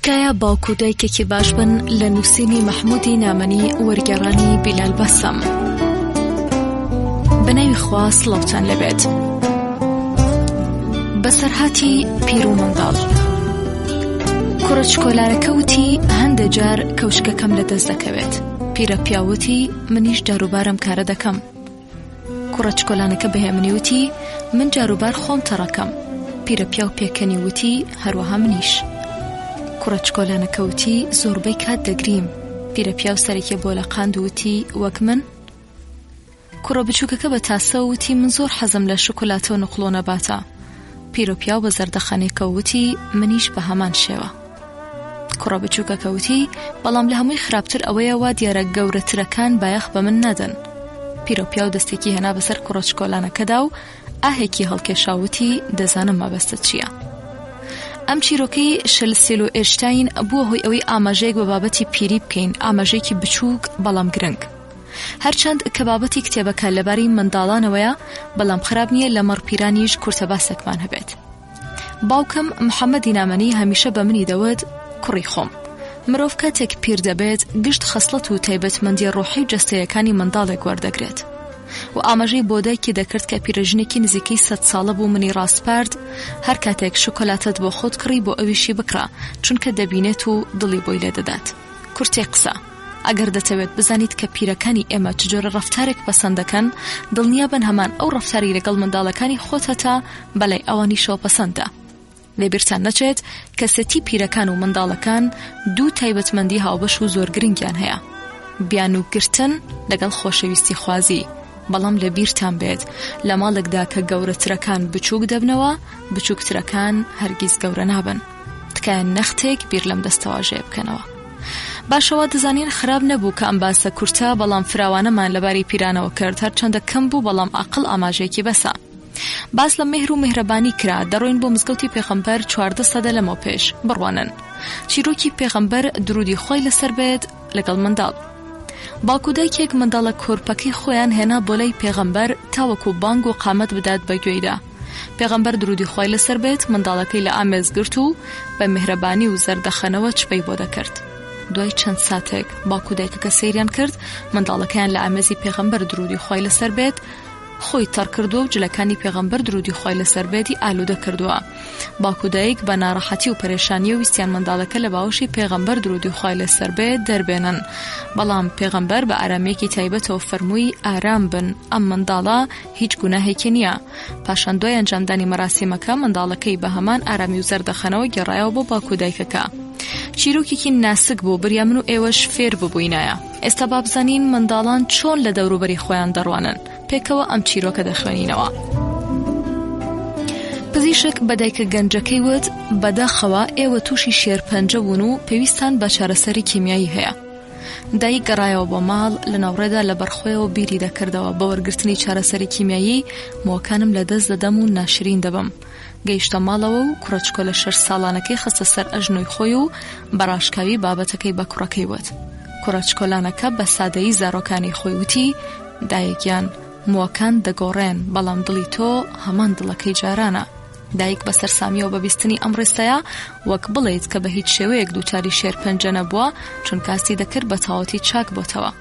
تکایە باوک و دایکێکی باش بن لە نووسینی مەحموودی نامەنی وەرگێڕانی بیلال بەسەم. بە ناوی خوا سڵاوتان لێبێت. بەسەرهاتی پیر و منداڵ. کوڕە چکۆلارەکە وتی هەندێ جار کەوچکەکەم لە دەست دەکەوێت. پیرە پیاو وتی منیش جاروبارم کارە دەکەم. کوڕە چکۆلانەکە بە هێمنی وتی، من جاروبار خۆم تەڕەکەم. پیرە پیاو پێکەنی وتی، هەروەها منیش. کوڕە چکۆلانەکە وتی، زۆربەی کات دەگریم. پیرە پیاو سەرێکی بۆ لەقاند و وتی، وەک من؟ کوڕە بچووکەکە بە تاسەوە وتی، من زۆر حەزم لە شوکولاتە و نوقڵ و نەباتە. پیرە پیاو بە زەردەخەنێکەوە وتی، منیش بە هەمان شێوە. کوڕە بچووکەکە وتی، بەڵام لە هەمووی خراپتر ئەوەیە وا دیارە گەورەترەکان بایەخ بە من نادەن. پیرەپیاو دەستێکی هێنا بەسەر کوڕە چکۆلانەکەدا و ئاهێکی هەڵکێشا وتی، دەزانم مەبەستت چییە. ئەم چیرۆکەی شلسیل و ئێرشتاین بووە هۆی ئەوەی ئاماژەیەک بە بابەتی پیری بکەین، ئاماژەیەکی بچووک بەڵام گرنگ. هەرچەند کە بابەتی کتێبەکە لەبارەی منداڵانەوەیە، بەڵام خراپ نییە لەمەڕ پیرانیش کورتە باسێکمان هەبێت. باوکم محەممەدی نامەنی هەمیشە بە منی دەوت کوڕی خۆم. مرۆڤ کاتێک پیر دەبێت گشت خەسڵەت و تایبەتمەندیە ڕۆحی و جەستەیەکانی منداڵێک وەردەگرێت. و ئاماژەی بۆ دایکی دەکرد کە پیرەژنێکی نزیکەی سەد ساڵە بوو منی ڕاسپارد هەر کاتێک شوکۆلاتەت بۆ خۆت کڕی بۆ ئەویشی بکڕە چونکە دەبینێت و دڵی بۆی لێدەدات. کورتەی قسە. ئەگەر دەتەوێت بزانیت کە پیرەکانی ئێمە چ جۆرە ڕەفتارێک پەسەند دەکەن، دڵنیابن هەمان ئەو ڕەفتارەی لەگەڵ منداڵەکانی خۆت هەتە بەلای ئەوانیشەوە پەسەندە. لەبیرتان نەچێت کەسێتی پیرەکان و منداڵەکان دوو تایبەتمەندی هاوبەش و زۆر گرنگیان هەیە، بیانووگرتن لەگەڵ خۆشەویستیخوازی، بەڵام لەبیرتان بێت لە ماڵێکدا کە گەورەترەکان بچووک دەبنەوە، بچووکترەکان هەرگیز گەورە نابن. تکایە نەختێک بیر لەم دەستەواژەیە بکەنەوە. باشە وا دەزانین خراپ نەبوو کە ئەم باسە کورتە بەڵام فراوانەمان لەبارەی پیرانەوە کرد هەرچەندە کەم بوو بەڵام ئاقڵ ئاماژەیەکی بەسە. باس لە مێهر و میهرەبانی کرا دەڕۆین بۆ مزگەوتی پێغەمبەر 14 سەدە لەمەو پێش بڕوانن چیرۆکی پێغەمبەر درودی خوای لەسەر بێت لەگەڵ منداڵ باوک و دایکێک منداڵە کۆرپەکەی خۆیان هێنا بۆ لای پێغەمبەر تاوەکو بانگ و قامەت بدات بە گوێیدا پێغەمبەر درودی خوای لەسەر بێت منداڵەکەی لە ئامێز گرت و بە میهرەبانی و زەردەخەنەوە چپەی بۆ دەکرد دوای چەند ساتێک باوک و دایکەکە سەیریان کرد منداڵەکەیان لە ئامێزی پێغەمبەر درودی خوای لەسەر بێت خۆی تەڕ کردووە و جلەکانی پێغەمبەر درودی خوای لەسەر بێتی ئالوودە کردووە. باوک و دایک بە ناڕەحەتی و پەرێشانییەوە ویستیان منداڵەکە لە باوەشی پێغەمبەر درودی خوای لەسەر بێت دەربێنن، بەڵام پێغەمبەر بە ئارامییەکی تایبەتەوە فەرمووی ئارام بن ئەم منداڵە هیچ گوناهێکی نییە. پاشان دوای ئەنجامدانی مەراسیمەکە منداڵەکەی بە هەمان ئارامی و زەردەخەنەوە گێڕایەوە بۆ باوک و دایکەکە. چیرۆکێکی ناسک بوو بریا من و ئێوەش فێر ببووینایە. ئێستا با بزانین منداڵان چۆن لە دەوروبەری خۆیان دەڕوانن. پێکەوە ئەم چیرۆکە دەخوێنینەوە. پزیشک بە دایکە گەنجەکەی وت، بەداخەوە ئێوە تووشی شێرپەنجە بوون و پێویستتان بە چارەسەری کیمیایی هەیە. دایک گەڕایەوە بۆ ماڵ، لە ناوڕێدا لەبەرخۆیەوە بیری دەکردەوە بە وەرگرتنی چارەسەری کیمیایی مووەکانم لەدەست دەدەم و ناشرین دەبم. گەیشتە ماڵەوە و کوڕە چکۆلە شەش ساڵانەکەی خستە سەر ئەژنۆی خۆی و بە ڕاشکاوی بابەتەکەی بە کوڕەکەی وت. کوڕە چکۆلانەکە بە سادەیی زارۆکانی خۆی وتی، دایە گیان، مووەکان دەگۆڕێن، بەڵام دڵی تۆ هەمان دڵەکەی جارانە. دایک بە سەرسامییەوە بە بیستنی ئەم ڕستەیە وەک بڵێیت کە بە هیچ شێوەیەک دووچاری شێرپەنجە نەبووە، چونکە هەستی دەکرد بە تەواوەتی چاک بۆتەوە.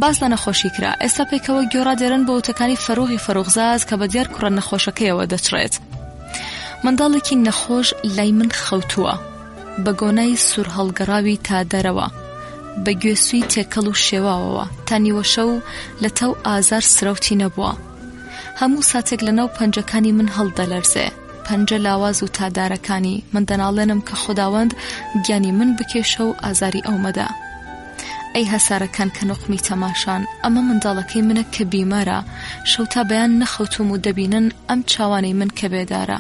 باس لە نەخۆشی کرا، ئێستا پێکەوە گوێ ڕادێرن بۆ وتەکانی فەروغی فەروخزاد کە بە دیار کوڕە نەخۆشەکەیەوە دەچڕێت. منداڵێکی نەخۆش لای من خەوتووە، بە گۆنای سوورهەڵگەڕاوی تا دەرەوە، بە گوێسووی تێکەڵ و شێواوەوە، تا نیوەشەو لە تاو ئازار سرەوتی نەبووە. هەموو ساتێک لە ناو پەنجەکانی من هەڵدەلەرزێ، پەنجە لاواز و تادارەکانی، من دەناڵێنم کە خوداوەند گیانی من بکێشە و ئازاری ئەو مەدە. ئەی هەسارەکان کە نوقمی تەماشان، ئەمە منداڵەکەی منە کە بیمارە، شەو تا بەیان نەخەوتووم و دەبینن ئەم چاوانەی من کە بێدارە.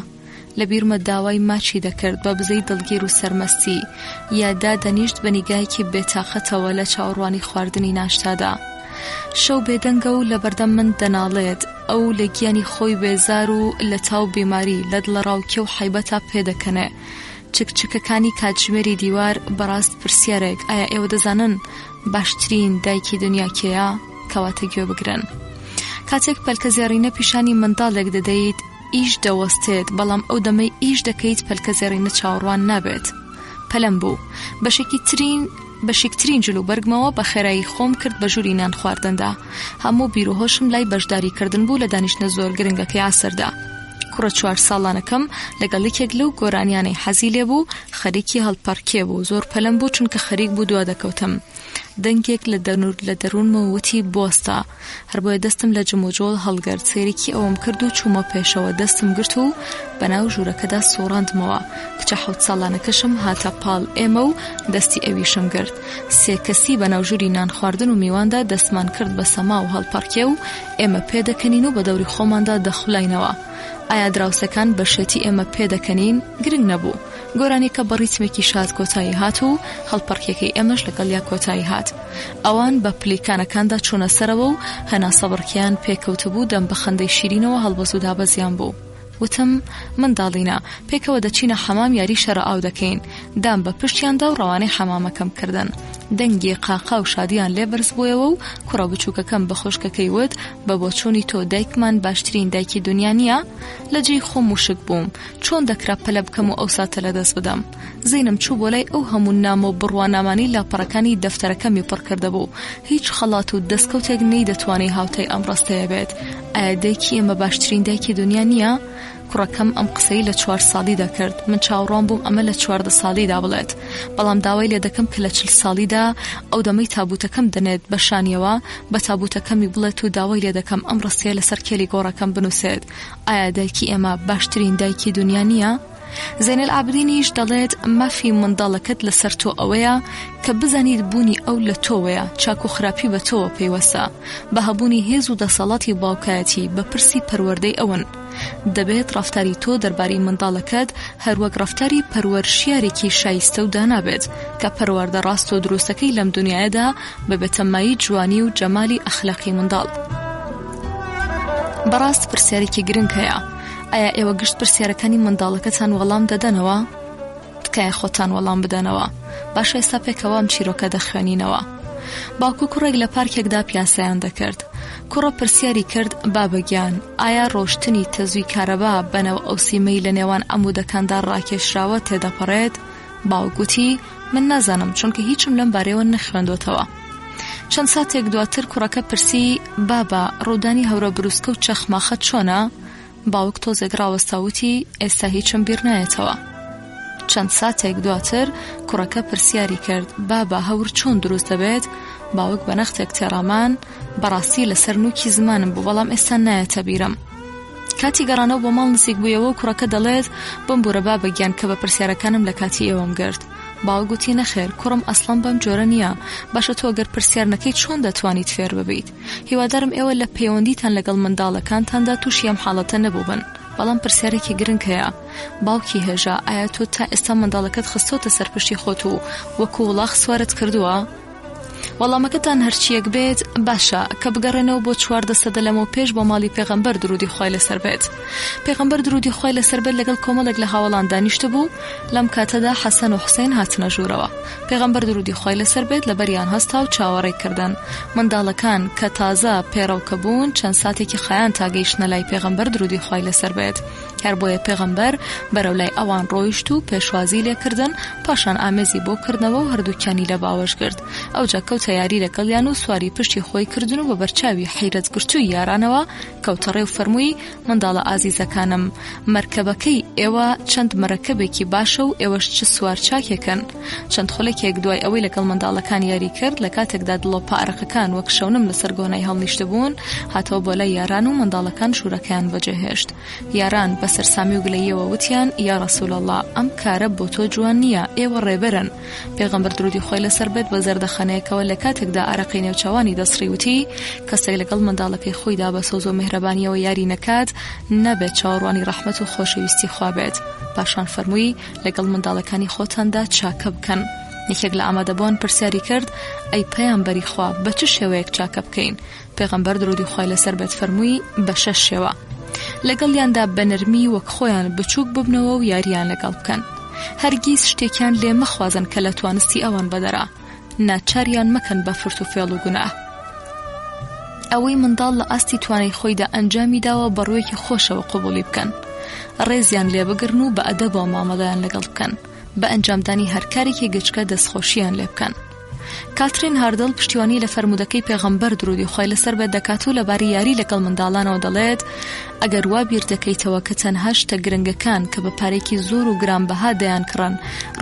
لە بیرمە داوای ماچی دەکرد بە بزەی دڵگیر و سەرمەستی، یا دادەنیشت بە نیگایەکی بێتاقەتەوە لە چاوەڕوانی خواردنی ناشتادا. شەو بێدەنگە و لەبەردەم من دەناڵێت، ئەو لە گیانی خۆی بێزار و لە تاو بیماری، لە دڵەڕاوکێ و حەیبەتا پێدەکەنێ. چک چکەکانی کاتژمێری دیوار بەڕاست پرسیارێک ئایا ئێوە دەزانن باشترین دایکی دنیا کێیە؟ کەواتە گوێ بگرن. کاتێک پەلکە زێڕینە پیشانی منداڵێک دەدەیت ئیش دەوەستێت بەڵام ئەو دەمەی ئیش دەکەیت پەلکە زێڕینە چاوەڕوان نابێت. پەلەم بوو. بەشێکی ترین بەشیکترین جل و بەرگمەوە بە خێرایی خۆم کرد بە ژووری نان خواردندا. هەموو بیر و هۆشم لای بەشداری کردن بوو لە دانیشتنە زۆر گرنگەکەی عەسردا. کوڕە چوار ساڵانەکەم لەگەڵ یەکێک لەو گۆرانیانەی حەزی لێ بوو خەریکی هەڵپەڕکێ بوو زۆر پەلەم بوو چونکە خەریک بوو دوا دەکەوتم. دەنگێک لە لە دەروونمەوە وتی بوەستە. هەر بۆیە دەستم لە جموجۆڵ هەڵگرت، سەیرێکی ئەوم کرد و چوومە پێشەوە، دەستم گرت و بەناو ژوورەکەدا سووڕاندمەوە. کچە حەوت ساڵانەکەشم هاتە پاڵ ئێمە و دەستی ئەویشم گرت. سێ کەسی بەناو ژووری نانخواردن و میواندا دەستمان کرد بە سەما و هەڵپەڕکێ و ئێمە پێدەکەنین و بە دەوری خۆماندا دەخولاینەوە. ئایا دراوسێکان بە شێتی ئێمە پێدەکەنین؟ گرنگ نەبوو. گۆرانیەکە بە ڕیتمێکی شاد کۆتایی هات و هەڵپەڕکێکەی ئێمەش لەگەڵیا کۆتایی هات. ئەوان بە پلیکانەکاندا چوونە سەرەوە و هەناسەبڕکێیان پێکەوتبوو، دەم بە خەندەی شیرینەوە هەڵبەز و دابەزیان بوو. وتم، منداڵینە، پێکەوە دەچینە حەمام یاری شەرەئاو دەکەین. دام بە پشتیاندا و ڕەوانەی حەمامەکەم کردن. دەنگی قاقا و شادییان لێ بەرز بوویەوە و کوڕە بچووکەکەم بە خوشکەکەی وت، بە بۆچوونی تۆ دایکمان باشترین دایکی دونیا نییە؟ لە جێی خۆم وشک بووم. چۆن دەکرا پەلە بکەم و ئەو ساتە لەدەست بدەم؟ زەینم چوو بۆ لای ئەو هەموو نامە و بڕوانامانەی لاپەڕەکانی دەفتەرەکەمی پڕ کردبوو. هیچ خەڵات و دەستکەوتێک نەیدەتوانی هاوتای ئەم ڕستەیە بێت. ئایا دایکی ئێمە باشترین دایکی دونیا نییە؟ کوڕەکەم ئەم قسەی لە چوار ساڵیدا کرد. من چاوەڕوان بووم ئەمە لە 14 ساڵیدا بڵێت. بەڵام داوای لێ دەکەم کە لە 40 ساڵیدا ئەو دەمەی تابووتەکەم دەنێت بە شانیەوە، بە تابووتەکەمی بڵێت و داوای لێ دەکەم ئەم ڕستەیە لەسەر کێلی گۆڕەکەم بنووسێت. ئایا دایکی ئێمە باشترین دایکی دونیا نییە؟ زەینەل عابدینیش دەڵێت مافی منداڵەکەت لەسەر تۆ ئەوەیە کە بزانیت بوونی ئەو لە تۆوەیە چاک و خراپی بە تۆوە پەیوەستە بە هەبوونی هێز و دەسەڵاتی باوکایەتی بە پرسی پەروەردەی ئەون دەبێت ڕەفتاری تۆ دەربارەی منداڵەکەت هەروەک ڕەفتاری پەروەرشیارێکی شایستە و دانا بێت کە پەروەردە ڕاست و دروستەکەی لەم دنیایەدا ببێتە مایەی جوانی و جەمالی ئەخلاقی منداڵ. بەڕاست پرسیارێکی گرنگ هەیە ئایا ئێوە گشت پرسیارەکانی منداڵەکەتان وەڵام دەدەنەوە؟ تکایە خۆتان وەڵام بدەنەوە. باشە ئێستا پێکەوە ئەم چیرۆکە دەخوێنینەوە. باوک و کوڕێک لە پارکێکدا پیاسەیان دەکرد. کوڕە پرسیاری کرد بابە گیان ئایا ڕۆشتنی تەزووی کارەبا بەناو ئەو سیمەی لە نێوان عەمودەکاندا ڕاکێشراوە تێدەپەڕێت؟ باوک گوتی من نازانم چونکە هیچم لەم بارەیەوە نەخوێندۆتەوە. چەند ساتێک دواتر کوڕەکە پرسی بابە ڕوودانی هەورە بروسکە و چەخماخە چۆنە؟ باوک تۆزێک ڕاوەستا وتی ئێستا هیچم بیر نایەتەوە. چەند ساتێک دواتر کوڕەکە پرسیاری کرد بابە هەور چۆن دروست دەبێت؟ باوک بە نەختێک تێڕامان بەڕاستی لەسەر نووکی زمانم بوو بەڵام ئێستا نایەتە بیرم. کاتی گەڕانەوە بۆ ماڵ نزیک بوویەوە و کوڕەکە دەڵێت بمبورە بابە گیان کە بە پرسیارەکانم لە کاتی ئێوەم گرت. باوک گوتی نەخێر کوڕم ئەسڵەن بەم جۆرە نییە باشە تۆ گەر پرسیار نەکەی چۆن دەتوانیت فێر ببیت هیوادارم ئێوە لە پەیوەندیتان لەگەڵ منداڵەکانتاندا تووشی ئەم حاڵەتە نەبووبن بەڵام پرسیارێکی گرنگ هەیە باوکی هێژا ئایا تۆ تا ئێستا منداڵەکەت خستۆتە سەر پشتی خۆت و وەکو وڵاخ سوارت کردووە وەڵامەکەتان هەرچییەک بێت باشە کە بگەڕێنەوە بۆ 14 سەدە لەمەو پێش بۆ ماڵی پێغەمبەر درودی خوای لەسەر بێت پێغەمبەر درودی خوای لەسەر بێت لەگەڵ کۆمەڵێک لە هاوەڵان دانیشتبوو لەم کاتەدا حەسەن و حوسێن هاتنە ژوورەوە پێغەمبەر درودی خوای لەسەر بێت لەبەریان هەستا و چاوەڕێی کردن منداڵەکان کە تازە پێڕەوکە بوون چەند ساتێکی خایان تا گەیشتنە لای پێغەمبەر درودی خوای لەسەر بێت هەر بۆیە پێغەمبەر بەرەو لای ئەوان ڕۆیشت و پێشوازی لێکردن، پاشان ئامێزی بۆ کردنەوە و هەردووکیانی لە باوەش گرت. ئەوجا کەوتە یاری لەگەڵیان و سواری پشتی خۆی کردن و بە بەرچاوی حەیرەت گرتووی یارانەوە کەوتە ڕێ و فەرمووی، منداڵە ئازیزەکانم، مەرکەبەکەی ئێوە چەند مەرەکەبێکی باشە و ئێوەش چ سوار چاکێکن. چەند خولەکێک دوای ئەوەی لەگەڵ منداڵەکان یاری کرد، لە کاتێکدا دڵۆپە ئارەقەکان وەک شەونم لەسەر گۆنای هەڵنیشتبوون، هاتەوە بۆ لای یاران و منداڵەکان ژوورەکەیان بەجێهێشت. یاران بە سەرسامی و گلەییەوە وتیان، یا رسول اللە، ئەم کارە بۆ تۆ جوان نییە، ئێوە ڕێبەرن. پێغەمبەر درودی خوای لەسەر بێت بە زەردەخەنەیەکەوە لە کاتێکدا ئارەقەی نێوچاوانی دەسڕی وتی، کەسێک لەگەڵ منداڵەکەی خۆیدا بە سۆز و میهرەبانییەوە یاری نەکات، نابێت چاوەڕوانی ڕەحمەت و خۆشەویستی خوا بێت. پاشان فەرمووی، لەگەڵ منداڵەکانی خۆتاندا چاکە بکەن. یەکێک لە ئامادەبووان پرسیاری کرد، ئەی پەیامبەری خوا بە چ شێوەیەک چاکە بکەین؟ پێغەمبەر درودی خوای لەسەر بێت فەرمووی بە شەش شێوە لەگەڵیاندا بە نەرمی وەک خۆیان بچووک ببنەوە و یاریان لەگەڵ بکەن هەرگیز شتێکیان لێ مەخوازن کە لە توانستی ئەوان بەدەرە ناچاریان مەکەن بە فرت و فێڵ و گوناه ئەوەی منداڵ لە ئاستی توانای خۆیدا ئەنجامی داوە بە ڕوویەکی خۆشەوە قبوڵی بکەن ڕێزیان لێ بگرن و بە ئەدەبەوە مامەڵەیان لەگەڵ بکەن. بە ئەنجامدانی هەر کارێکی گچکە دەستخۆشییان لێ بکەن. کاترین هاردڵ پشتیوانی لە فەرموودەکەی پێغەمبەر درودی خوای لەسەر بێت دەکات و لەبارەی یاری لەگەڵ منداڵانەوە دەڵێت ئەگەر وا بیر دەکەیتەوە کە تەنها شتە گرنگەکان کە بە پارێکی زۆر و گرانبەها دەیانکڕن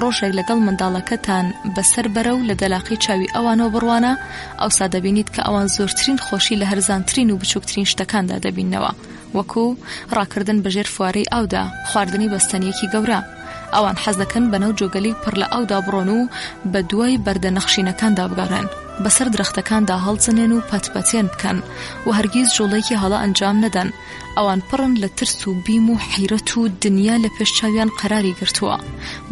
ڕۆژێک لەگەڵ منداڵەکەتان بەسەر بەرە و لە دەلاقەی چاوی ئەوانەوە بڕوانە ئەوسا دەبینیت کە ئەوان زۆرترین خۆشی لە هەرزانترین و بچووکترین شتەکاندا دەبیننەوە وەکو ڕاکردن بەژێر فوارەی ئاودا، خواردنی بەستەنییەکی گەورە. ئەوان حەز دەکەن بەناو جۆگەلەی پڕ لە ئاودا بڕۆن و بە دوای بەردە نەخشینەکاندا بگەڕێن، بەسەر درەختەکاندا هەڵچنێن و پەتپەتێن بکەن و هەرگیز جوڵەیەکی هەڵە ئەنجام نەدەن. ئەوان پڕن لە ترس و بیم و حیرەت و دنیا لە پێش چاویان قەراری گرتووە.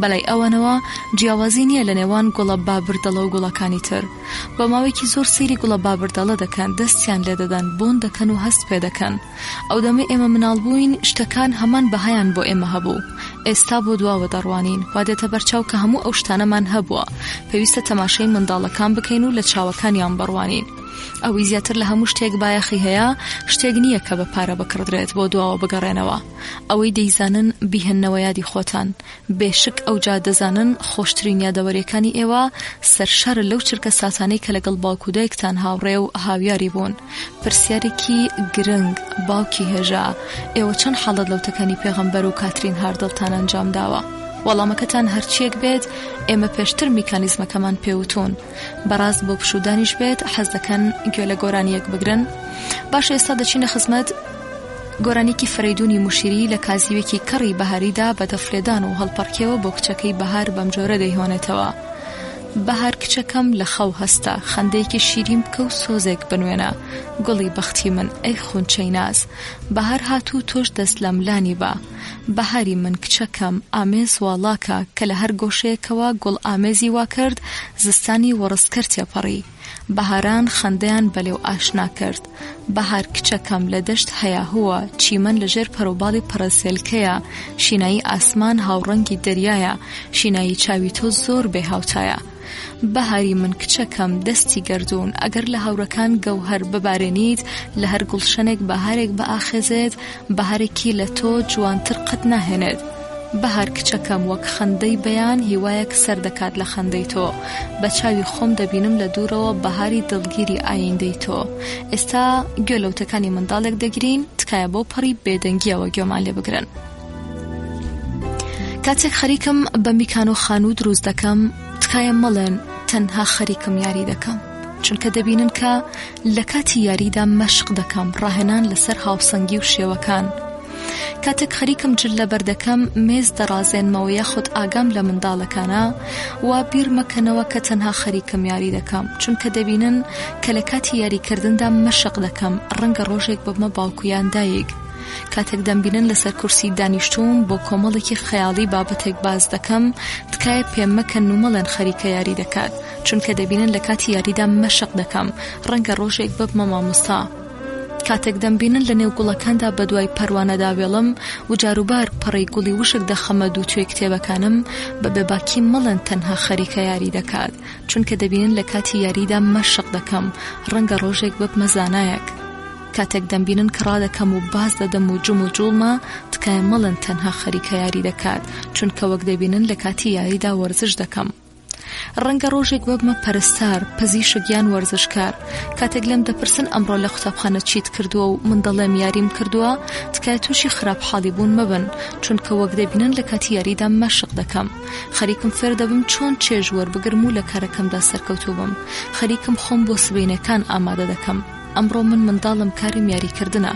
بەلای ئەوانەوە جیاوازی نییە لە نێوان گوڵە بابردەڵە و گوڵەکانی تر. بۆ ماوەیەکی زۆر سەیری گوڵە بابردەڵە دەکەن، دەستیان لێدەدەن، بۆن دەکەن و هەست پێدەکەن. ئەو دەمەی ئێمە مناڵ بووین، شتەکان هەمان بەهایان بۆ ئێمە هەبوو. ئێستا بۆ دواوە دەڕوانین، وا دێتە بەرچاو کە هەموو ئەو شتانەمان هەبووە. پێویستە تەماشای منداڵەکان بکەین و لە چاوەکانیان بڕوانین. ئەوەی زیاتر لە هەموو شتێک بایەخی هەیە، شتێک نییە کە بە پارە بکڕدرێت، بۆ دواوە بگەڕێنەوە. ئەوەی دەیزانن بیهێننەوە یادی خۆتان. بێ شک ئەوجا دەزانن خۆشترین یادەوەریەکانی ئێوە سەرشارە لەو چرکە ساتانەی کە لەگەڵ باوک و دایکتان هاوڕێ و هاویاری بوون. پرسیارێکی گرنگ، باوکی هێژا، ئێوە چەند حاڵەت لە وتەکانی پێغەمبەر و کاترین هاردڵتان ئەنجام داوە؟ وەڵامەکەتان هەرچیەک بێت، ئێمە پێشتر میکانیزمەکەمان پێوتوون. بەڕاست بۆ پشوودانیش بێت حەز دەکەن گوێ لە گۆرانیەک بگرن؟ باشە ئێستا دەچینە خزمەت گۆرانیکی فەرەیدونی موشیری لە کازیوێکی کەڕی بەهاریدا بە دەفلێدان و هەڵپەڕکێوە بۆ کچەکەی بەهار بەم جۆرە دەیهۆنێتەوە. بەهار کچەکەم لە خەو هەستە، خەندەیەکی شیرین بکە و سۆزێک بنوێنە، گوڵی بەختی من، ئەی خونچەی ناز. بەهار هات و تۆش دەست لەملانی بە. بەهاری من کچەکەم، ئامێز واڵاکە، کە لە هەر گۆشەیەکەوە گوڵ ئامێزی وا کرد، زستانی وەڕسکەر تێپەڕی. بەهاران خەندەیان بە لێو ئاشنا کرد. بەهار کچەکەم لە دەشت هەیاهووە، چیمەن لە ژێر پەڕوباڵی پەڕەسێلکەیە، شینایی ئاسمان هاوڕەنگی دەریایە، شینایی چاوی تۆ زۆر بێ هاوتایە. بەهاری من کچەکەم دەستی گەردوون، ئەگەر لە هەورەکان گەوهەر ببارێنیت، لە هەر گوڵشەنێک بەهارێک بئاخێزێت، بەهارێکی لە تۆ جوانتر قەت ناهێنێت. بەهار کچەکەم وەک خەندەی بەیان هیوایەک سەر دەکات لە خەندەی تۆ بە چاوی خۆم دەبینم لە دوورەوە بەهاری دڵگیری ئایندەی تۆ ئێستا گوێ لە وتەکانی منداڵێک دەگرین تکایە بەو پەڕی بێدەنگیەوە گوێمان لێ بگرن. کاتێک خەریکم بە میکانۆ خانوو دروست دەکەم تکایە مەڵێن تەنها خەریکم یاری دەکەم چونکە دەبینن کە لە کاتی یاریدا مەشق دەکەم ڕاهێنان لەسەر هاوسەنگی و شێوەکان کاتێک خەریکم جل لەبەر دەکەم مێز دەڕازێنمەوە یاخود ئاگام لە منداڵەکانە وا بیر مەکەنەوە کە تەنها خەریکم یاری دەکەم چونکە دەبینن کە لە کاتی یاریکردندا مەشق دەکەم ڕەنگە ڕۆژێک ببمە باوک و یان دایک کاتێک دەمبینن لەسەر کورسی دانیشتووم بۆ کۆمەڵێکی خەیاڵی بابەتێک باس دەکەم تکایە پێم مەکەن و مەڵێن خەریکە یاری دەکات چونکە دەبینن لە کاتی یاریدا مەشق دەکەم ڕەنگە ڕۆژێک ببمە مامۆستا کاتێک دەمبینن لە نێو گوڵەکاندا بەدوای پەروانەدا وێڵم و جاروبار پەڕەی گوڵی وشک دەخەمە دووتوێی کتێبەکانم بە بێباکی مەڵێن تەنها خەریکە یاری دەکات چونکە دەبینن لە کاتی یاریدا مەشق دەکەم ڕەنگە ڕۆژێک ببمە زانایەک کاتێک دەمبینن کە ڕادەکەم و باز دەدەم و جم و جوڵمە تکایە مەڵێن تەنها خەریکە یاری دەکات چونکە وەک دەبینن لە کاتی یاریدا وەرزش دەکەم ڕەنگە ڕۆژێک ببمە پەرستار، پزیشک یان وەرزشکار. کاتێک لێم دەپرسن ئەمڕۆ لە قوتابخانە چیت کردووە و من دەڵێم یاریم کردووە، تکایە تووشی خراپ حاڵی بوون مەبن، چونکە وەک دەبینن لە کاتی یاریدا مەشق دەکەم. خەریکم فێر دەبم چۆن چێژ وەربگرم و لە کارەکەمدا سەرکەوتوو بم. خەریکم خۆم بۆ سبەینێکان ئامادە دەکەم. ئەمڕۆ من منداڵم کارم یاریکردنە.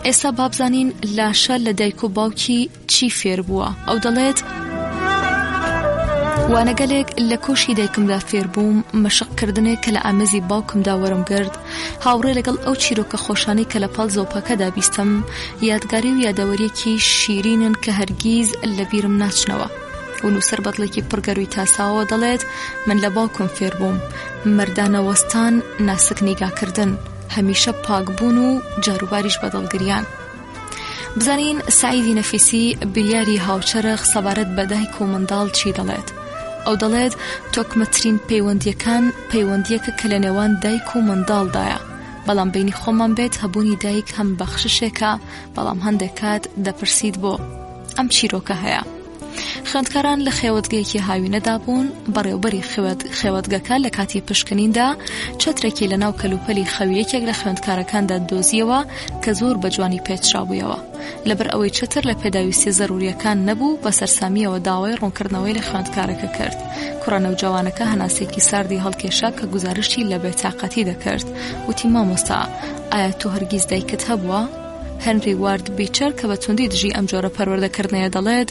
ئێستا بابزانین لاشە لە دایک و باوکی چی فێر بووە؟ ئەو دەڵێت، وانەگەلێک لە کۆشی دایکمدا فێر بووم، مەشقکردنێک کە لە ئامێزی باوکمدا وەرم گرت، هاوڕێ لەگەڵ ئەو چیرۆکە خۆشانەی کە لە پاڵ زۆپەکەدا بیستم، یادگاری و یادەوەرییەکی شیرینن کە هەرگیز لە بیرم ناچنەوە. و نووسەر بە دڵێکی پڕ گەرووی تاساوەوە دەڵێت، من لە باوکم فێر بووم، مەردانە وەستان، ناسک نیگاکردن، هەمیشە پاکبوون و جاروباریش بە دڵگریان. بزانین سەعیدی نەفیسی بیریاری هاوچەرخ سەبارەت بە دایک و منداڵ چی دەڵێت؟ ئەو دەڵێت تۆکمەترین پەیوەندییەکان پەیوەندییەکە کە لە نێوان دایک و منداڵدایە، بەڵام بەینی خۆمان بێت هەبوونی دایک هەم بەخششێکە، بەڵام هەندێک کات دەپرسیت بۆ ئەم چیرۆکە هەیە؟ خوێندکاران لە خێوەتگەیەکی هاوینەدا بوون، بەڕێوبەری خێوەتگەکە لە کاتی پشکنیندا چەترێکی لە ناو کەلوپەلی خەوی یەکێک لە خوێندکارەکاندا دۆزیەوە کە زۆر بە جوانی پێچرابوویەوە. لەبەر ئەوەی چەتر لە پێداویستیە زەروریەکان نەبوو، بە سەرسامیەوە داوای ڕوونکردنەوەی لە خوێندکارەکە کرد. کوڕە نەوجەوانەکە هەناسێکی ساردی هەڵکێشا کە گوزارشتی لە بێتاقەتی دەکرد. وتی مامۆستا، ئایا تۆ هەرگیز دایکت هەبووە؟ هێنری وارد بیچەر کە بە توندی دژی ئەم جۆرە پەروەردەکردنەیە دەڵێت،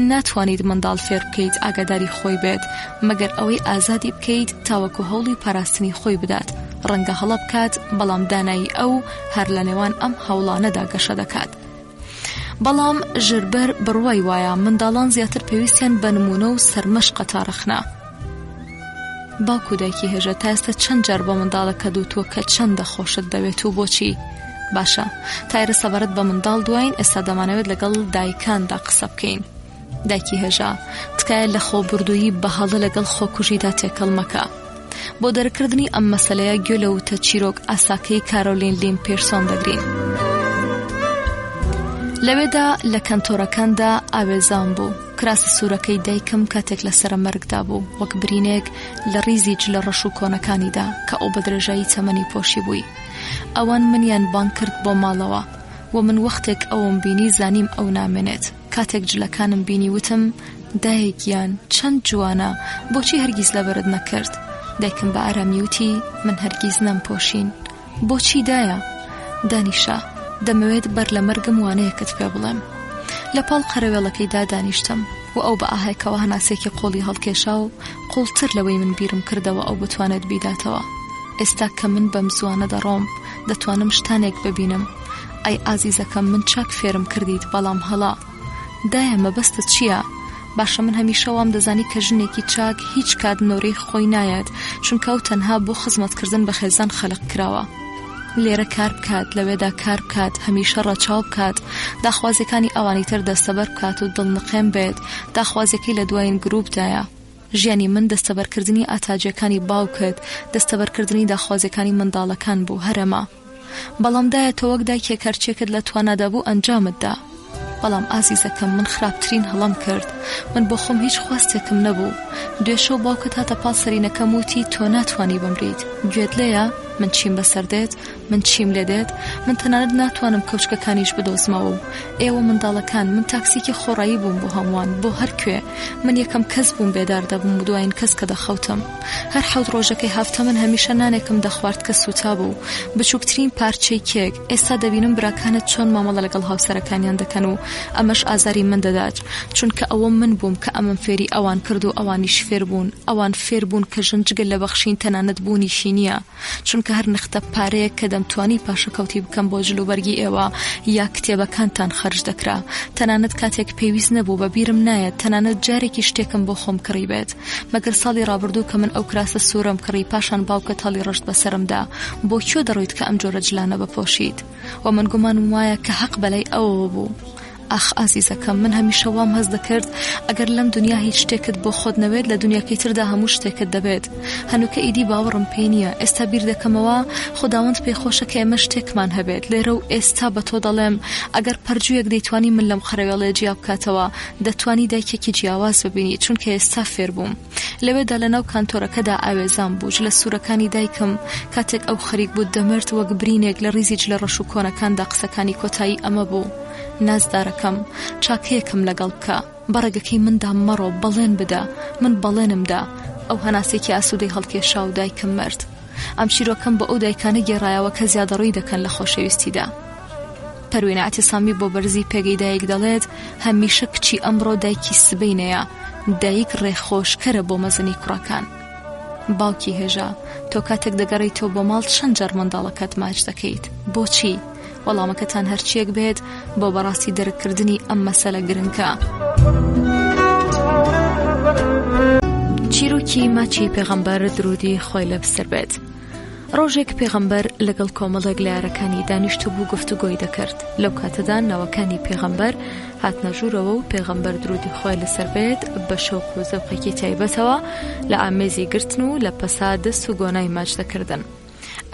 ناتوانیت منداڵ فێر بکەیت ئاگاداری خۆی بێت، مەگەر ئەوەی ئازادی بکەیت تاوەکو هەوڵی پاراستنی خۆی بدات. ڕەنگە هەڵە بکات، بەڵام دانایی ئەو هەر لە نێوان ئەم هەوڵانەدا گەشە دەکات. بەڵام ژربەر بڕوای وایە منداڵان زیاتر پێویستیان بە نموونە و سەرمەشقە تا ڕەخنە. باوک و دایکی هێژە تا ئێستا چەند جار بە منداڵەکە دوتووە کە چەندە خۆشت دەوێت و بۆچی؟ باشە تا ئێرە سەبارەت بە منداڵ دواین ئێستا دەمانەوێت لەگەڵ دایکاندا قسە بکەین. دایکی هێژا تکایە لە خۆبردوویی بە هەڵە لەگەڵ خۆکوژیدا تێکەڵ مەکە. بۆ دەرکردنی ئەم مەسەلەیە گوێ لە وتە چیرۆک ئاساکەی کارۆلین لین پیرسۆن دەگرین. لەوێدا لە کەنتۆرەکاندا ئاوێزان بوو. کراسە سوورەکەی دایکم کاتێک لە سەرە مەرگدا بوو، وەک برینێک لە ڕیزی جلە ڕەش و کۆنەکانیدا کە ئەو بە درێژایی تەمەنی پۆشیبووی. ئەوان منیان بانگ کرد بۆ ماڵەوە و من وەختێک ئەوم بینی زانیم ئەو نامێنێت. کاتێک جلەکانم بینی وتم، دایە گیان چەند جوانە، بۆچی هەرگیز لەبەرت نەکرد؟ دایکم بە ئارامی وتی، من هەرگیز نەمپۆشین. بۆچی دایە؟ دانیشە، دەمەوێت بەر لە مەرگم وانەیەکت پێ بڵێم. لە پاڵ قەرەوێڵەکەیدا دانیشتم و ئەو بە ئاهێکەوە هەناسێکی قووڵی هەڵکێشا و قووڵتر لەوەی من بیرم کردەوە ئەو بتوانێت بیداتەوە. ئێستا کە من بەم زووانە دەڕۆم، دەتوانم شتانێک ببینم. ئەی ئازیزەکەم من چاک فێرم کردیت بەڵام هەڵە. دایە مەبەستت چییە؟ باشە من هەمیشە وام دەزانی کە ژنێکی چاک هیچ کات نۆرەی خۆی نایەت چونکە ئەو تەنها بۆ خزمەتکردن بە خێزان خەلق کراوە. لێرە کار بکات لەوێدا کار بکات هەمیشە ڕەچاو بکات داخوازیەکانی ئەوانی تر دەستەبەر بکات و دڵنقێم بێت داخوازیەکەی لە دوایین گروپدایە. ژیانی من دەستەبەرکردنی ئاتاجیەکانی باوکت دەستەبەرکردنی داخوازیەکانی منداڵەکان بوو هەر ئەمە. بەڵام دایە تۆ وەک دایکێک هەرچیەکت لە توانادا بوو ئەنجامت دا. بەڵام ئازیزەکەم من خراپترین هەڵەم کرد. من بۆ خۆم هیچ خواستێکم نەبوو. دوێ شەو باوکت هاتە پاڵ سەرینەکەم وتی تۆ ناتوانی بمریت. گوێت لێیە؟ من چیم بەسەر دێت؟ من چیم لێ دێت؟ من تەنانەت ناتوانم کەوچکەکانیش بدۆزمەوە و ئێوە منداڵەکان من تاکسیکی خۆڕایی بووم بۆ هەمووان بۆ هەر کوێ من یەکەم کەس بووم بێدار دەبووم و دوایین کەس کە دەخەوتم. هەر حەوت ڕۆژەکەی هەفتە من هەمیشە نانێکم دەخوارد کە سووتابوو، بچووکترین پارچەی کێک، ئێستا دەبینم براکانت چۆن مامەڵە لەگەڵ هاوسەرەکانیان دەکەن و ئەمەش ئازاری من دەدات، چونکە ئەوە من بووم کە ئەمەم فێری ئەوان کرد و ئەوانیش فێر بوون، ئەوان فێر بوون کە ژن جگە لە بەخشین تەنانەت بوونیشی نییە. چونکە هەر نەختە پارەیەک کە دەمتوانی پاشەکەوتی بکەم بۆ جلوبەرگی ئێوە یا کتێبەکانتان خەرج دەکرا، تەنانەت کاتێک پێویست نەبوو بە بیرم نایەت تەنانەت جارێکی شتێکم بۆ خۆم کڕیبێت مەگەر ساڵی ڕابردوو کە من ئەو کراسە سوورەم کڕی پاشان باوکت هەڵیڕشت بەسەرمدا بۆ کوێ دەڕۆیت کە ئەم جۆرە جلانە بپۆشیت و من گومانم وایە کە هەق بەلای ئەوەوە بوو. ئاخ ئازیزەکەم من هەمیشە وام هەست دەکرد ئەگەر لەم دنیا هیچ شتێکت بۆ خۆت نەوێت لە دنیاکەی تردا هەموو شتێکت دەبێت هەنووکە ئیدی باوەڕم پێی نییە ئێستا بیر دەکەمەوە خوداوەند پێی خۆشە کە ئێمە شتێکمان هەبێت لێرە و ئێستا بە تۆ دەڵێم ئەگەر پەرجوویەک دەیتوانی من لەم قەرەوێڵەیە جیا بکاتەوە دەتوانی دایکێکی جیاواز ببینی چونکە ئێستا فێر بووم لەوێدا لەناو کانتۆرەکەدا ئاوێزان بوو، جلە سوورەکانی دایکم، کاتێک ئەو خەریک بوو دەمرد، وەک برینێک لە ڕیزی جلە ڕەش و کۆنەکاندا قسەکانی کۆتایی ئەمە بوو، نازدارەکەم، چاکەیەکم لەگەڵ بکە، بە ڕێگەکەی مندا مەڕۆ، بەڵێن بدە، من بەڵێنم دا. ئەو هەناسەیەکی ئاسوودەی هەڵکێشا و دایکم مرد. ئەم چیرۆکەم بۆ ئەو دایکانە گێڕایەوە کە زیادەڕۆیی دەکەن لە خۆشەویستیدا. پەروین ئیعتیسامی بۆ بەرزی پێگەی دایک دەڵێت، هەمیشە کچی ئەمڕۆ دایکی سبەینێیە، دایک ڕێخۆشکەرە بۆ مەزنی کوڕەکان. باوکی هێژا، تۆ کاتێک دەگەڕێیتەوە بۆ ماڵ چەند جار منداڵەکەت ماچ دەکەیت؟ بۆچی؟ وەڵامەکەتان هەرچییەک بێت، بۆ بەڕاستی دەرککردنی ئەم مەسەلە گرنگە. چیرۆکی ماچی پێغەمبەر درودی خوای لێ بەسەر بێت. ڕۆژێک پێغەمبەر لەگەڵ کۆمەڵێک لە یارەکانی دانیشتبوو گفتوگۆی دەکرد لەو کاتەدا نەوەکانی پێغەمبەر هاتنە ژوورەوە و پێغەمبەر درودی خوای لەسەر بێت بە شەوق و زەوقێکی تایبەتەوە لە ئامێزی گرتن و لە پەسا دەست و گۆنای ماچ دەکردن.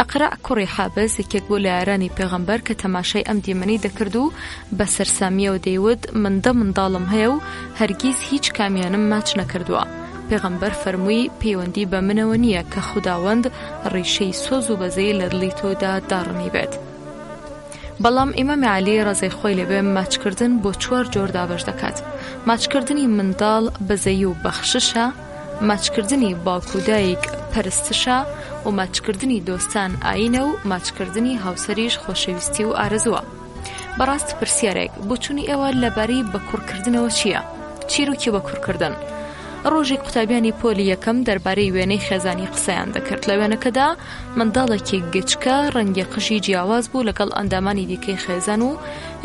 ئەقرەع کوڕی حابس یەکێک بوو لە یارانی پێغەمبەر کە تەماشای ئەم دیمەنەی دەکرد و بە سەرسامییەوە دەیوت من دە منداڵم هەیە و هەرگیز هیچ کامیانم ماچ نەکردووە. پێغەمبەر فەرمووی پەیوەندی بە منەوە نییە کە خوداوەند ڕیشەی سۆز و بەزەیی لە دڵی تۆدا داڕنیبێت. بەڵام ئیمامی عەلی ڕەزای خوای لێبێ ماچکردن بۆ چوار جۆر دابەش دەکات، ماچکردنی منداڵ بەزەیی و بەخششە، ماچکردنی باوک و دایک پەرستشە و ماچکردنی دۆستان ئایینە و ماچکردنی هاوسەریش خۆشەویستی و ئارەزووە. بەڕاست پرسیارێک، بۆچوونی ئێوە لەبارەی بەکوڕکردنەوە چییە؟ چیرۆکی بەکوڕکردن. ڕۆژێک قوتابیانی پۆلی یەکەم دەربارەی وێنەی خێزانی قسەیان دەکرد. لە وێنەکەدا منداڵێکی گچکە ڕەنگی قژی جیاواز بوو لەگەڵ ئەندامانی دیکەی خێزان و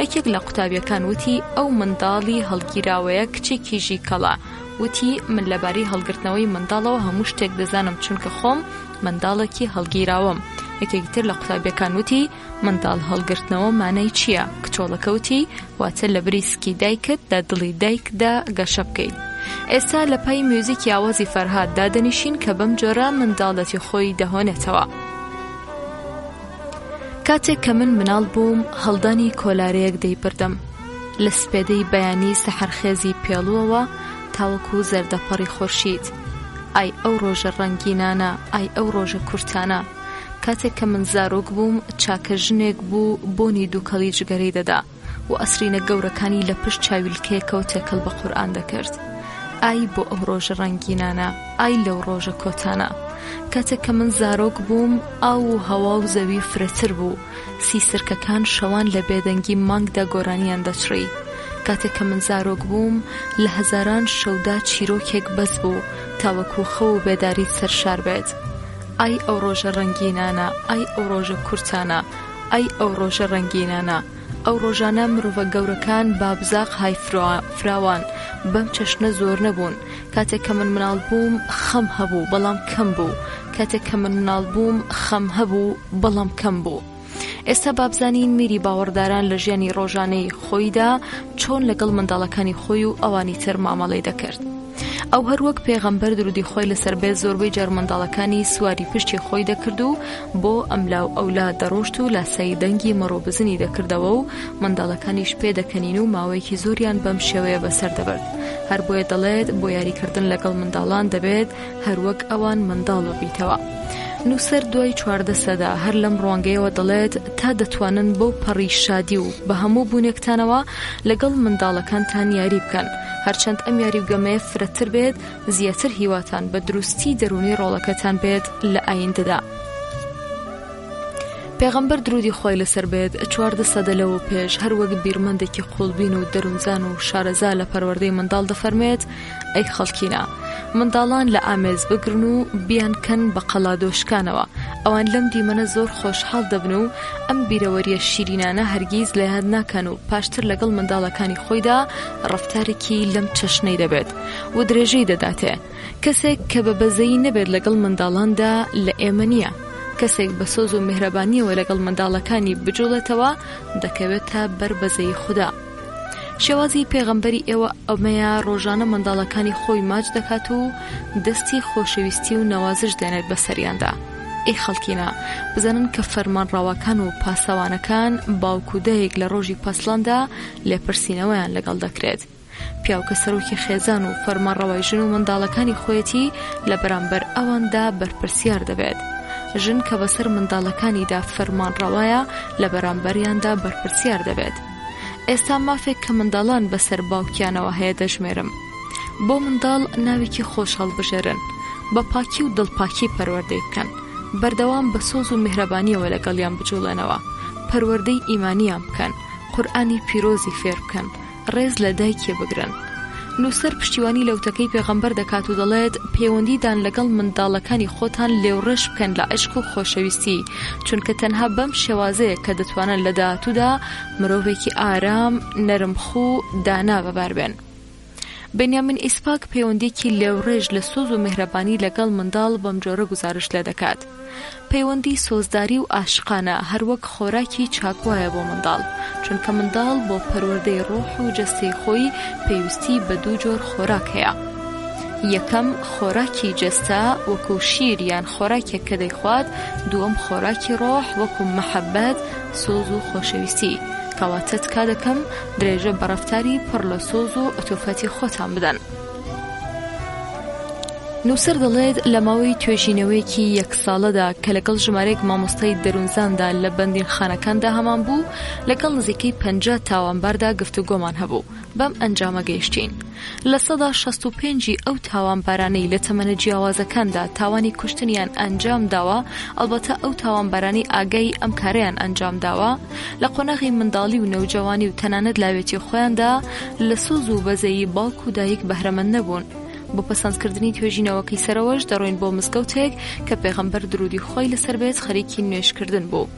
یەکێک لە قوتابیەکان وتی ئەو منداڵی هەڵگیراوەیە کچێکی ژیکەڵە وتی، من لەبارەی هەڵگرتنەوەی منداڵەوە هەموو شتێک دەزانم چونکە خۆم منداڵێکی هەڵگیراوەم. یەکێکی تر لە قوتابیەکان وتی، منداڵ هەڵگرتنەوە مانای چییە؟ کچۆڵەکە وتی، واتە لەبری سکی دایکت لە دڵی دایکتدا گەشە بکەیت. ئێستا لە پای میوزیکی ئاوازی فەرهاد دادەنیشین کە بەم جۆرە منداڵەتی خۆی دەهۆنێتەوە. کاتێک کە من مناڵ بووم هەڵدانی کۆلارەیەک دەیبردم لە سپێدەی بەیانی سەحەرخێزی پێڵووەوە تاوەکو زەردەپەڕی خۆرشید. ئای ئەو ڕۆژە ڕەنگینانە، ئای ئەو ڕۆژە کورتانە. کاتێک کە من زارۆک بووم چاکە ژنێک بوو بۆنی دووکەڵی جگەرەی دەدا. و ئەسرینە گەورەکانی لە پشت چاویلکەیەکەوە تێکەڵ بە قورئان دەکرد. ئای بۆ ئەو ڕۆژە ڕەنگینانە، ئای لەو ڕۆژە کۆتانە. کاتێک کە من زارۆک بووم، ئاو و هەوا و زەوی فرەتر بوو، سیسرکەکان شەوان لە بێدەنگی مانگدا گۆرانیان دەچڕی. کاتێک کە من زارۆک بووم، لە هەزاران شەودا چیرۆکێک بەس بوو تاوەکو خەو و بێداریت سەرشار بێت. ئای ئەو ڕۆژە ڕەنگینانە، ئای ئەو ڕۆژە کورتانە، ئای ئەو ڕۆژە ڕەنگینانە. ئەو ڕۆژانە مرۆڤە گەورەکان بابزاق های فراوان بەم چەشنە زۆر نەبوون. کاتێک کە من مناڵ بووم خەم هەبوو بەڵام کەم بوو. کاتێک کە من مناڵ بووم خەم هەبوو بەڵام کەم بوو. ئێستا بابزانین میری باوەڕداران لە ژیانی ڕۆژانەی خۆیدا چۆن لەگەڵ منداڵەکانی خۆی و ئەوانی تر مامەڵەی دەکرد. ئەو هەر وەک پێغەمبەر درودی خوای لەسەر بێت زۆربەی جار منداڵەکانی سواری پشتی خۆی دەکرد و بۆ ئەملا و ئەولا دەڕۆشت و لاسایی دەنگی مەڕ و بزنی دەکردەوە و منداڵەکانیش پێدەکەنین و ماوەیەکی زۆریان بەم شێوەیە بەسەر دەبرد هەر بۆیە دەڵێت بۆ یاریکردن لەگەڵ منداڵان دەبێت هەر وەک ئەوان منداڵ ببیتەوە. نووسەر دوای 14 سەدە هەر لەم ڕوانگەیەوە دەڵێت تا دەتوانن بەو پەڕی شادی و بە هەموو بوونێکتانەوە لەگەڵ منداڵەکانتان یاری بکەن، هەرچەند ئەم یاری و گەمەیە فرەتر بێت، زیاتر هیواتان بە دروستی دەروونی ڕۆڵەکەتان بێت لە ئایندەدا. پێغەمبەر درودی خوای لەسەر بێت 14 سەدە لەوە پێش هەر وەک بیرمەندێکی قوڵبین و دەروونزان و شارەزا لە پەروەردەی منداڵ دەفەرمێت ئەی خەڵکینە منداڵان لە ئامێز بگرن و بیانکەن بە قەڵادۆشکانەوە ئەوان لەم دیمەنە زۆر خۆشحاڵ دەبن و ئەم بیرەوەریە شیرینانە هەرگیز لە یاد ناکەن و پاشتر لەگەڵ منداڵەکانی خۆیدا ڕەفتارێکی لەم چەشنەی دەبێت و درێژەی دەداتێ کەسێک کە بە بەزەیی نەبێت لەگەڵ منداڵاندا لە ئێمە نییە کەسێک بە سۆز و میهرەبانیەوە لەگەڵ منداڵەکانی بجوڵێتەوە دەکەوێتە بەر بەزەیی خودا. شێوازی پێغەمبەری ئێوە ئەمەیە ڕۆژانە منداڵەکانی خۆی ماچ دەکات و دەستی خۆشەویستی و نەوازش دێنێت بەسەریاندا. ئەی خەڵکینە، بزانن کە فەرمانڕەواکان و پاسەوانەکان باوک و دایک لە ڕۆژی پەسڵاندا لێپرسینەوەیان لەگەڵ دەکرێت. پیاو کە سەرۆکی خێزان و فەرمانڕەوای ژن و منداڵەکانی خۆیەتی لە بەرامبەر ئەواندا بەرپرسیار دەبێت. ژن کە بەسەر منداڵەکانیدا فەرمانڕەوایە لە بەرامبەریاندا بەرپرسیار دەبێت. ئێستا مافێک کە منداڵان بەسەر باوکیانەوە هەیە دەژمێرم. بۆ منداڵ ناوێکی خۆش هەڵبژێرن. بە پاکی و دڵپاکی پەروەردەی بکەن. بەردەوام بە سۆز و میهرەبانییەوە لەگەڵیان بجوڵێنەوە. پەروەردەی ئیمانییان بکەن. قورئانی پیرۆزی فێر بکەن. ڕێز لە دایکی بگرن. نووسەر پشتیوانی لە وتەکەی پێغەمبەر دەکات و دەڵێت، پەیوەندیدان لەگەڵ منداڵەکانی خۆتان لێوڕێژ بکەن لە عیشق و خۆشەویستی، چونکە تەنها بەم شێوازەیە کە دەتوانن لە داهاتوودا مرۆڤێکی ئارام، نەرمخوو، دانا بەبار بێن. بنیامین ئیسپاک پەیوەندییەکی لێوڕێژ لە سۆز و میهرەبانی لەگەڵ منداڵ بەمجۆرە گوزارشت لێدەکات، پەیوەندی سۆزداری و ئاشقانە هەروەک خۆراکی چاک وایە بۆ منداڵ، چونکە منداڵ بۆ پەروەردەی ڕۆح و جەستەی خۆی پێویستی بە دوو جۆر خۆراک هەیە. یەکەم خۆراکی جەستە وەکو شیر یان خۆراکێک کە دەیخوات، دووەم خۆراکی ڕۆح وەکو مەحەبەت، سۆز و خۆشەویستی. کەواتە تکا دەکەم درێژە بە ڕەفتاری پڕ لە سۆز و عتوفەتی خۆتان بدەن. نووسەر دەڵێت لە ماوەی توێژینەوەیەکی یەک ساڵەدا کە لەگەڵ ژمارەیەک مامۆستای دەروونزاندا لە بەندینخانەکاندا هەمان بوو، لەگەڵ نزیکەی 50 تاوانباردا گفتوگۆمان هەبوو، بەم ئەنجامە گەیشتین. 65% ی ئەو تاوانبارانەی لە تەمەنە جیاوازەکاندا تاوانی کوشتنیان ئەنجام داوە، ئەڵبەتە ئەو تاوانبارانەی ئاگایی ئەم کارەیان ئەنجام داوە، لە قۆناغی منداڵی و نەوجەوانی و تەنانەت لاوێتی خۆیاندا لە سۆز و بەزەیی باوک و دایک بەهرەمەند نەبوون. بۆ پەسەندکردنی توێژینەوەکەی سەرەوەش دەڕۆین بۆ مزگەوتێک کە پێغەمبەر درودی خوای لەسەر بێت خەریکی نوێژکردن بوو.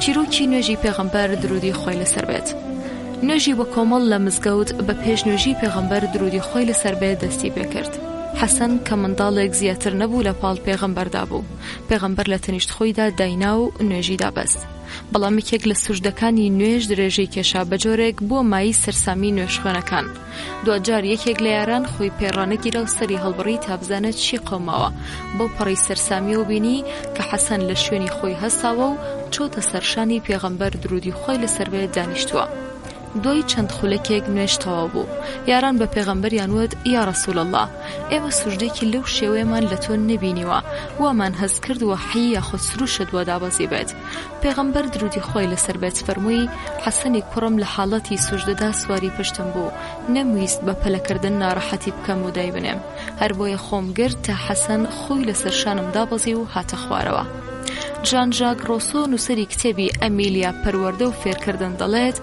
چیرۆکی نوێژی پێغەمبەر درودی خوای لەسەر بێت. نوێژی بە کۆمەڵ لە مزگەوت بە پێش نوێژی پێغەمبەر درودی خوای لەسەر بێت دەستی پێکرد. حەسەن کە منداڵێک زیاتر نەبوو لە پاڵ پێغەمبەردا بوو. پێغەمبەر لە تەنیشت خۆیدا داینا و نوێژی دابەست. بەڵام یەکێک لە سوجدەکانی نوێژ درێژەی کێشا بە جۆرێک بووە مایەی سەرسامی نوێژخوێنەکان. دواجار یەکێک لە یاران خۆی پێ ڕانەگیرا و سەری هەڵبڕی تا بزانێت چی قەوماوە. بەو پەڕی سەرسامییەوە بینی کە حەسەن لە شوێنی خۆی هەستاوە و چۆتە سەر شانی پێغەمبەر دروودی خوای لەسەر بێت دانیشتووە. دوای چەند خولەکێک نوێژ تەواو بوو. یاران بە پێغەمبەریان وت، یا رسول اللە! ئێمە سوجدەیەکی لەو شێوەیەمان لە تۆ نەبینیوە، وامان هەست کرد وەحی یاخود سروشت وا دابەزیبێت. پێغەمبەر درودی خوای لەسەر بێت فەرمووی، حەسەنی کوڕم لە حاڵەتی سوجدەدا سواری پشتم بوو، نەمویست بە پەلەکردن ناڕەحەتی بکەم و دایبنێم، هەر بۆیە خۆم گرت تا حەسەن خۆی لەسەر شانم دابەزی و هاتە خوارەوە. ژان ژاک ڕۆسۆ نووسەری کتێبی ئەمیلیا پەروەردە و فێرکردن دەڵێت،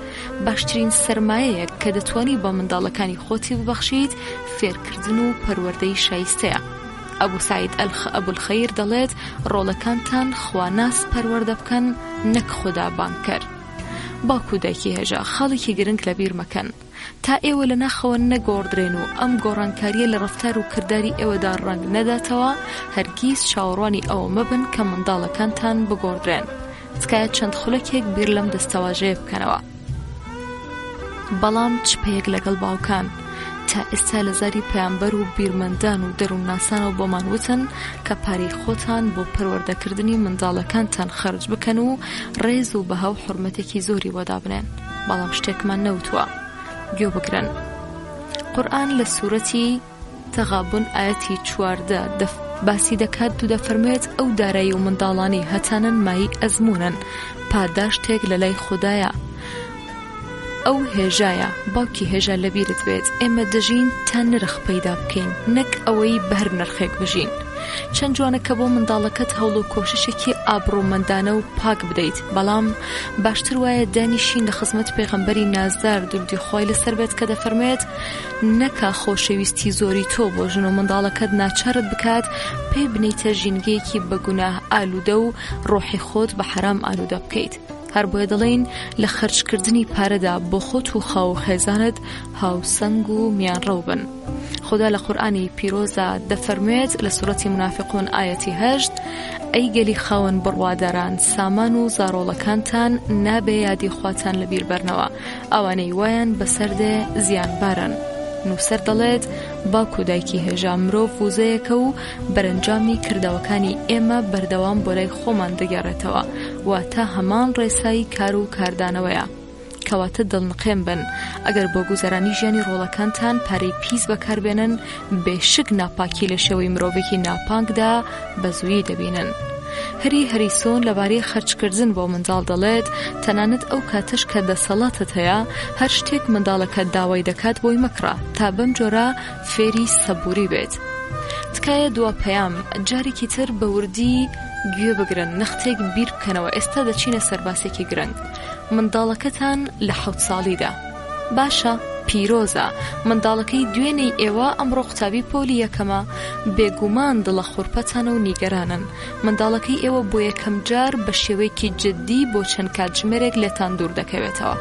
باشترین سەرمایەیەک کە دەتوانی بە منداڵەکانی خۆتی ببەخشیت فێرکردن و پەروەردەی شایستەیە. ئەبو سەعید ئەبولخەیر دەڵێت، ڕۆڵەکانتان خواناس پەروەردە بکەن نەک خودا بانگکەر. باوک و دایکی هێژا خاڵێکی گرنگ لەبیر مەکەن، تا ئێوە لە ناخەوە نەگۆڕدرێن و ئەم گۆڕانکارییە لە ڕەفتار و کرداری ئێوەدا ڕەنگ نەداتەوە، هەرگیز چاوەڕوانی ئەوە مەبن کە منداڵەکانتان بگۆڕدرێن. تکایە چەند خولەکێک بیر لەم دەستەواژەیە بکەنەوە. بەڵام چ پێیەک لەگەڵ باوکان؟ تا ئێستا لە زاری پەیامبەر و بیرمەندان و دەروونناسانەوە بۆمان وتن کە پارەی خۆتان بۆ پەروەردەکردنی منداڵەکانتان خەرج بکەن و ڕێز و بەها و حورمەتێکی زۆری بۆ دابنێن، بەڵام شتێکمان نەوتووە. گوێ بگرن. قورئان لە سورەتی تەغابون ئایەتی 14 دەف باسی دەکات و دەفەرموێت ئەو دارایی و منداڵانەی هەتانن مایەی ئەزموونن پاداشتێک لە لای خودایە ئەو هێژایە باوکی هێژا لەبیرت بێت ئێمە دەژین تا نرخ پەیدا بکەین نەک ئەوەی بە هەر نرخێک بژین چەند جوانە کە بۆ منداڵەکەت هەوڵ و کۆششێکی ئابڕوومەندانە و پاک بدەیت بەڵام باشتر وایە دانیشین لە خزمەت پێغەمبەری نازدار درودی خوای لەسەر بێت کە دەفەرموێت نەکا خۆشەویستی زۆری تۆ بۆ ژن و منداڵەکەت ناچارت بکات پێی بنێیتە ژینگەیەکی بە گوناه ئالوودە و ڕۆحی خۆت بە حەرام ئالوودە بکەیت. هەر بۆیە دەڵێین لە خەرجکردنی پارەدا بۆ خۆت و خاو و خێزانت هاوسەنگ و میانڕەو بن. خودا لە قورئانی پیرۆزدا دەفەرموێت لە سورەتی مونافیقون ئایەتی هەشت، ئەی گەلی خاوەن بڕواداران سامان و زارۆڵەکانتان نابێ یادی خواتان لەبیر بەرنەوە، ئەوانەی وایان بەسەر دێ زیانبارن. نووسەر دەڵێت، باوک و دایکی هێژا مرۆڤ وزەیەکە و بەرەنجامی کردەوەکانی ئێمە بەردەوام بۆ لای خۆمان دەگەڕێتەوە، واتە هەمان ڕێسای کار و کاردانەوەیە. کەواتە دڵنقێم بن، ئەگەر بۆ گوزەرانی ژیانی ڕۆڵەکانتان پارەی پیس بەکاربێنن، بێ شک ناپاکی لە شێوەی مرۆڤێکی ناپاکدا بە زوویی دەبینن. هری هەریسۆن لەبارەی خەرجکردن بۆ منداڵ دەڵێت، تەنانەت ئەو کاتەش کە دەسەڵاتت هەیە، هەر شتێک منداڵەکەت داوای دەکات بۆی مەکڕە، تا بەم جۆرە فێری سەبووری بێت. تکایە دوا پەیام، جارێکی تر بە وردی گوێ بگرن، نەختێک بیر بکەنەوە، ئێستا دەچینە سەر باسێکی گرنگ. منداڵەکەتان لە حەوت ساڵیدا. باشە، پیرۆزە، منداڵەکەی دوێنێی ئێوە ئەمڕۆ قوتابی پۆلی یەکەمە، بێگومان دڵە خورپەتانە و نیگەرانن، منداڵەکەی ئێوە بۆ یەکەم جار بە شێوەیەکی جددی بۆ چەند کاتژمێرێک لێتان دوور دەکەوێتەوە.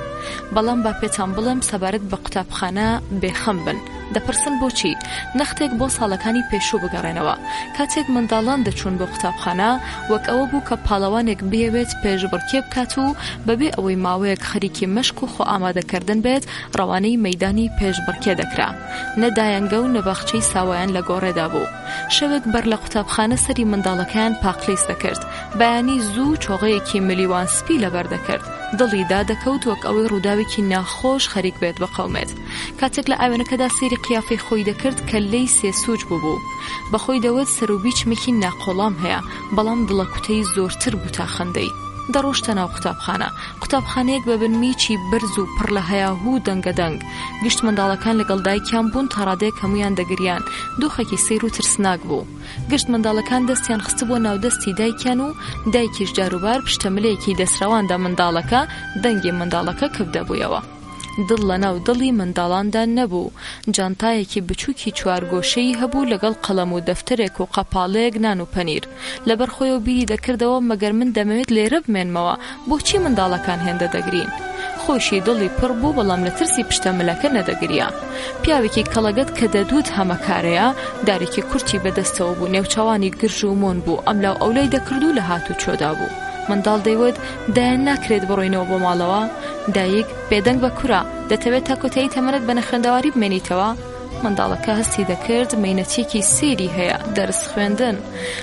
بەڵام با پێتان بڵێم سەبارەت بە قوتابخانە بێخەم بن. دەپرسن بۆچی؟ نەختێک بۆ ساڵەکانی پێشوو بگەڕێنەوە. کاتێک منداڵان دەچوون بۆ قوتابخانە، وەک ئەوە بوو کە پاڵەوانێک بیەوێت پێشبڕکێ بکات و بەبێ ئەوەی ماوەیەک خەریکی مەشق و خۆئامادەکردن بێت، ڕەوانەی مەیدانی پێشبڕکێ دەکرا. نە دایەنگە و نە باخچەی ساوایان لە گۆڕێدا بوو. شەوێک بەر لە قوتابخانە سەری منداڵەکەیان پاقلیس دەکرد. بەیانی زوو چۆغەیەکی ملیوان سپی لەبەر دەکرد. دڵی دادەکەوت وەک ئەوەی ڕووداوێکی ناخۆش خەریک بێت بقەومێت. کاتێک لە ئاوێنەکەدا سەیری قیافەی خۆی دەکرد کەللەی سێسووچ بووبوو. بە خۆی دەوت سەروبیچمێکی ناقۆڵام هەیە، بەڵام دڵەکوتەی زۆرتر بوو تا خەندەی. دەڕۆشتە ناو قوتابخانە. قوتابخانەیەک بە بنمیچی بەرز و پڕ لە هەیاهوو و دەنگەدەنگ. گشت منداڵەکان لەگەڵ دایکیان بوون تا ڕادەیەک هەموویان دەگریان. دۆخێکی سەیر و ترسناک بوو. گشت منداڵەکان دەستیان خستبووە ناودەستی دایکیان و دایکیش جاروبار پشتەملێکی دەسرەواندە منداڵەکە، دەنگی منداڵەکە کپ دەبوویەوە. دڵ لەناو دڵی منداڵاندا نەبوو، جانتایەکی بچووکی چوارگۆشەیی هەبوو لەگەڵ قەڵەم و دەفتەرێک و قەپاڵەیەک نان و پەنیر. لەبەر خۆیەوە بیری دەکردەوە مەگەر من دەمەوێت لێرە بمێنمەوە، بۆچی منداڵەکان هێندە دەگرین؟ خۆیشی دڵی پڕ بوو بەڵام لە ترسی پشتە ملەکە نەدەگریا. پیاوێکی کەڵەگەت کە دەدوت هەمەکارەیە، دارێکی کورتی بە دەستەوە بوو، نێوچاوانی گرژ و مۆن بوو، ئەملاو ئەولای دەکرد و لە هاتوچۆدا بوو. منداڵ دەیوت، دایە ناکرێت بڕۆینەوە بۆ ماڵەوە؟ دایک، بێدەنگ بە کورە، دەتەوێت تا کۆتایی تەمەنت بە نەخوێندەواری بمێنیتەوە؟ منداڵەکە هەستی دەکرد مەینەتییەکی سەیری هەیە، دەرس خوێندن.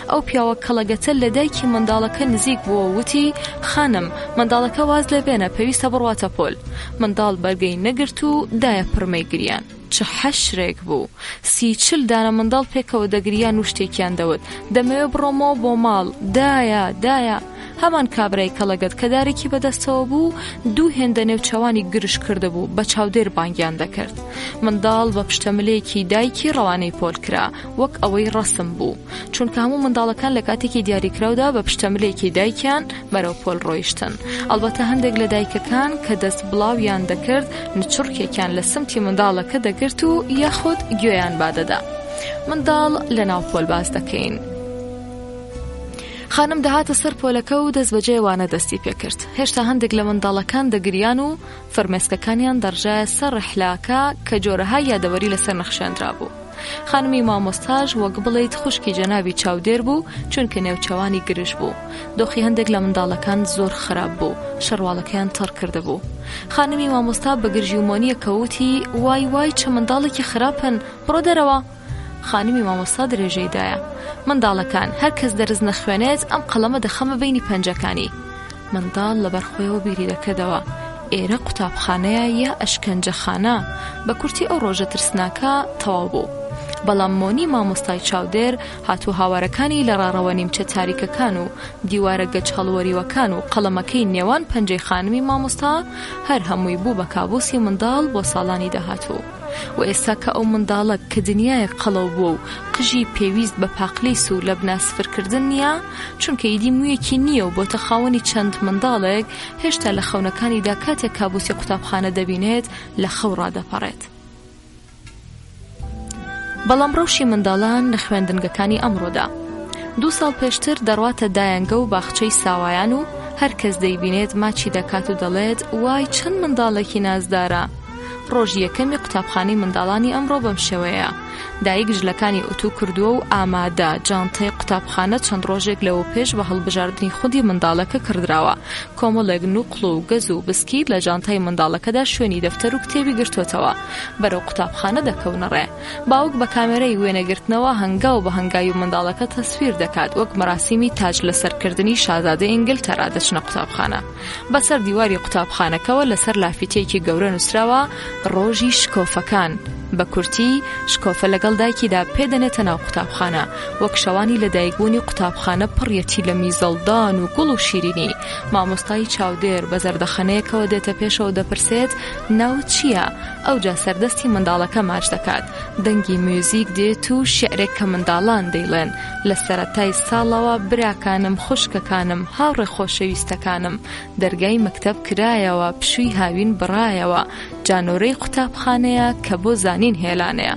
ئەو پیاوە کەڵەگەتە لە دایکی منداڵەکە نزیک بووەوە وتی، خانم، منداڵەکە واز لێ بێنە، پێویستە بڕواتە پۆل. منداڵ بەرگەی نەگرت و دایە پرمەی گریان. چ حەشرێک بوو! 30 40 دانە منداڵ پێکەوە دەگریان و شتێکیان دەوت. دەمەوێ بڕۆمەوە بۆ ماڵ. دایە! دایە! هەمان کابرای کەڵەگەت کە دارێکی بەدەستەوە بوو، دوو هێندە نێوچەوانی گرژ کردبوو، بە چاودێر بانگیان دەکرد. منداڵ بە پشتەملێکی دایکی ڕەوانەی پۆل کرا، وەک ئەوەی ڕەسم بوو. چونکە هەموو منداڵەکان لە کاتێکی دیاریکراودا بە پشتەملێکی دایکیان بەرەو پۆل ڕۆیشتن. ئەڵبەتە هەندێک لە دایکەکان کە دەست بڵاویان دەکرد، نچڕکێکیان لە سمتی منداڵەکە دەگرت و یاخود گوێیان بادەدا. منداڵ لەناو پۆل باس دەکەین. خانم دەهاتە سەر پۆلەکە و دەستبەجێ وانە دەستی پێکرد. هێشتا هەندێک لە منداڵەکان دەگریان و فرمێسکەکانیان دەڕژایە سەر ڕیحلاکە کە جۆرەها یادەوەری لەسەر نەخشێنرابوو. خانمی مامۆستاش وەک بڵێیت خوشکی جەنابی چاودێر بوو، چونکە نێوچەوانی گرژ بوو. دۆخی هەندێک لە منداڵەکان زۆر خراپ بوو، شەرواڵەکەیان تەڕ کردبوو. خانمی مامۆستا بە گرژی و مۆنییەکەوە وتی، وای وای چ منداڵێکی خراپن، بڕۆ دەرەوە! خانمی مامۆستا درێژەی دایە. منداڵەکان، هەر کەس دەرس نەخوێنێت، ئەم قەڵەمە دەخەمە بەینی پەنجەکانی. منداڵ لەبەر خۆیەوە بیری دەکردەوە، ئێرە قوتابخانەیە یا ئەشکەنجەخانە؟ بە کورتی ئەو ڕۆژە ترسناکە تەواو بوو. بەڵام مۆنی مامۆستای چاودێر هات و هاوارەکانی لە ڕاڕەوە نیمچە تاریکەکان و دیوارە گەچ هەڵوەریوەکان و قەڵەمەکەی نێوان پەنجەی خانمی مامۆستا هەر هەمووی بوو بە کابوسی منداڵ بۆ ساڵانی داهاتوو. و ئێستا کە ئەو منداڵە کە دنیایەک قەڵەو بووە و قژی پێویست بە پاقلیس و لەبنا سفرکردن نییە، چونکە ئیدی موویەکی نییە و بۆتە خاوەنی چەند منداڵێک، هێشتا لە خەونەکانیدا کاتێک کابوسی قوتابخانە دەبینێت لە خەو ڕادەپەڕێت. بەڵام ڕەوشی منداڵان لە خوێندنگەکانی ئەمڕۆدا. دوو ساڵ پێشتر دەڕواتە دایەنگە و باخچەی ساوایان و هەر کەس دەیبینێت ماچی دەکات و دەڵێت وای چەند منداڵێکی نازدارە! ڕۆژی یەکەمی قوتابخانەی منداڵانی ئەمڕۆ بەم شێوەیەیە، دایک جلەکانی ئوتوو کردووە و ئامادە، جانتای قوتابخانە چەند ڕۆژێک لەوەوپێش بە هەڵبژاردنی خودی منداڵەکە کڕدراوە، کۆمەڵێک نوقڵ و گەز و بسکیت لە جانتای منداڵەکەدا شوێنی دەفتەر و کتێبی گرتووەتەوە، بەرەو قوتابخانە دەکەونە ڕێ. باوک بە کامێرای وێنەگرتنەوە هەنگاو بە هەنگاوی منداڵەکە تەسویر دەکات، وەک مەراسیمی تاج لەسەرکردنی شازادەی ئینگلتەرا دەچنە قوتابخانە. بەسەر دیواری قوتابخانەکەوە لەسەر لافیتەیەکی گەورە نووسراوە ڕۆژی شکۆفەکان. بە کورتی، شکۆفە لەگەڵ دایکیدا پێ دەنێتە ناو قوتابخانە، وەک شەوانی لەدایکبوونی قوتابخانە پڕیەتی لە میزەڵدان و گوڵ و شیرینی. مامۆستای چاودێر بە زەردەخەنەیەکەوە دێتە پێشەوە دەپرسێت ناوت چییە؟ ئەوجا سەردەستی منداڵەکە ماچ دەکات. دەنگی میوزیک دێت و شیعرێک کە منداڵان دەیڵێن. لە سەرەتای ساڵەوە براکانم، خوشکەکانم، هاوڕێ خۆشەویستەکانم، دەرگای مەکتەب کرایەوە، پشووی هاوین بڕایەوە، جا نۆرەی قوتابخانەیە کە بۆ زانین هێلانەیە.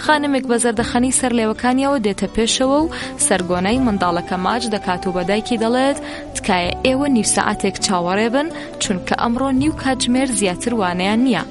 خانمێک بە زەردەخەنەی سەر لێوەکانیەوە دێتە پێشەوە و سەرگۆنای منداڵەکە ماچ دەکات و بە دایکی دەڵێت، تکایە ئێوە نیو سەعاتێک چاوەڕێ بن، چونکە ئەمڕۆ نیو کاتژمێر زیاتر وانەیان نییە.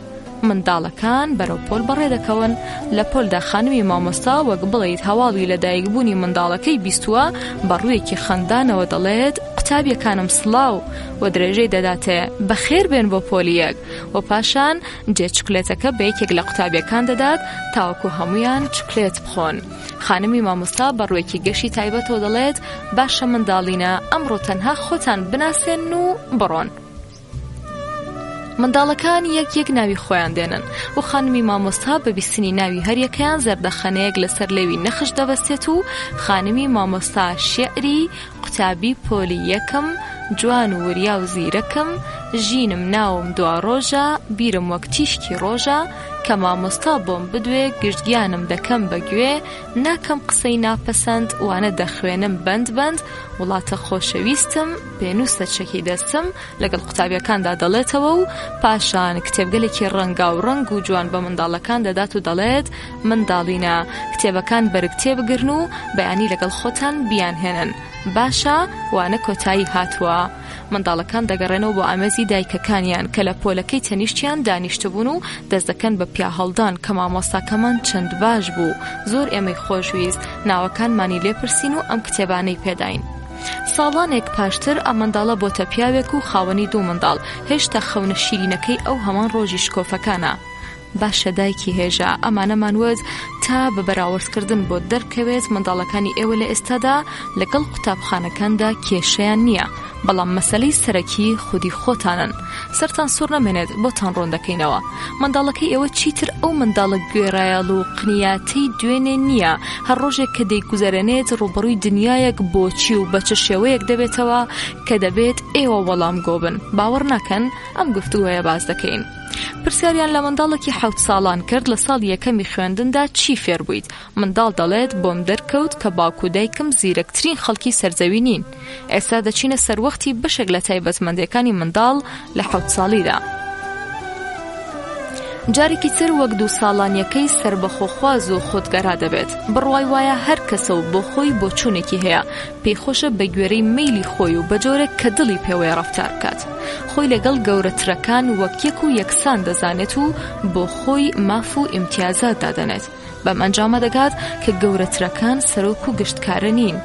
منداڵەکان بەرەو پۆل بەڕێ دەکەون. لە پۆلدا خانمی مامۆستا وەک بڵێیت هەواڵی لەدایکبوونی منداڵەکەی بیستووە، بە ڕوویەکی خەندانەوە دەڵێت، قوتابیەکانم سڵاو، و درێژەی دەداتێ، بەخێر بێن بۆ پۆلی یەک، و پاشان جێ چوکلێتەکە بە یەکێک لە قوتابیەکان دەدات تاوەکو هەموویان چوکلێت بخۆن. خانمی مامۆستا بە ڕووێکی گەشی تایبەتەوە دەڵێت، باشە منداڵینە، ئەمڕۆ تەنها خۆتان بناسێنن و بڕۆن. منداڵەکان یەک یەک ناوی خۆیان دێنن و خانمی مامۆستا بە بیستنی ناوی هەریەکەیان زەردەخەنەیەک لەسەر لێوی نەخش دەبەستێت و خانمی مامۆستا شیعری قوتابی پۆلی یەکم جوان و وریا و زیرەکم ژینم ناوم دواڕۆژە بیرم وەک تیشکی ڕۆژە کە مامۆستا بۆم بدوێ گشت گیانم دەکەم بە گوێ ناکەم قسەی ناپەسەند وانە دەخوێنم بەند بەند وڵاتە خۆشەویستم پێنووسە چەکی دەستم لەگەڵ قوتابیەکاندا دەڵێتەوە و پاشان کتێبگەلێکی ڕەنگاو ڕەنگ و جوان بە منداڵەکان دەدات و دەڵێت منداڵینە کتێبەکان بەرگ تێبگرن و بەیانی لەگەڵ خۆتان بیانهێنن باشە وانە کۆتایی هاتووە. منداڵەکان دەگەڕێنەوە بۆ ئامێزی دایکەکانیان کە لە پۆلەکەی تەنیشتیان دانیشتبوون و دەست دەکەن بە پیاهەڵدان کە مامۆستاکەمان چەند باش بوو زۆر ئێمەی خۆشویست ناوەکانمانی لێپرسین و ئەم کتێبانەی پێداین. ساڵانێک پاشتر ئەم منداڵە بۆتە پیاوێک و خاوەنی دوو منداڵ، هێشتا خەونە شیرینەکەی ئەو هەمان ڕۆژی شکۆفەکانە. باشە دایکی هێژا، ئەمانەمان وت تا بە بەراوردکردن بۆت دەربکەوێت منداڵەکانی ئێوە لە ئێستادا لەگەڵ قوتابخانەکاندا کێشەیان نییە، بەڵام مەسەلەی سەرەکی خودی خۆتانن. سەرتان سوڕ نەمێنێت بۆتان ڕوون دەکەینەوە. منداڵەکەی ئێوە چیتر ئەو منداڵە گوێڕایەڵ و قنیاتەی دوێنێ نییە، هەر ڕۆژێک کە دەیگوزەرێنێت ڕووبەڕووی دنیایەک بۆچی و بە چ شێوەیەک دەبێتەوە کە دەبێت ئێوە وەڵامگۆ بن. باوەڕ ناکەن؟ ئەم گفتوگۆیە باس دەکەین. پرسیاریان لە منداڵێکی حەوت ساڵان کرد لە ساڵی یەکەمی خوێندندا چی فێر بوویت؟ منداڵ دەڵێت بۆم دەرکەوت کە باوک و دایکم زیرەکترین خەڵکی سەرزەوی نین. ئێستا دەچینە سەروەختی بەشێک لە تایبەتمەندیەکانی منداڵ لە حەوت ساڵیدا. جارێکی تر وەک دوو ساڵانیەکەی سەربەخۆخواز و خودگەرا دەبێت. بڕوای وایە هەر کەسە و بۆ خۆی بۆچوونێکی هەیە، پێی خۆشە بە گوێرەی مەیلی خۆی و بە جۆرێک کە دڵی پێوەیە ڕەفتار بکات. خۆی لەگەڵ گەورەترەکان وەک یەک و یەکسان دەزانێت و بۆ خۆی ماف و ئیمتیازات دادەنێت. بەم ئەنجامە دەگات کە گەورەترەکان سەرۆک و گشتکارە نین.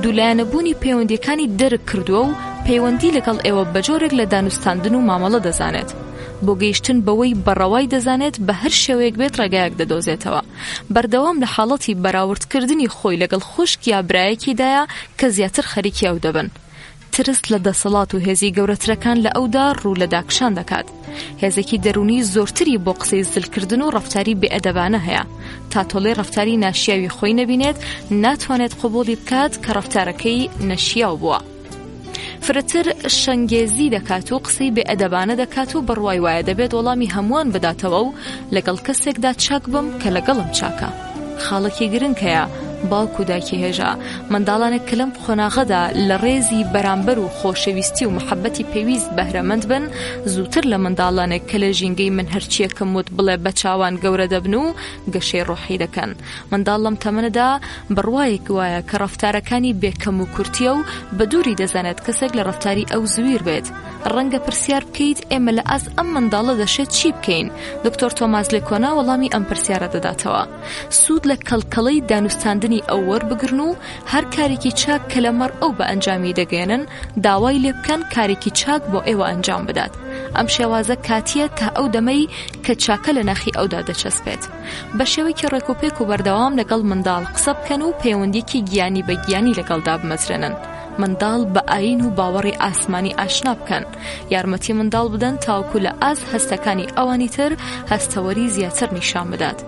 دوولایەنەبوونی پەیوەندییەکانی دەرک کردووە و پەیوەندی لەگەڵ ئێوە بە جۆرێک لە دانوستاندن و مامەڵە دەزانێت. بۆ گەیشتن بەوەی بە ڕەوای دەزانێت بە هەر شێوەیەک بێت ڕێگایەک دەدۆزێتەوە. بەردەوام لە حاڵەتی بەراوردکردنی خۆی لەگەڵ خوشک یا برایەکیدایە کە زیاتر خەریکی ئەو دەبن. ترس لە دەسەڵات و هێزی گەورەترەکان لە ئەودا ڕوو لە داکشان دەکات. هێزێکی دەروونی زۆرتری بۆ قسەی زلکردن و ڕەفتاری بێئەدەبانە هەیە. تا تۆڵەی ڕەفتاری ناشیاوی خۆی نەبینێت، ناتوانێت قبوڵی بکات کە ڕەفتارەکەی نەشیاو بووە. فرەتر شەنگێزی دەکات و قسەی بێئەدەبانە دەکات و بڕوای وایە دەبێت وەڵامی هەمووان بداتەوە و لەگەڵ کەسێکدا چاک بم کە لەگەڵم چاکە. خاڵێکی گرنگ هەیە، باوک و دایکی هێژا، منداڵانێک کە لەم قۆناغەدا لە ڕێزی بەرامبەر و خۆشەویستی و محەبەتی پێویست بەهرەمەند بن، زووتر لە منداڵانێک کە لە ژینگەی من هەرچییەکم وت بڵێ بە چاوان گەورە دەبن و گەشەی ڕۆحی دەکەن. منداڵ لەم تەمەنەدا بڕوایەک وایە کە ڕەفتارەکانی بێ کەموکورتییە و بە دووری دەزانێت کەسێک لە ڕەفتاری ئەو زویر بێت. ڕەنگە پرسیار بکەیت ئێمە لە ئاست ئەم منداڵە دەشێت چی بکەین؟ دکتۆر تۆماس لێکۆنا وەڵامی ئەم پرسیارە دەداتەوە. سوود لە کەڵکەڵەی دانوستاندنی ئەو وەربگرن و هەر کارێکی چاک کە لەمەڕ ئەو بە ئەنجامی دەگەیەنن داوای لێ بکەن کارێکی چاک بۆ ئێوە ئەنجام بدات. ئەم شێوازە کاتییە تا ئەو دەمەی کە چاکە لە ناخی ئەودا دەچەسپێت. بە شێوەیەکی ڕێکوپێک و بەردەوام لەگەڵ منداڵ قسە بکەن و پەیوەندییەکی گیانی بە گیانی لەگەڵ دابمەزرێنن. منداڵ بە ئایین و باوەڕی ئاسمانی ئاشنا بکەن. یارمەتی منداڵ بدەن تاوەکو لە ئاست هەستەکانی ئەوانی تر هەستەوەری زیاتر نیشان بدات.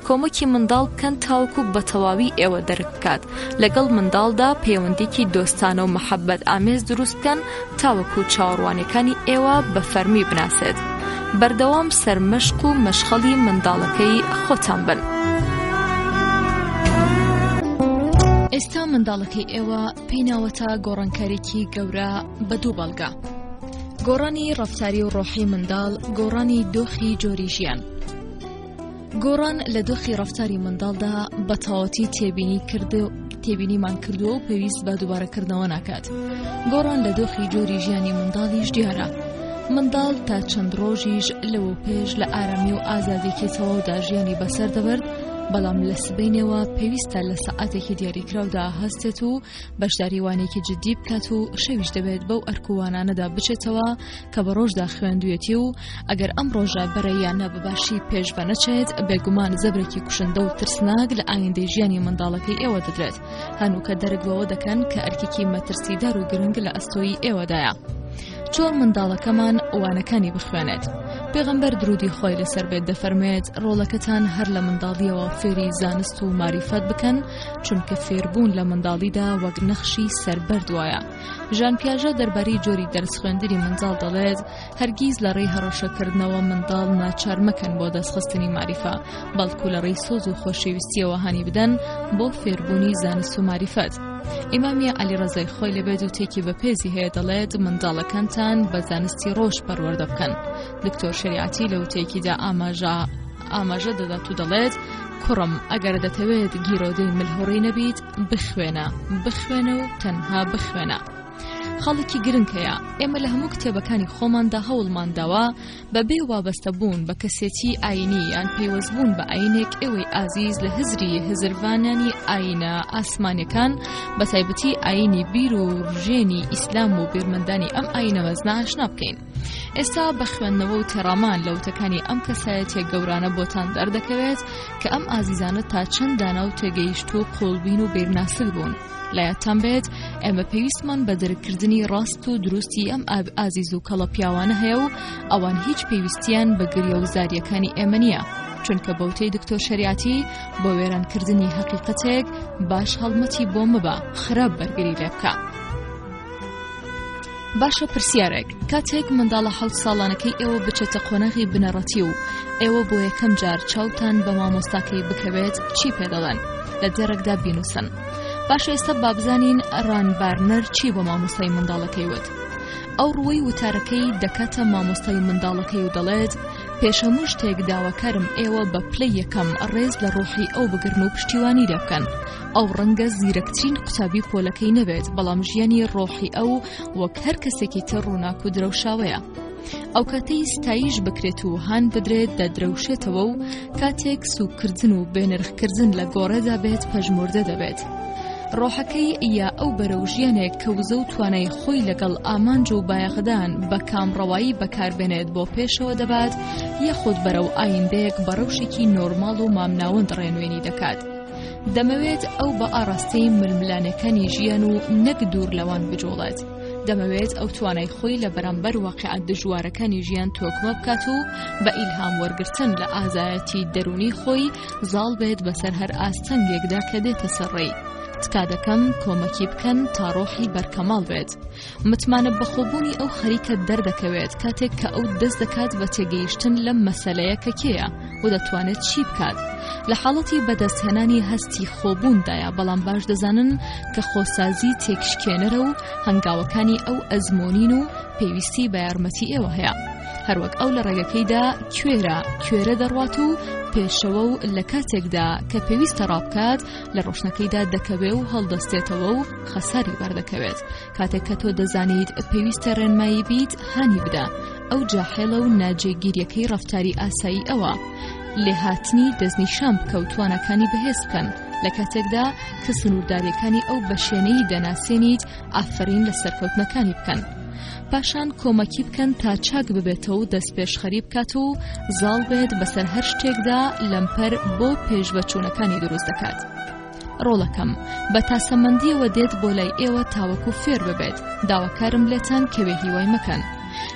کۆمەکی منداڵ بکەن تاوەکو بە تەواوی ئێوە دەرک بکات. لەگەڵ منداڵدا پەیوەندیکی دۆستانە و مەحەبەت ئامێز دروست بکەن تاوەکو چاوەڕوانیەکانی ئێوە بە فەرمی بناسێت. بەردەوام سەرمەشق و مەشخەڵی منداڵەکەی خۆتان بن. ئێستا منداڵەکەی ئێوە پێی ناوەتە گۆڕانکاریی گەورە بە دوو بەڵگە. گۆڕانی ڕەفتاری و ڕۆحی منداڵ، گۆڕانی دۆخی جۆری ژیان. گۆڕان لە دۆخی ڕەفتاری منداڵدا بە تەواوەتی تێبینی کرد تێبینیمان کردووە و پێویست بە دووبارەکردنەوە ناکات. گۆڕان لە دۆخی جۆری ژیانی منداڵیش دیارە. منداڵ تا چەند ڕۆژیش لەوە پێش لە ئارامی و ئازادێکی تەواودا ژیانی بەسەر دەبرد، بەڵام لە سبەینێوە پێویستە لە سەعاتێکی دیاریکراودا هەستێت و بەشداری وانێکی جددی بکات و شەویش دەبێت بەو ئەرک و وانانەدا بچێتەوە کە بە ڕۆژدا خوێندویەتی و ئەگەر ئەم ڕۆژە بەرەیانە بە باشی پێش بە نەچێت بێگومان زەبرێکی کوشندە و ترسناک لە ئایندەی ژیانی منداڵەکەی ئێوە دەدرێت. هەنووکە دەرک بەوە دەکەن کە ئەرکێکی مەترسیدار و گرنگ لە ئەستۆی ئێوەدایە. چۆن منداڵەکەمان وانەکانی بخوێنێت؟ پێغەمبەر درودی خۆی لەسەر بێت دەفەرموێت ڕۆڵەکەتان هەر لە منداڵیەوە فێری زانست و ماریفەت بکەن چونکە فێربوون لە منداڵیدا وەک نەخشی سەربەرد وایە. ژان پیاژە دەربارەی جۆری دەرس خوێندنی منداڵ دەڵێت هەرگیز لە ڕێی هەڕەشەکردنەوە منداڵ ناچار مەکەن بۆ دەستخستنی ماریفە بەڵکو لە ڕێی سۆز و خۆشەویستیەوە هانی بدەن بۆ فێربوونی زانست و ماریفەت. ئیمامی عەلی ڕەزای خۆی لەبێت و تێکی بەپێزی هەیە دەڵێت منداڵەکانتان بە زانستی ڕۆژ پەروەردە بکەن. دکتۆر شەریعەتی لە وتەیەکیدا ئاماژە ئاماژە دەدات و دەڵێت کوڕم ئەگەر دەتەوێت گیرۆدەی ملهوڕی نەبیت بخوێنە بخوێنە و تەنها بخوێنە. خاڵێکی گرنگ هەیە ئێمە لە هەموو کتێبەکانی خۆماندا هەوڵمان داوە بەبێ وابەستە بوون بە کەسێتی ئاینی یان پەیوەست بوون بە ئاینێک ئێوەی ئازیز لە هزری هزرڤانانی ئاینە ئاسمانیەکان بە تایبەتی ئاینی بیر و ڕژێنی ئیسلام و بیرمەندانی ئەم ئاینە مەزنە ئاشنا بکەین. ئێستا بە خوێندنەوە و تێڕامان لە وتەکانی ئەم کەسایەتیە گەورانە بۆتان دەردەکەوێت کە ئەم ئازیزانە تا چەند دانا و تێگەیشتوو و قوڵبین و بیرناسک بوون. لایەتان بێت ئێمە پێویستمان بە دەرککردنی ڕاست و دروستی ئەم ئاب ئازیز و کەڵە پیاوانە هەیە و ئەوان هیچ پێویستیان بە گریە و زاریەکانی ئێمە نییە چونکە بەوتەی دکتۆر شەریعەتی بۆ وێرانکردنی هەقیقەتێک باش هەڵمەتی بۆ مەبە خراپ بەرگری لێ بکە. باشە پرسیارێک کاتێک منداڵە حەوت ساڵانەکەی ئێوە بچێتە قۆناغی بنەڕەتی و ئێوە بۆ یەکەم جار چاوتان بە مامۆستاکەی بکەوێت چی پێ دەڵێن لە دێڕێکدا بینوسن باشە ئێستا بابزانین ڕان بارنەر چی بۆ مامۆستای منداڵەکەی وت ئەو ڕووی وتارەکەی دەکاتە مامۆستای منداڵەکەی و دەڵێت پێش هەموو شتێک داواکارم ئێوە بە پلەی یەکەم ڕێز لە ڕۆحی ئەو بگرن و پشتیوانی لێ بکەن ئەو ڕەنگە زیرەکترین قوتابی پۆلەکەی نەبێت بەڵام ژیانی ڕۆحی ئەو وەک هەر کەسێکی تر ڕووناک و درەوشاوەیە. ئەو کاتەی ستایش بکرێت و هان بدرێت دەدرەوشێتەوە و کاتێک سوکردن و بێنرخکردن لە گۆڕێدا بێت پەژموردە دەبێت. ڕۆحەکەی یا ئەو بەرەو ژیانێک کە وزە و توانای خۆی لەگەڵ ئامانج و بایەخدان بە کامڕەوایی بەکاربێنێت بۆ پێشەوە دەبات یاخود بەرەو ئایندەیەک بە ڕەوشێکی نۆرماڵ و مامناوەند ڕێنوێنی دەکات. دەمەوێت ئەو بە ئاڕاستەی ململانێکانی ژیان و نەک دوور لەوان بجوڵێت. دەمەوێت ئەو توانای خۆی لە بەرامبەر واقیعە دژوارەکانی ژیان تۆکمە بکات و بە ئیلهام وەرگرتن لە ئازایەتی دەروونی خۆی زاڵ بێت بەسەر هەر ئاستەنگێکدا کە دێتە سەر ڕێی. تکا دەکەم کۆمەکی بکەن تا ڕۆحی بەرکەماڵ بێت. متمانە بەخۆبوونی ئەو خەریکە دەردەکەوێت کاتێک کە ئەو دەست دەکات بە تێگەیشتن لەم مەسەلەیە کە کێیە و دەتوانێت چی بکات لە حاڵەتی بەدەستهێنانی هەستی خۆبووندایە بەڵام باش دەزانن کە خۆسازی تێکشکێنەرە و هەنگاوەکانی ئەو ئەزمۆنین و پێویستی بە یارمەتی ئێوە هەیە هەروەک ئەو لە ڕێگەکەیدا کوێرە کوێرە دەڕوات و پێشەوە و لە کاتێکدا کە پێویستە ڕابکات لە ڕۆشنەکەیدا دەکەوێ و هەڵدەستێتەوە و خەساری بەردەکەوێت کاتێک کە تۆ دەزانیت پێویستە ڕێنمایی بیت هانی بدە ئەو جاحێڵە و ناجێگیریەکەی ڕەفتاری ئاسایی ئەوە لێهاتنی دەستنیشان بکە و تواناکانی بەهێز بکەن لە کاتێکدا کە سنوورداریەکانی ئەو بە شێنەیی دەناسێنیت ئافرین لە سەرکەوتنەکانی بکەن پاشان کۆمەکی بکەن تا چاک ببێتەوە و دەستپێشخەری بکات و زاڵ بێت بەسەر هەر شتێکدا لەمپەر بۆ پێشڤەچوونەکانی دروست دەکات. ڕۆڵەکەم بە تاسەمەندیەوە دێت بۆ لای ئێوە تاوەکو فێر ببێت داواکارم لێتان کە بێ هیوای مەکەن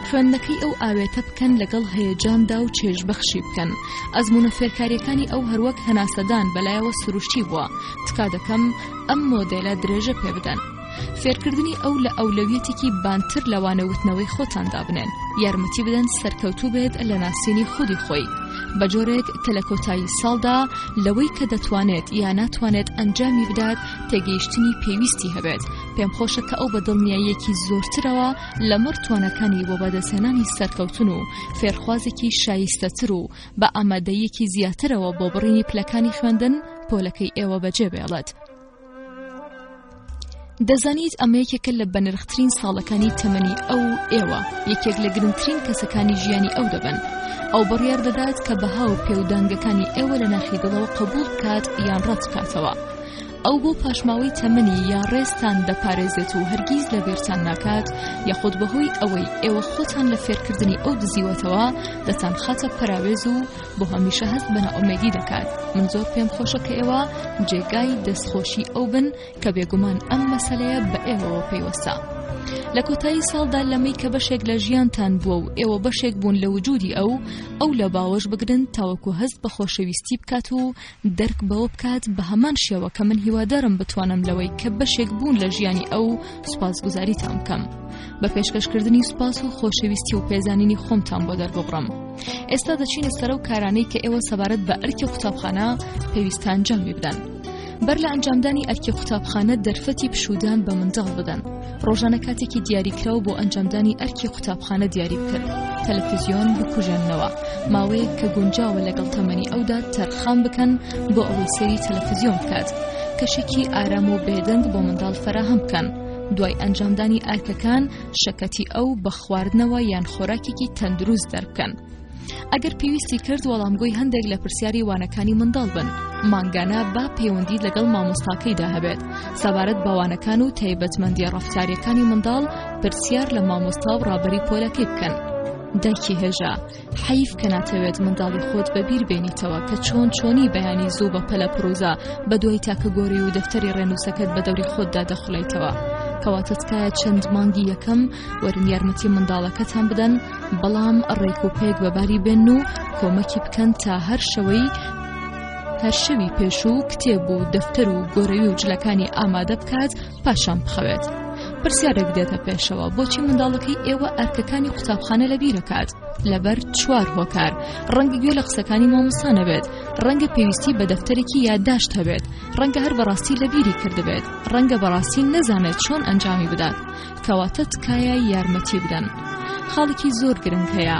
خوێندنەکەی ئەو ئاوێتە بکەن لەگەڵ هەیەجاندا و چێژبەخشی بکەن ئەزمونە فێرکاریەکانی ئەو هەروەک هەناسەدان بەلایەوە سروشتی بووە تکا دەکەم ئەم مۆدێلە درێژە پێ بدەن فێرکردنی ئەو لە ئەولەویەتێکی بانتر لە وانەوتنەوەی خۆتان دابنێن، یارمەتی بدەن سەرکەوتوو بێت لە ناسینی خودی خۆی، بە جۆرێک کە لە کۆتایی ساڵدا لەوەی کە دەتوانێت یا ناتوانێت ئەنجامی بدات تێگەیشتنی پێویستی هەبێت. پێم خۆشە کە ئەو بە دڵنیاییەکی زۆرترەوە لەمەڕ تواناکانی بۆ بەدەستهێنانی سەرکەوتن و فێرخوازێکی شایستەتر و بە ئامادەییەکی زیاترەوە بۆ بڕینی پلەکانی خوێندن پۆلەکەی ئێوە بەجێ بێڵێت. دەزانیت ئەمە یەکێکە لە بەنرخترین ساڵەکانی تەمەنی ئەو و ئێوە یەکێک لە گرنگترین کەسەکانی ژیانی ئەو دەبن. ئەو بڕیار دەدات کە بەها و پێودانگەکانی ئێوە لە ناخی دڵەوە قبوڵ بکات یان ڕەت بکاتەوە. ئەو بۆ پاشماوەی تەمەنی یا ڕێزتان دەپارێزێت و هەرگیز لە بیرتان ناکات یاخود بەهۆی ئەوەی ئێوە خۆتان لە فێرکردنی ئەو دزیوەتەوە دەتانخاتە پەراوێز و بۆ هەمیشە هەست بە نائومێدی دەکات. من زۆر پێم خۆشە کە ئێوە جێگای دەستخۆشی ئەو بن کە بێگومان ئەم مەسەلەیە بە ئێوەوە پەیوەستە. لە کۆتایی ساڵدا لەمەی کە بەشێک لە ژیانتان بووە و ئێوە بەشێک بوون لە وجودی ئەو، ئەو لە باوەش بگرن تاوەکو هەست بە خۆشەویستی بکات و دەرک بەوە بکات بە هەمان شێوە کە من هیوادارم بتوانم لەوەی کە بەشێک بوون لە ژیانی ئەو سوپاسگوزاریتان بکەم بە پێشکەشکردنی سوپاس و خۆشەویستی و پێزانینی خۆمتان بۆ دەرببڕم. ئێستا دەچینە سەر ئەو کارانەی کە ئێوە سەبارەت بە ئەرکی قوتابخانە پێویستە ئەنجامی بدەن. بەر لە ئەنجامدانی ئەرکی قوتابخانە دەرفەتی پشوودان بە منداڵ بدەن. ڕۆژانە کاتێکی دیاریکراو بۆ ئەنجامدانی ئەرکی قوتابخانە دیاری بکەن. تەلەفیزیۆن بکوژێننەوە. ماوەیەک کە گونجاوە لەگەڵ تەمەنی ئەودا تەرخان بکەن بۆ ئەوەی سەیری تەلەفیزیۆن بکات. کەشێکی ئارام و بێدەنگ بۆ منداڵ فەراهەم بکەن. دوای ئەنجامدانی ئەرکەکان شەکەتی ئەو بە خواردنەوە یان خۆراکێکی تەندروست دەربکەن. ئەگەر پێویستی کرد وەڵامگۆی هەندێک لە پرسیاری وانەکانی منداڵ بن. مانگانە با پەیوەندیت لەگەڵ مامۆستاکەیدا هەبێت. سەبارەت بە وانەکان و تایبەتمەندییە ڕەفتارییەکانی منداڵ پرسیار لە مامۆستا و ڕابەری پۆلەکەی بکەن. دایکی هێژا، حەیف کە ناتەوێت منداڵی خۆت بەبیر بێنیتەوە کە چۆن چۆنی بەیانی زوو بە پەلە پڕوزە بە دوای تاکە گۆری و دەفتەری ڕێنووسەکەت بە دەوری خۆتدا دەخولێیتەوە. کەواتە تکایە چەند مانگی یەکەم وەرن یارمەتی منداڵەکەتان بدەن بەڵام ڕێک و پێک بەباری بێن و کۆمەکی بکەن تا هەر شەوەی هەر شەوی پێشوو کتێب و دەفتەر و گۆرەوی و جلەکانی ئامادە بکات پاشان بخەوێت. پرسیارێک دێتە پێشەوە بۆچی منداڵەکەی ئێوە ئەرکەکانی قوتابخانە لەبیرەکات؟ لەبەر چوار هۆکار ڕەنگە گوێ لە قسەکانی مامۆستا نەبێت ڕەنگە پێویستی بە دەفتەرێکی یادداشت هەبێت ڕەنگە هەر بەڕاستی لەبیری کردبێت ڕەنگە بەڕاستی نەزانێت چۆن ئەنجامی بدات کەواتە تکایە یارمەتی بدەن خاڵێکی زۆر گرنگ هەیە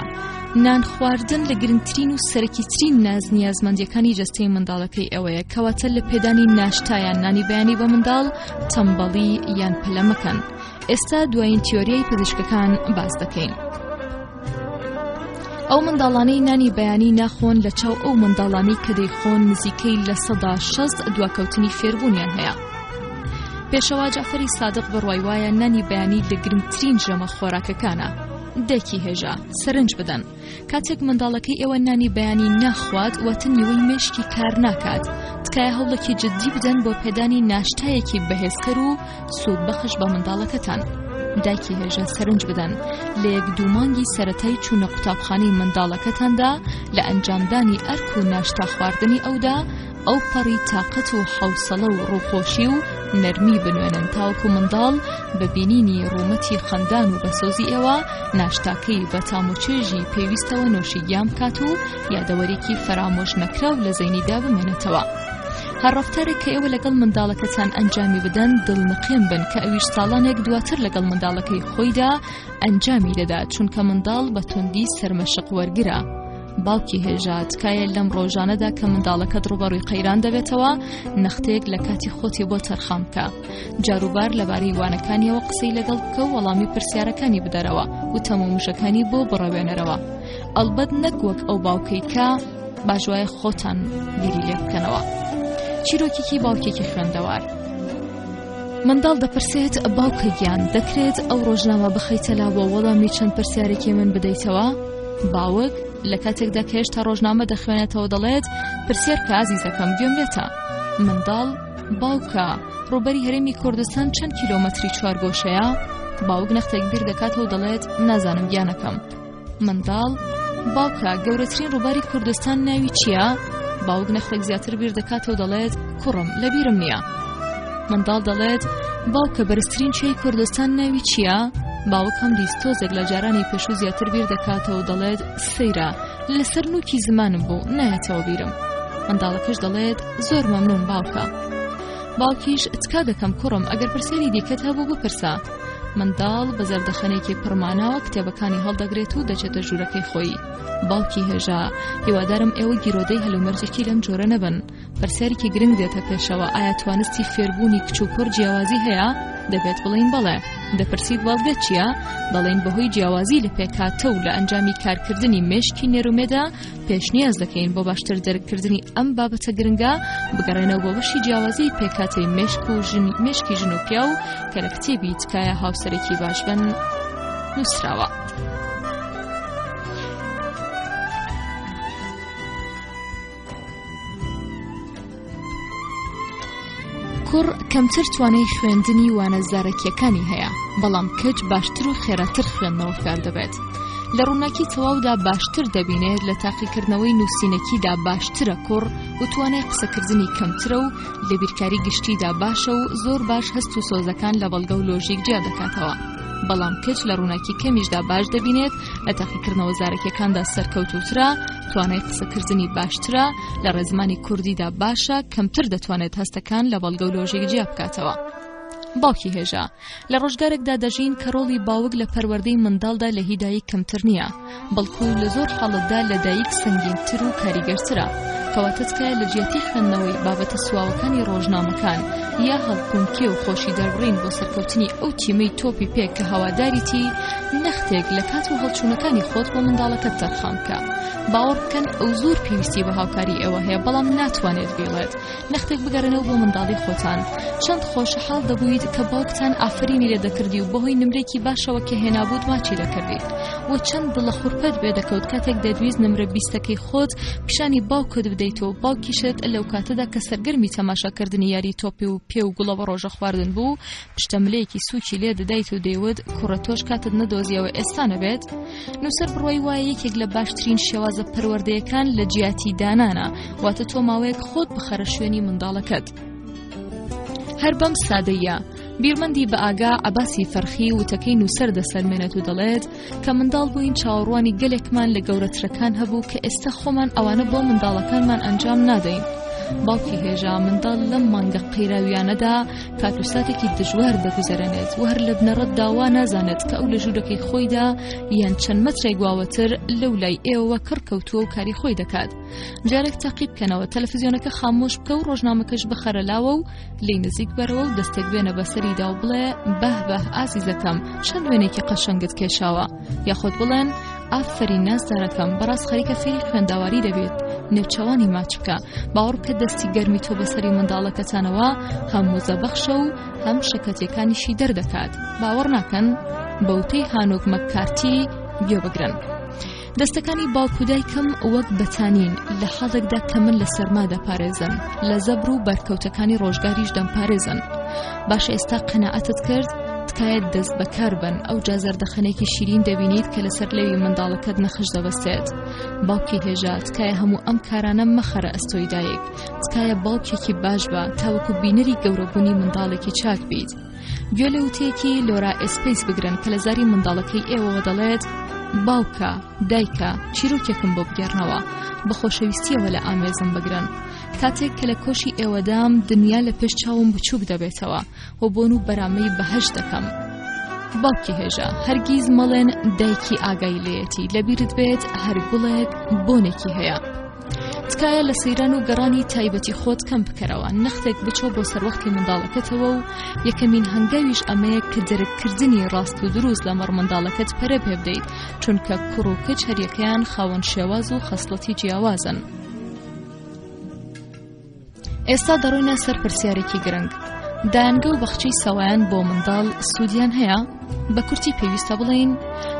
نان خواردن لە گرنگترین و سەرەکیترین ناز نیازمەندیەکانی جەستەی منداڵەکەی ئەوەیە کەواتە لە پێدانی ناشتایان نانی بەیانی بە منداڵ تەمبەڵی یان پەلە مەکەن ئێستا دوایین تیۆریای پزیشکەکان باس دەکەین. ئەو منداڵانەی نانی بەیانی ناخۆن لە چاو ئەو منداڵانەی کە دەیخۆن نزیکەی 60% دواکەوتنی فێربوونیان هەیە. پێشەوا جەعفەری سادق بڕوای وایە نانی بەیانی لە گرنگترین ژەمە خۆراکەکانە. دایکی هێژا، سەرنج بدەن. کاتێک منداڵەکەی ئێوە نانی بەیانی ناخوات واتە نیوەی مێشکی کار ناکات. تکایە هەوڵێکی جددی بدەن بۆ پێدانی ناشتایەکی بەهێزکەر و سوودبەخش بە منداڵەکەتان. دایکی هێژا سەرنج بدەن لە یەک دوو مانگی سەرەتای چوونە قوتابخانەی منداڵەکەتاندا لە ئەنجامدانی ئەرک و ناشتا خواردنی ئەودا ئەوپەڕی تاقەت و حەوسەڵە و ڕووخۆشی و نەرمی بنوێنن تاوەکو منداڵ بە بینینی ڕوومەتی خەندان و بەسۆزی ئێوە ناشتاکەی بە تام و چێژی پێویستەوە نۆشی گیان بکات و یادەوەرێکی فەرامۆش نەکراو لە زەینیدا بمێنێتەوە. هەر ڕەفتارێک کە ئێوە لەگەڵ منداڵەکەتان ئەنجامی بدەن دڵنقێم بن کە ئەویش ساڵانێک دواتر لەگەڵ منداڵەکەی خۆیدا ئەنجامی دەدات چونکە منداڵ بە توندی سەرمەشق وەرگرە. باوکی هێژا تکایە لەم ڕۆژانەدا کە منداڵەکەت ڕوبەڕووی قەیران دەبێتەوە نەختێک لە کاتی خۆتی بۆ تەرخان بکە جاروبار لەبارەی وانەکانیەوە قسەی لەگەڵ بکە و وەڵامی پرسیارەکانی بدەرەوە و تەمومژەکانی بۆ بڕەوێنەرەوە ئەڵبەت نەک وەک ئەو باوکەی کە باش وایە خۆتان بیری لێ بکەنەوە چیرۆکێکی باوکێکی خوێندەوار منداڵ دەپرسێت باوکە گیان دەکرێت ئەو ڕۆژنامە بخەیتە لاوە وەڵامی چەند پرسیارێکی من بدەیتەوە باوک لە کاتێکدا کە هێشتا ڕۆژنامە دەخوێنێتەوە دەڵێت پرسیار کە ئازیزەکەم گوێم لێتە منداڵ باوکە ڕووبەری هەرێمی کوردستان چەند کیلۆمەتری چوارگۆشەیە باوک نەختێک بیر دەکاتەوە دەڵێت نازانم گیانەکەم منداڵ، باوکە گەورەترین ڕووباری کوردستان ناوی چییە؟ باوک نەختێک زیاتر بیر دەکاتەوە دەڵێت کوڕم لەبیرم نییە. منداڵ دەڵێت باوکە بەرزترین چیای کوردستان ناوی چییە؟ باوک هەم دیس تۆزێک لە جارانی پێشوو زیاتر بیر دەکاتەوە دەڵێت سەیرە لەسەر نوکی زمانم بوو نایەتەوە بیرم. منداڵەکەش دەڵێت زۆر مەمنون باوکە. باوکیش تکا دەکەم کوڕم ئەگەر پرسیاری دیکەت هەبوو بپرسە. منداڵ بە زەردەخەنێکی پڕماناوە کتێبەکانی هەڵدەگرێت و دەچێتە ژوورەکەی خۆی. باوکی هێژا، هیوادارم ئێوە گیرۆدەی هەلومەرجێکی لەم جۆرە نەبن. پرسیارێکی گرنگ دێتە پێشەوە، ئایا توانستی فێربوونی کچ و کوڕ جیاوازی هەیە؟ دەبێت بڵێین بەڵێ. دەپرسیت بەڵگە چییە؟ دەڵێین بەهۆی جیاوازی لە پێکهاتە و لە ئەنجامی کارکردنی مێشکی نێرومێدا پێشنیاز دەکەین بۆ باشتر دەرککردنی ئەم بابەتە گرنگە بگەڕێنەوە بۆ بەشی جیاوازی پێکهاتەی مێشک و ژن مێشکی ژن و پیاو کە لە کتێبی تکایە هاوسەرێکی باش بن نووسراوە. کوڕ کەمتر توانای خوێندنی وانە زارەکیەکانی هەیە بەڵام کچ باشتر و خێراتر خوێندنەوە فێر دەبێت لە ڕووناکی تەواودا باشتر دەبینێت لە تاقیکردنەوەی نووسینەکیدا باشترە کوڕ و توانای قسەکردنی کەمترە و لە بیرکاری گشتیدا باشە و زۆر باش هەست و سۆزەکان لە بەڵگە و لۆژیک جیا دەکاتەوە بەڵام کچ لە ڕووناکی کەمیشدا باش دەبینێت لە تاقیکردنەوە زارەکیەکاندا سەرکەوتووترە توانای قسەکردنی باشترە لە ڕێزمانی کوردیدا باشە کەمتر دەتوانێت هەستەکان لە بەڵگە و لۆژیک جیا بکاتەوە. باوکی هێژا لە ڕۆژگارێکدا دەژین کە ڕۆڵی باوک لە پەروەردەی منداڵدا لە هی دایک کەمتر نییە بەڵکو لە زۆر حاڵەتدا لە دایک سەنگینتر و کاریگەرترە کەواتە تکایە لە جیاتی خوێندنەوەی بابەتە سواوەکانی ڕۆژنامەکان یا هەڵقونکێ و خۆشی دەربڕین بۆ سەرکەوتنی ئەو تیمەی تۆپی پێ کە هەواداریتی نەختێک لە کات و هەڵچوونەکانی خۆت بۆ منداڵەکەت تەرخان بکە باوەڕ بکەن ئەو زۆر پێویستی بە هاوکاری ئێوە هەیە بەڵام ناتوانێت بیڵێت نەختێک بگەڕێنەوە بۆ منداڵی خۆتان چەند خۆشحاڵ دەبوویت کە باوکتان ئافرینی لێ دەکردی و بەهۆی نمرێکی باشەوە کە هێنابووت ماچی دەکردی و چەند دڵە خورپەت بێ دەکەوت کاتێک دەدویست نمرە بیستەکەی خۆت پیشانی باوکت بدەیت و باوکیشت لەو کاتەدا کە سەرگەرمی تەماشاکردنی یاری تۆپی و پێ و گوڵە بە ڕۆژە خواردن بوو پشتە ملەیەکی سووکی لێ دەدایت و دەیوت کوڕە تۆش کاتت نەدۆزیەوە ئێستا نەبێت نووسەر بڕوای وایە یەکێک لە باشترین شێوازە پەروەردەیەکان لە جیاتی دانانە واتە تۆ ماوەیەک خۆت بخەرە شوێنی منداڵەکەت هەر بەم سادەیە بیرمەندی بە ئاگا عەباسی فەرخی وتەکەی نووسەر دەسەلمێنێت و دەڵێت کە منداڵ بووین چاوەڕوانی گەلێکمان لە گەورەترەکان هەبوو کە ئێستا خۆمان ئەوانە بۆ منداڵەکانمان ئەنجام نادەین. باوکی هێژا منداڵ لەم مانگە قەیراویانەدا کات و ساتێکی دژوار دەگوزەرێنێت و هەر لە بنەڕەتدا وا نازانێت کە ئەو لە ژوورەکەی خۆیدا یان چەند مەترێک واوەتر لەو لای ئێوە کڕ کەوتووە و کاری خۆی دەکات. جارێک تاقی بکەنەوە تەلەفزیۆنەکە خامۆش بکە و ڕۆژنامەکەش بخەرە لاوە و لێی نزیک بەرەوە و دەستێک بێنە بەسەریدا و بڵێ بەه بەه ئازیزەکەم چەند وێنێکی قەشەنگت کێشاوە یاخود بڵێن ئافەرین نازدارەکەم بەڕاست خەریکە فێری خوێندەواری دەبێت نێوچەوانی ماچ بکە باوەڕ بکە دەستی گەرمی تۆ بەسەری منداڵەکەتانەوە هەم وزە بەخشە و هەم شەکەتیەکانیشی دەردەکات باوەڕ ناکەن بەوتەی هانۆک مەککارتی گوێ بگرن. دەستەکانی باوک و دایکم وەک بەتانین لە حاڵێکدا کە من لە سەرما دەپارێزن لە زەبر و بەرکەوتەکانی ڕۆژگاریش دەمپارێزن باشە ئێستا قەناعەتت کرد تکایە دەست بەکار بن ئەو جا زەردەخەنێکی شیرین دەبینیت کە لەسەر لێوی منداڵەکەت نەخش دەبەستێت باوکی هێژا تکایە هەموو ئەم کارانە مەخەرە ئەستۆی دایک تکایە باوکێکی باش بە تاوەکو بینەری گەورەبوونی منداڵێکی چاک بیت گوێ لە وتەیەکی لۆرا ئێسپەیس بگرن کە لە زاری منداڵەکەی ئێوەوە دەڵێت باوکە دایکە چیرۆکێکم بۆ بگێڕنەوە بە خۆشەویستیەوە لە ئامێزم بگرن کاتێک کە لە کۆشی ئێوەدام دنیا لە پێش چاوم بچووک دەبێتەوە و بۆن و بەرامەی بەهەشت دەکەم باوکی هێژا هەرگیز مەڵێن دایکی ئاگای لێیەتی لەبیرت بێت هەر گوڵێک بۆنێکی هەیە تکایە لە سەیران و گەڕانی تایبەتی خۆت کەم بکەرەوە نەختێک بچۆ بۆ سەروەختی منداڵەکەتەوە و یەکەمین هەنگاویش ئەمەیە کە دەرککردنی ڕاست و دروست لەمەڕ منداڵەکەت پەرە پێ بدەیت چونکە کوڕ و کچ هەریەکەیان خاوەن شێواز و خەسڵەتی جیاوازن. ئێستا دەڕۆینە سەر پرسیارێکی گرنگ دایەنگە و بەخچەی سەوایان بۆ منداڵ سوودیان هەیە؟ بە کورتی پێویستە بڵێین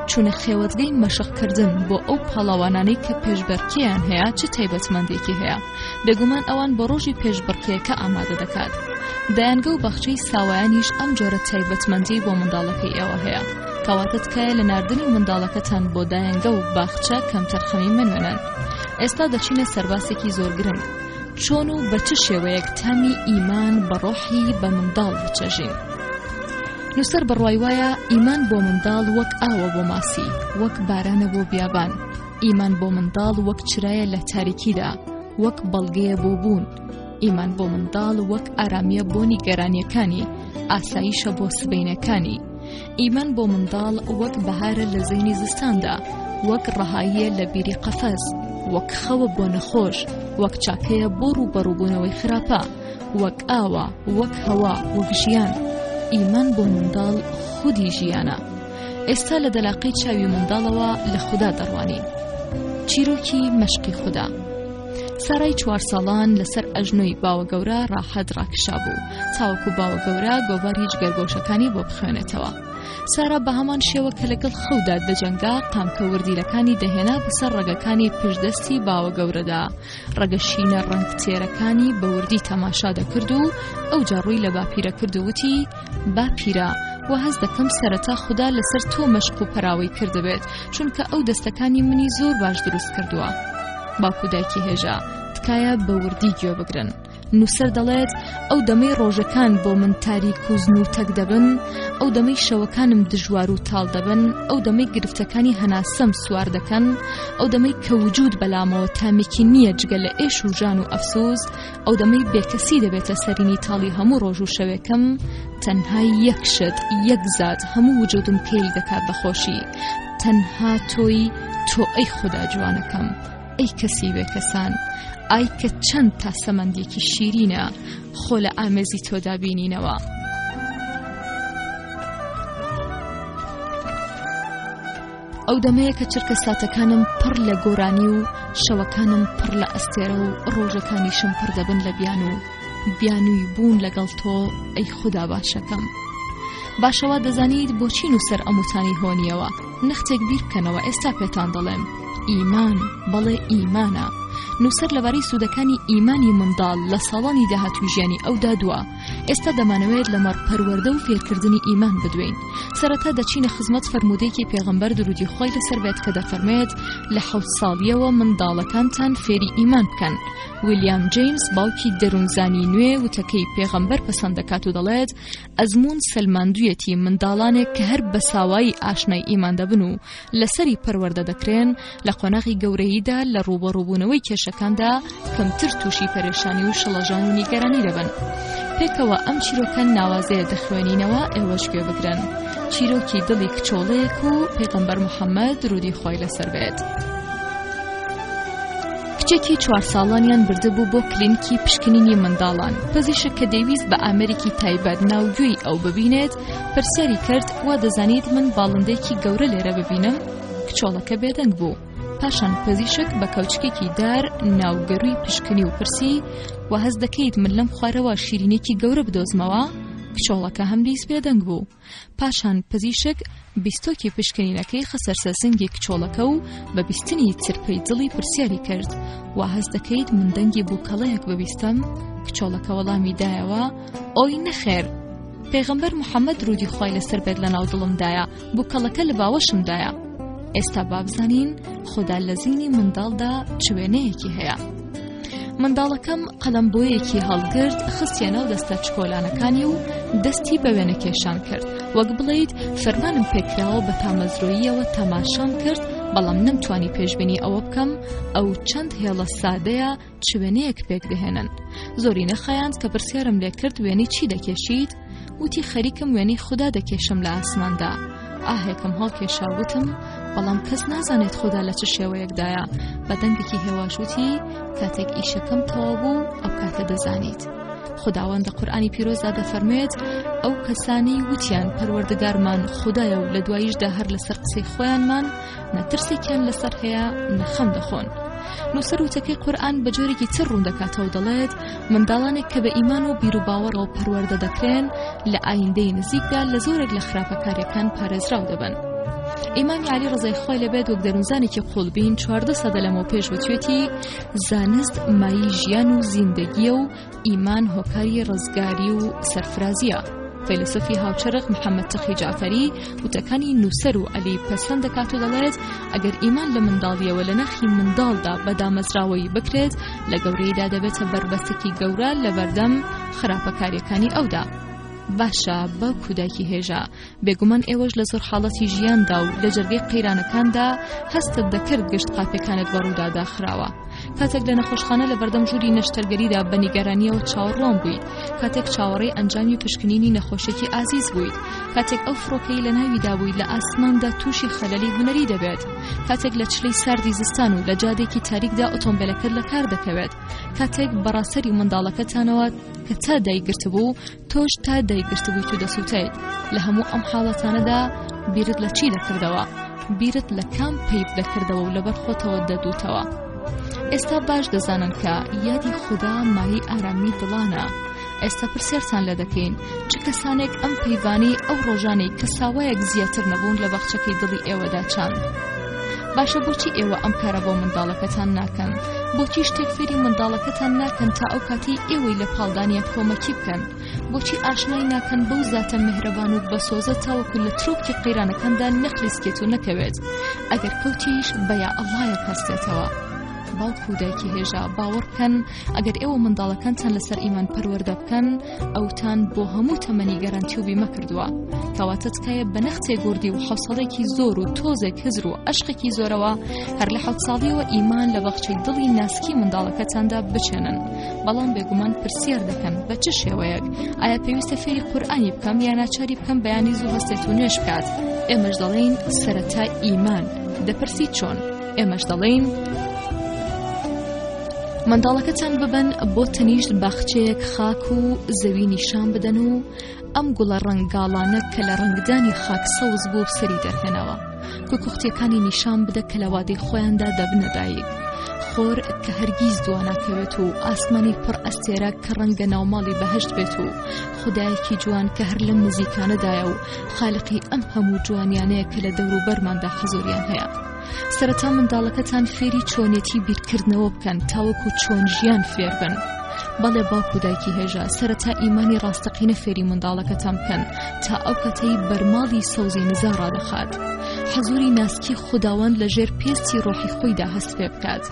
چوونە خێوەتگەی مەشقکردن بۆ ئەو پاڵەوانانەی کە پێشبەرکێیان هەیە چ تایبەتمەندێکی هەیە بێگومان ئەوان بۆ ڕۆژی پێشبڕکێکە ئامادە دەکات دایەنگە و بەخچەی ساوایانیش ئەم جۆرە تایبەتمەندی بۆ منداڵەکەی ئێوە هەیە کەواتە تکایە لە ناردنی منداڵەکەتان بۆ دایەنگە و باخچە کەمتەرخەمی مەنوێنن ئێستا دەچینە سەرباسێکی زۆر گرنگ چۆن و بە چ شێوەیەک تامی ئیمان بە ڕۆحی بە منداڵ بچەژین نووسەر بڕوای وایە ئیمان بۆ منداڵ وەک ئاوە بۆ ماسی وەک بارانە بۆ بیابان ئیمان بۆ منداڵ وەک چرایە لە تاریکیدا وەک بەڵگەیە بۆ بوون ئیمان بۆ منداڵ وەک ئارامیە بۆ نیگەرانیەکانی ئاساییشە بۆ سبینەکانی ئیمان بۆ منداڵ وەک بەهارە لە زەینی زستاندا، وەک ڕەهاییە لە بیری قەفەس، وەک خەوە بۆ نەخۆش، وەک چاکەیە بۆ ڕووبەڕووبوونەوەی خراپە، وەک ئاوە، وەک هەوا، وەک ژیان. ئیمان بۆ منداڵ خودی ژیانە. ئێستا لە دەلاقەی چاوی منداڵەوە لە خودا دەڕوانین. چیرۆکی مەشقی خودا. سارای چوار ساڵان لەسەر ئەژنۆی باوە گەورە ڕاحەت ڕاکشابوو تاوەکو باوە گەورە گۆڤاری جگەرگۆشەکانی بۆ بخوێنێتەوە. سارا بە هەمان شێوە کە لەگەڵ خەودا دەجەنگا قامکە وردیلەکانی دەهێنا بەسەر ڕەگەکانی پشتدەستی باوە گەورەدا ڕەگە شینە ڕەنگ تێرەکانی بە وردی تەماشا دەکرد و ئەوجا ڕووی لە باپیرە کرد و وتی باپیرە و هەست دەکەم سەرەتا خودا لەسەر تۆ مەشق و پەراوەی کردبێت چونکە ئەو دەستەکانی منی زۆر باش دروست کردووە باوک و دایکی هێژا تکایە بە وردی گوێ بگرن نووسەر دەڵێت ئەو دەمەی ڕۆژەکان بۆ من تاریک و زن و تەک دەبن ئەو دەمەی شەوەکانم دژوار و تاڵ دەبن ئەو دەمەی گرفتەکانی هەناسەم سوار دەکەن ئەو دەمەی کە وجود بەلامەوە تامێکی نییە جگە لە ئێش و ژان و ئەفسوس ئەو دەمەی بێکەسی دەبێتە سەرینی تاڵی هەموو ڕۆژ و شەوێکم تەنها یەک شت یەک زات هەموو وجودم کەیل دەکات بەخۆشی تەنها تۆی تۆ ئەی خودا جوانەکەم ئەی کەسی بێکەسان ئای کە چەند تاسەمەندێکی شیرینە خۆ لە ئامێزی تۆدا بینینەوە. ئەو دەمەیە کە چرکە ساتەکانم پڕ لە گۆرانی و شەوەکانم پڕ لە ئەستێرە و ڕۆژەکانیشم پڕ دەبن لە بیان و بیانووی بوون لەگەڵ تۆ ئەی خودا باشەکەم. باشەوە دەزانیت بۆچی نووسەر ئەم وتانەی هۆنیەوە نەختێک بیر بکەنەوە ئێستا پێتان دەڵێم ئیمان بەڵێ ئیمانە نووسەر لەبارەی سوودەکانی ئیمانی منداڵ لە ساڵانی داهاتووی ژیانی ئەودا دووە ئێستا دەمانەوێت لەمەڕ پەروەردە و فێرکردنی ئیمان بدوێین سەرەتا دەچینە خزمەت فەرموودەیەکی پێغەمبەر درودی خوای لەسەر بێت کە دەفەرمێت لە حەوت ساڵیەوە منداڵەکانتان فێری ئیمان بکەن ویلیام جەیمس باوکی دەروونزانی نوێ وتەکەی پێغەمبەر پەسەند دەکات و دەڵێت ئەزموون سەلماندویەتی منداڵانێک کە هەر بە ساوایی ئاشنای ئیمان دەبن و لەسەری پەروەردە دەکرێن لە قۆناغی گەورەییدا لە ڕووبەڕووبوونەوەی کێشەکاندا کەمتر تووشی پەرێشانی و شڵەژان و نیگەرانی دەبن. پێکەوە ئەم چیرۆکە ناوازەیە دەخوێنینەوە ئێوەش گوێ بگرن. چیرۆکی دڵی کچۆڵەیەک و پێغەمبەر محەممەد درودی خوای لەسەر بێت. کچێکی چوار ساڵانیان بردبوو بۆ کلینکی پشکنینی منداڵان پزیشک کە دەیویست بە ئامێرێکی تایبەت ناوگوێی ئەو ببینێت پرسیاری کرد وا دەزانیت من باڵندەیەکی گەورە لێرە ببینم کچۆڵەکە بێدەنگ بوو پاشان پزیشک بە کەوچکێکی دار ناوگەرووی پشکنی و پرسی و هەست دەکەیت من لەم خوارەوە شیرینێکی گەورە بدۆزمەوە کچۆڵەکە هەمدیس بێدەنگ بوو پاشان پزیشک بیستۆکی پشکنینەکەی خستە سەر سنگی کچۆڵەکە و بە بیستنی چرپەی دڵی پرسیاری کرد وا هەست دەکەیت من دەنگی بووکەڵەیەک ببیستم کچۆڵەکە وەڵامی دایەوە ئۆی نەخێر پێغەمبەر محەممەد درودی خوای لەسەر بێت لە ناو دڵمدایە بووکەڵەکە لە باوەشمدایە ئێستا بابزانین خۆدا لە زینی منداڵدا چ وێنەیەکی هەیە. منداڵەکەم قەڵەم بۆیەکی هەڵگرت خستیە ناو دەستە چکۆلانەکانی و دەستی بە وێنەکێشان کرد وەک بڵیت فەرمانم پێکراوە بە تامەزرۆییەوە تەماشام کرد بەڵام نەمتوانی پێشبینی ئەوە بکەم ئەو چەند هێڵە سادەیە چ وێنەیەک پێک دەهێنن زۆری نەخایاند کە پرسیارم لێ کرد وێنەی چی دەکێشیت وتی خەریکم وێنەی خودا دەکێشم لە ئاسماندا ئاهێکم هەڵکێشا وتم بەڵام کەس نازانێت خۆدا لە چ شێوەیەکدایە بە دەنگێکی هێواش وتی کاتێک ئیشەکەم تەواو بوو ئەو کاتە دەزانیت خداوەند لە قورئانی پیرۆزدا دەفەرموێت ئەو کەسانەی وتیان پەروەردگارمان خودایە و لە دواییشدا هەر لەسەر قسەی خۆیانمان نە ترسێکیان لەسەر هەیە نە خەم دەخۆن. نووسەر وتەکەی قورئان بە جۆرێکی تر ڕوون دەکاتەوە دەڵێت منداڵانێک کە بە ئیمان و بیروباوەڕەوە پەروەردە دەکرێن لە ئایندەی نزیکدا لە زۆرێک لە خراپەکاریەکان پارێزراو دەبن. ئیمامی علی ڕزای خوای لەبێت وەک دەروونزانێکی قوڵبین 14 سەدە لەمەو پێش وتوێتی زانست مایی ژیان و زیندەگیە و ئیمان هۆکاری ڕزگاری و سەرفرازیە. فەیلەسوفی هاوچەرخ محەممەد تەقی جعفەری وتەکانی نووسەر و عەلی پەسەند دەکات و دەڵێت ئەگەر ئیمان لە منداڵیەوە لە ناخی منداڵدا بە دامەزراوەیی بکرێت لە گەورەیدا دەبێتە بەربەستێکی گەورە لە بەردەم خراپەکاریەکانی ئەودا. باشە باوک و دایکی هێژا بێگومان ئێوەش لە زۆر حاڵەتی ژیاندا و لە جەرگەی قەیرانەکاندا هەستت دەکرد گشت قاپێکانت بە ڕوودا داخراوە. کاتێک لە نەخۆشخانە لە بەردەم ژووری نەشتەرگەریدا بە نیگەرانیەوە چاوەڕوان بوویت، کاتێک چاوەڕێی ئەنجامی پشکنینی نەخۆشێکی ئازیز بوویت، کاتێک ئەو فڕۆکەی لە ناویدا بوویت لە ئاسماندا تووشی خەلەلی هونەری دەبێت، کاتێک لە چلەی ساردی زستان و لە جادێکی تاریکدا ئۆتۆمبێلەکەت لە کار دەکەوێت، کاتێک بەڕاسەری منداڵەکەتانەوە کە تا دایگرتبوو تۆش تا دایگرتبوویت و دەسووتیت لە هەموو ئەم حاڵەتانەدا بیرت لە چی دەکردەوە؟ بیرت لە کام پەیڤ دەکردەوە و لەبەر خۆتەوە دەدوتەوە؟ ئێستا باش دەزانن کە یادی خودا مایەی ئارامی دڵانە. ئێستا پرسیارتان لێ دەکەین چ کەسانێک ئەم پەیڤانەی ئەو ڕۆژانەی کە ساوایەک زیاتر نەبوون لە باخچەکەی دڵی ئێوەدا چاند؟ باشە بۆچی ئێوە ئەم کارە بۆ منداڵەکەتان ناکەن؟ بۆچی شتێک فێری منداڵەکەتان ناکەن تا ئەو کاتەی ئێوەی لە پاڵدانە کۆمەکی بکەن؟ بۆچی ئاشنای ناکەن بەو زاتە میهرەبان و بەسۆزە تاوەکو لە ترۆپکی قەیرانەکاندا نەخلیسکێت و نەکەوێت ئەگەر کەوتیش بە یا ئەڵڵایەک هەستێتەوە؟ باوک و دایکی هێژا باوەڕ بکەن ئەگەر ئێوە منداڵەکانتان لەسەر ئیمان پەروەردە بکەن ئەوتان بۆ هەموو تەمەنی گەرەنتی و بیمە کردووە کەواتە تکایە بە نەختێک وردی و حەوسەڵێکی زۆر و تۆزێک هزر و ئەشقێکی زۆرەوە هەر لە حەوت ساڵیەوە ئیمان لە باخچەی دڵی ناسکی منداڵەکەتاندا بچێنن بەڵام بێگومان پرسیار دەکەن بە چ شێوەیەک ئایا پێویستە فێری قورئانی بکەم یا ناچاری بکەم بەیانی زوو هەستێت و نوێژ بکات ئێمەش دەڵێین سەرەتا ئیمان دەپرسی چۆن ئێمەش دەڵێین منداڵەکەتان ببەن بۆ تەنیشت باخچەیەک خاک و زەوی نیشان بدەن و ئەم گوڵە ڕەنگاڵانە کە لە ڕەنگدانی خاک سەوز بوو سەری دەرهێنەوە کوکوختیەکانی نیشان بدە کە لە وادەی خۆیاندا دەبنە دایک خۆر کە هەرگیز دواناکەوێت و ئاسمانی پڕ ئەستێرە کە ڕەنگە ناوماڵی بەهشت بێت و خودایەکی جوان کە هەر لەم نزیکانەدایە و خالقی ئەم هەموو جوانیانەیە کە لە دەوروبەرماندا حەزۆریان هەیە سەرەتا منداڵەکەتان فێری چۆنێتی بیرکردنەوە بکەن تاوەکو چۆن ژیان فێر بن. بەڵێ باوک و دایکی هێژا سەرەتا ئیمانی ڕاستەقینە فێری منداڵەکەتان بکەن تا ئەو کاتەی بەرماڵی سەوزی نزا ڕادەخات. حەزوری ناسکی خوداوەند لە ژێر پێستی ڕۆحی خۆیدا هەست پێ بکات.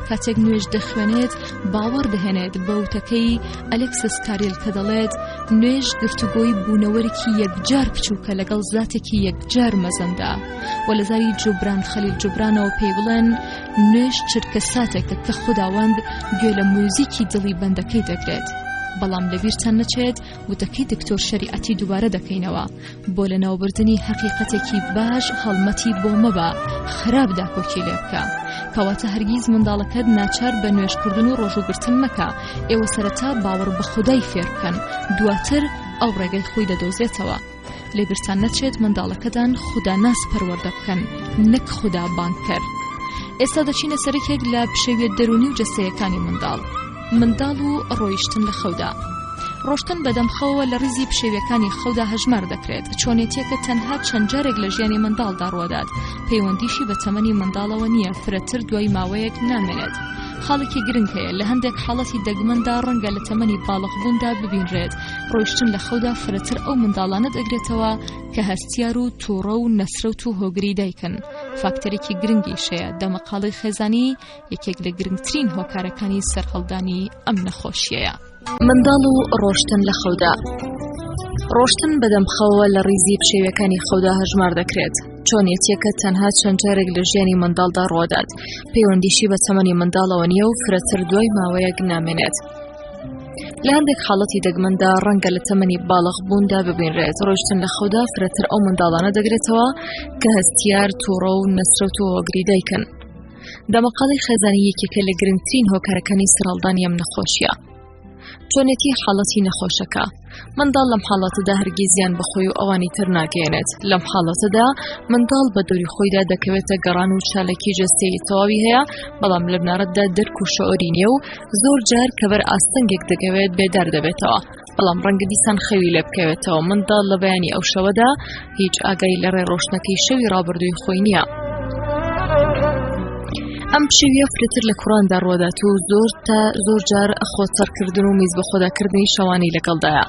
کاتێک نوێژ دەخوێنێت باوەڕ دەهێنێت بە وتەکەی ئەلێکسس کاریل کە دەڵێت نوێژ گفتوگۆی بوونەوەرێکی یەکجار بچووکە لەگەڵ زاتێکی یەکجار مەزندا. و لە زاری جوبران خەلیل جوبرانەوە پێی بڵێن نوێژ چرکە ساتێکە کە خوداوەند گوێ لە موزیکی دڵی بەندەکەی دەگرێت بەڵام لەبیرتان نەچێت وتەکەی دکتۆر شەریعەتی دووبارە دەکەینەوە بۆ لە ناوبردنی حەقیقەتێکی باش هەڵمەتی بۆ مەبە خراپ داکۆکی لێ بکە کەواتە هەرگیز منداڵەکەت ناچار بە نوێژکردن و ڕۆژووگرتن مەکە ئێوە سەرەتا باوەڕ بە خودای فێر بکەن دواتر ئەو ڕێگەی خۆی دەدۆزێتەوە لەبیرتان نەچێت منداڵەکەتان خوداناس پەروەردە بکەن نەک خودا بانگکەر. ئێستا دەچینە سەرەکێک لە پشێویە دەروونی و جەستەیەکانی منداڵ. منداڵ و ڕۆیشتن لە خەودا. ڕۆشتن بەدەم خەوەوە لە ڕیزی پشێویەکانی خەودا هەژمار دەکرێت چۆنێتیەکە تەنها چەند جارێک لە ژیانی منداڵدا ڕوەدات پەیوەندیشی بە تەمەنی منداڵەوە نییە فرەتر دوای ماوەیەک نامێنێت خاڵێکی گرنگ هەیە لە هەندێک حاڵەتی دەگمەندا ڕەنگە لە تەمەنی باڵغبووندا ببینرێت ڕۆیشتن لە خەودا فرەتر ئەو منداڵانە دەگرێتەوە کە هەستیار و تووڕە و نەسرەوت و هۆگری دایکن فاکتەرێکی گرنگیش هەیە دەمەقاڵی خێزانی یەکێک لە گرنگترین هۆکارەکانی سەرهەڵدانی ئەم نەخۆشیەیە. منداڵ و ڕۆشتن لە خەودا ڕۆشتن بەدەم خەوەوە لە ڕیزی پشێویەکانی خەودا هەژمار دەکرێت چۆنیەتیەکە تەنها چەند جارێک لە ژیانی منداڵدا ڕوەدات پەیوەندیشی بە تەمەنی منداڵەوە نییە و فرەتر دوای ماوەیەک نامێنێت لە هەندێک حاڵەتی دەگمەندا ڕەنگە لە تەمەنی باڵغ بووندا ببینرێت ڕۆیشتن لە خەودا فرەتر ئەو منداڵانە دەگرێتەوە کە هەستیار تووڕە و نەسرەوت و هۆگری دایکن دەمەقاڵی خێزانی یەکێکە لە گرنگترین هۆکارەکانی سەرهەڵدانی ئەم نەخۆشیە چۆنێتی حاڵەتی نەخۆشەکە منداڵ لەم حاڵەتەدا هەرگیز زیان بە خۆی و ئەوانی تر ناگەیەنێت لەم حاڵەتەدا منداڵ بە دەوری خۆیدا دەکەوێتە گەڕان و چالاکی جەستەیی تەواوی هەیە بەڵام لە بنەڕەتدا دەرک و شعوری نییە و زۆر جار کە بەر ئاستەنگێک دەکەوێت بێدار دەبێتەوە بەڵام ڕەنگە دیسان خەوی لێ بکەوێتەوە منداڵ لە بەیانی ئەو شەوەدا هیچ ئاگای لە ڕێ ڕۆشنەکەی شەوی ڕابردووی خۆی نییە. ئەم پشێویە فرەتر لە کوڕاندا ڕوەدات و زۆر تا زۆر جار خۆتەڕکردن و میز بەخۆداکردنی شەوانی لەگەڵدایە.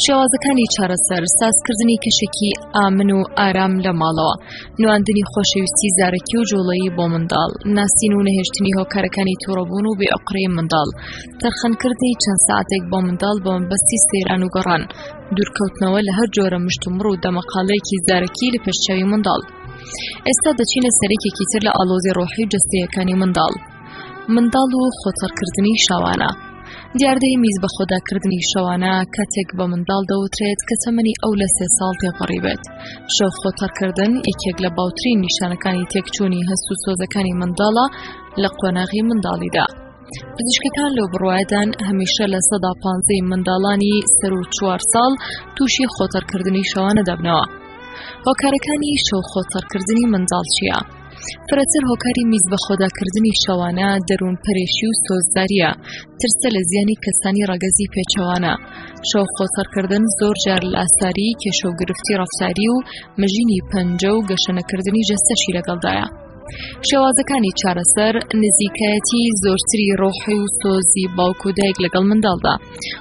شێوازەکانی چارەسەر سازکردنی کەشێکی ئامن و ئارام لە ماڵەوە نواندنی خۆشەویستی زارەکی و جوڵەیی بۆ منداڵ ناسین و نەهێشتنی هۆکارەکانی توڕەبوون و بێئۆقرەی منداڵ تەرخانکردنی چەند ساعتێک بۆ منداڵ بۆ مەبەستی سەیران و گەڕان دوورکەوتنەوە لە هەر جۆرە مشتومڕ و دەمەقاڵەیەکی زارەکی لە پێشچاوی منداڵ ئێستا دەچینە سەرێکێکی تر لە ئاڵۆزی ڕۆحی و جەستەیەکانی منداڵ. منداڵ و خۆتەڕکردنی شەوانە دیاردەی میز بەخۆداکردنی شەوانە کاتێک بە منداڵ دەوترێت کە تەمەنی ئەو لە سێ ساڵ تێپەڕی بێت. شەو خۆتەڕکردن یەکێک لە باوترین نیشانەکانی تێکچوونی هەست و سۆزەکانی منداڵە لە قۆناغی منداڵیدا. پزیشکەکان لەو بڕوایەدان هەمیشە 15% منداڵانی سەر و 4 ساڵ تووشی خۆتەڕکردنی شەوانە دەبنەوە. هۆکارەکانی شەو خۆتەڕکردنی منداڵ چییە؟ فرەتر هۆکاری میز بەخۆداکردنی شەوانە دەروون پەرێشی و سۆزداریە، ترسە لە زیانی کەسانی ڕەگەزی پێچەوانە. شەو خۆتەڕکردن زۆر جار لاساری، کێشە و گرفتی ڕەفتاری و مژینی پەنجە و گەشەنەکردنی جەستەشی لەگەڵدایە. شێوازەکانی چارەسەر نزیکایەتی زۆرتری ڕۆحی و سۆزی باوک و دایک لەگەڵ منداڵدا.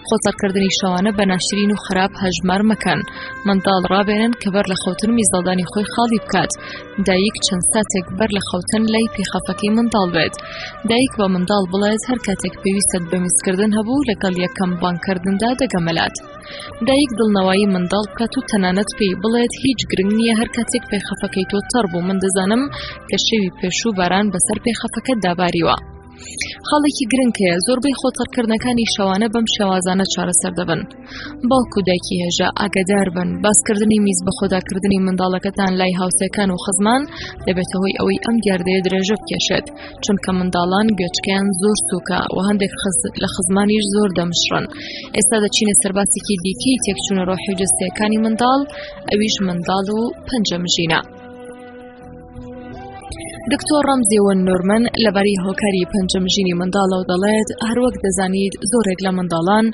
خۆتەڕکردنی شەوانە بە ناشرین و خراپ هەژمار مەکەن. منداڵ ڕابێنن کە بەر لە خەوتن میزەڵدانی خۆی خاڵی بکات. دایک چەند ساتێک بەر لە خەوتن لای پێخەفەکەی منداڵ بێت. دایک بە منداڵ بڵێت هەر کاتێک پێویستت بە میزکردن هەبوو لەگەڵ یەکەم بانگکردندا دەگەمەلات. دایک دڵنەوایی منداڵ بکات و تەنانەت پێی بڵێت هیچ گرنگ نییە هەر کاتێک پێخەفەکەی تۆ تەڕ بوو من دەزانم کە شەوی پێشوو باران بەسەر پێخەفەکەتدا باریوە. خاڵێکی گرنگ هەیە زۆربەی خۆتەڕکردنەکانی شەوانە بەم شێوازانە چارەسەر دەبن. باوک و دایکی هێژا ئاگادار بن باسکردنی میز بەخۆداکردنی منداڵەکەتان لای هاوسێکان و خزمان دەبێتە هۆی ئەوەی ئەم دیاردەیە درێژە بکێشێت چونکە منداڵان گوێچکەیان زۆر سووکە و هەندێک لە خزمانیش زۆر دەمشڕن. ئێستا دەچینە سەرباسێکی دیکەی تێکچوونە ڕۆحی و جەستەیەکانی منداڵ، ئەویش منداڵ و پەنجەمژینە. دکتۆر ڕەمزی وەن نۆرمەن لەبارەی هۆکاری پەنجەمژینی منداڵەوە دەڵێت هەروەک دەزانیت زۆرێک لە منداڵان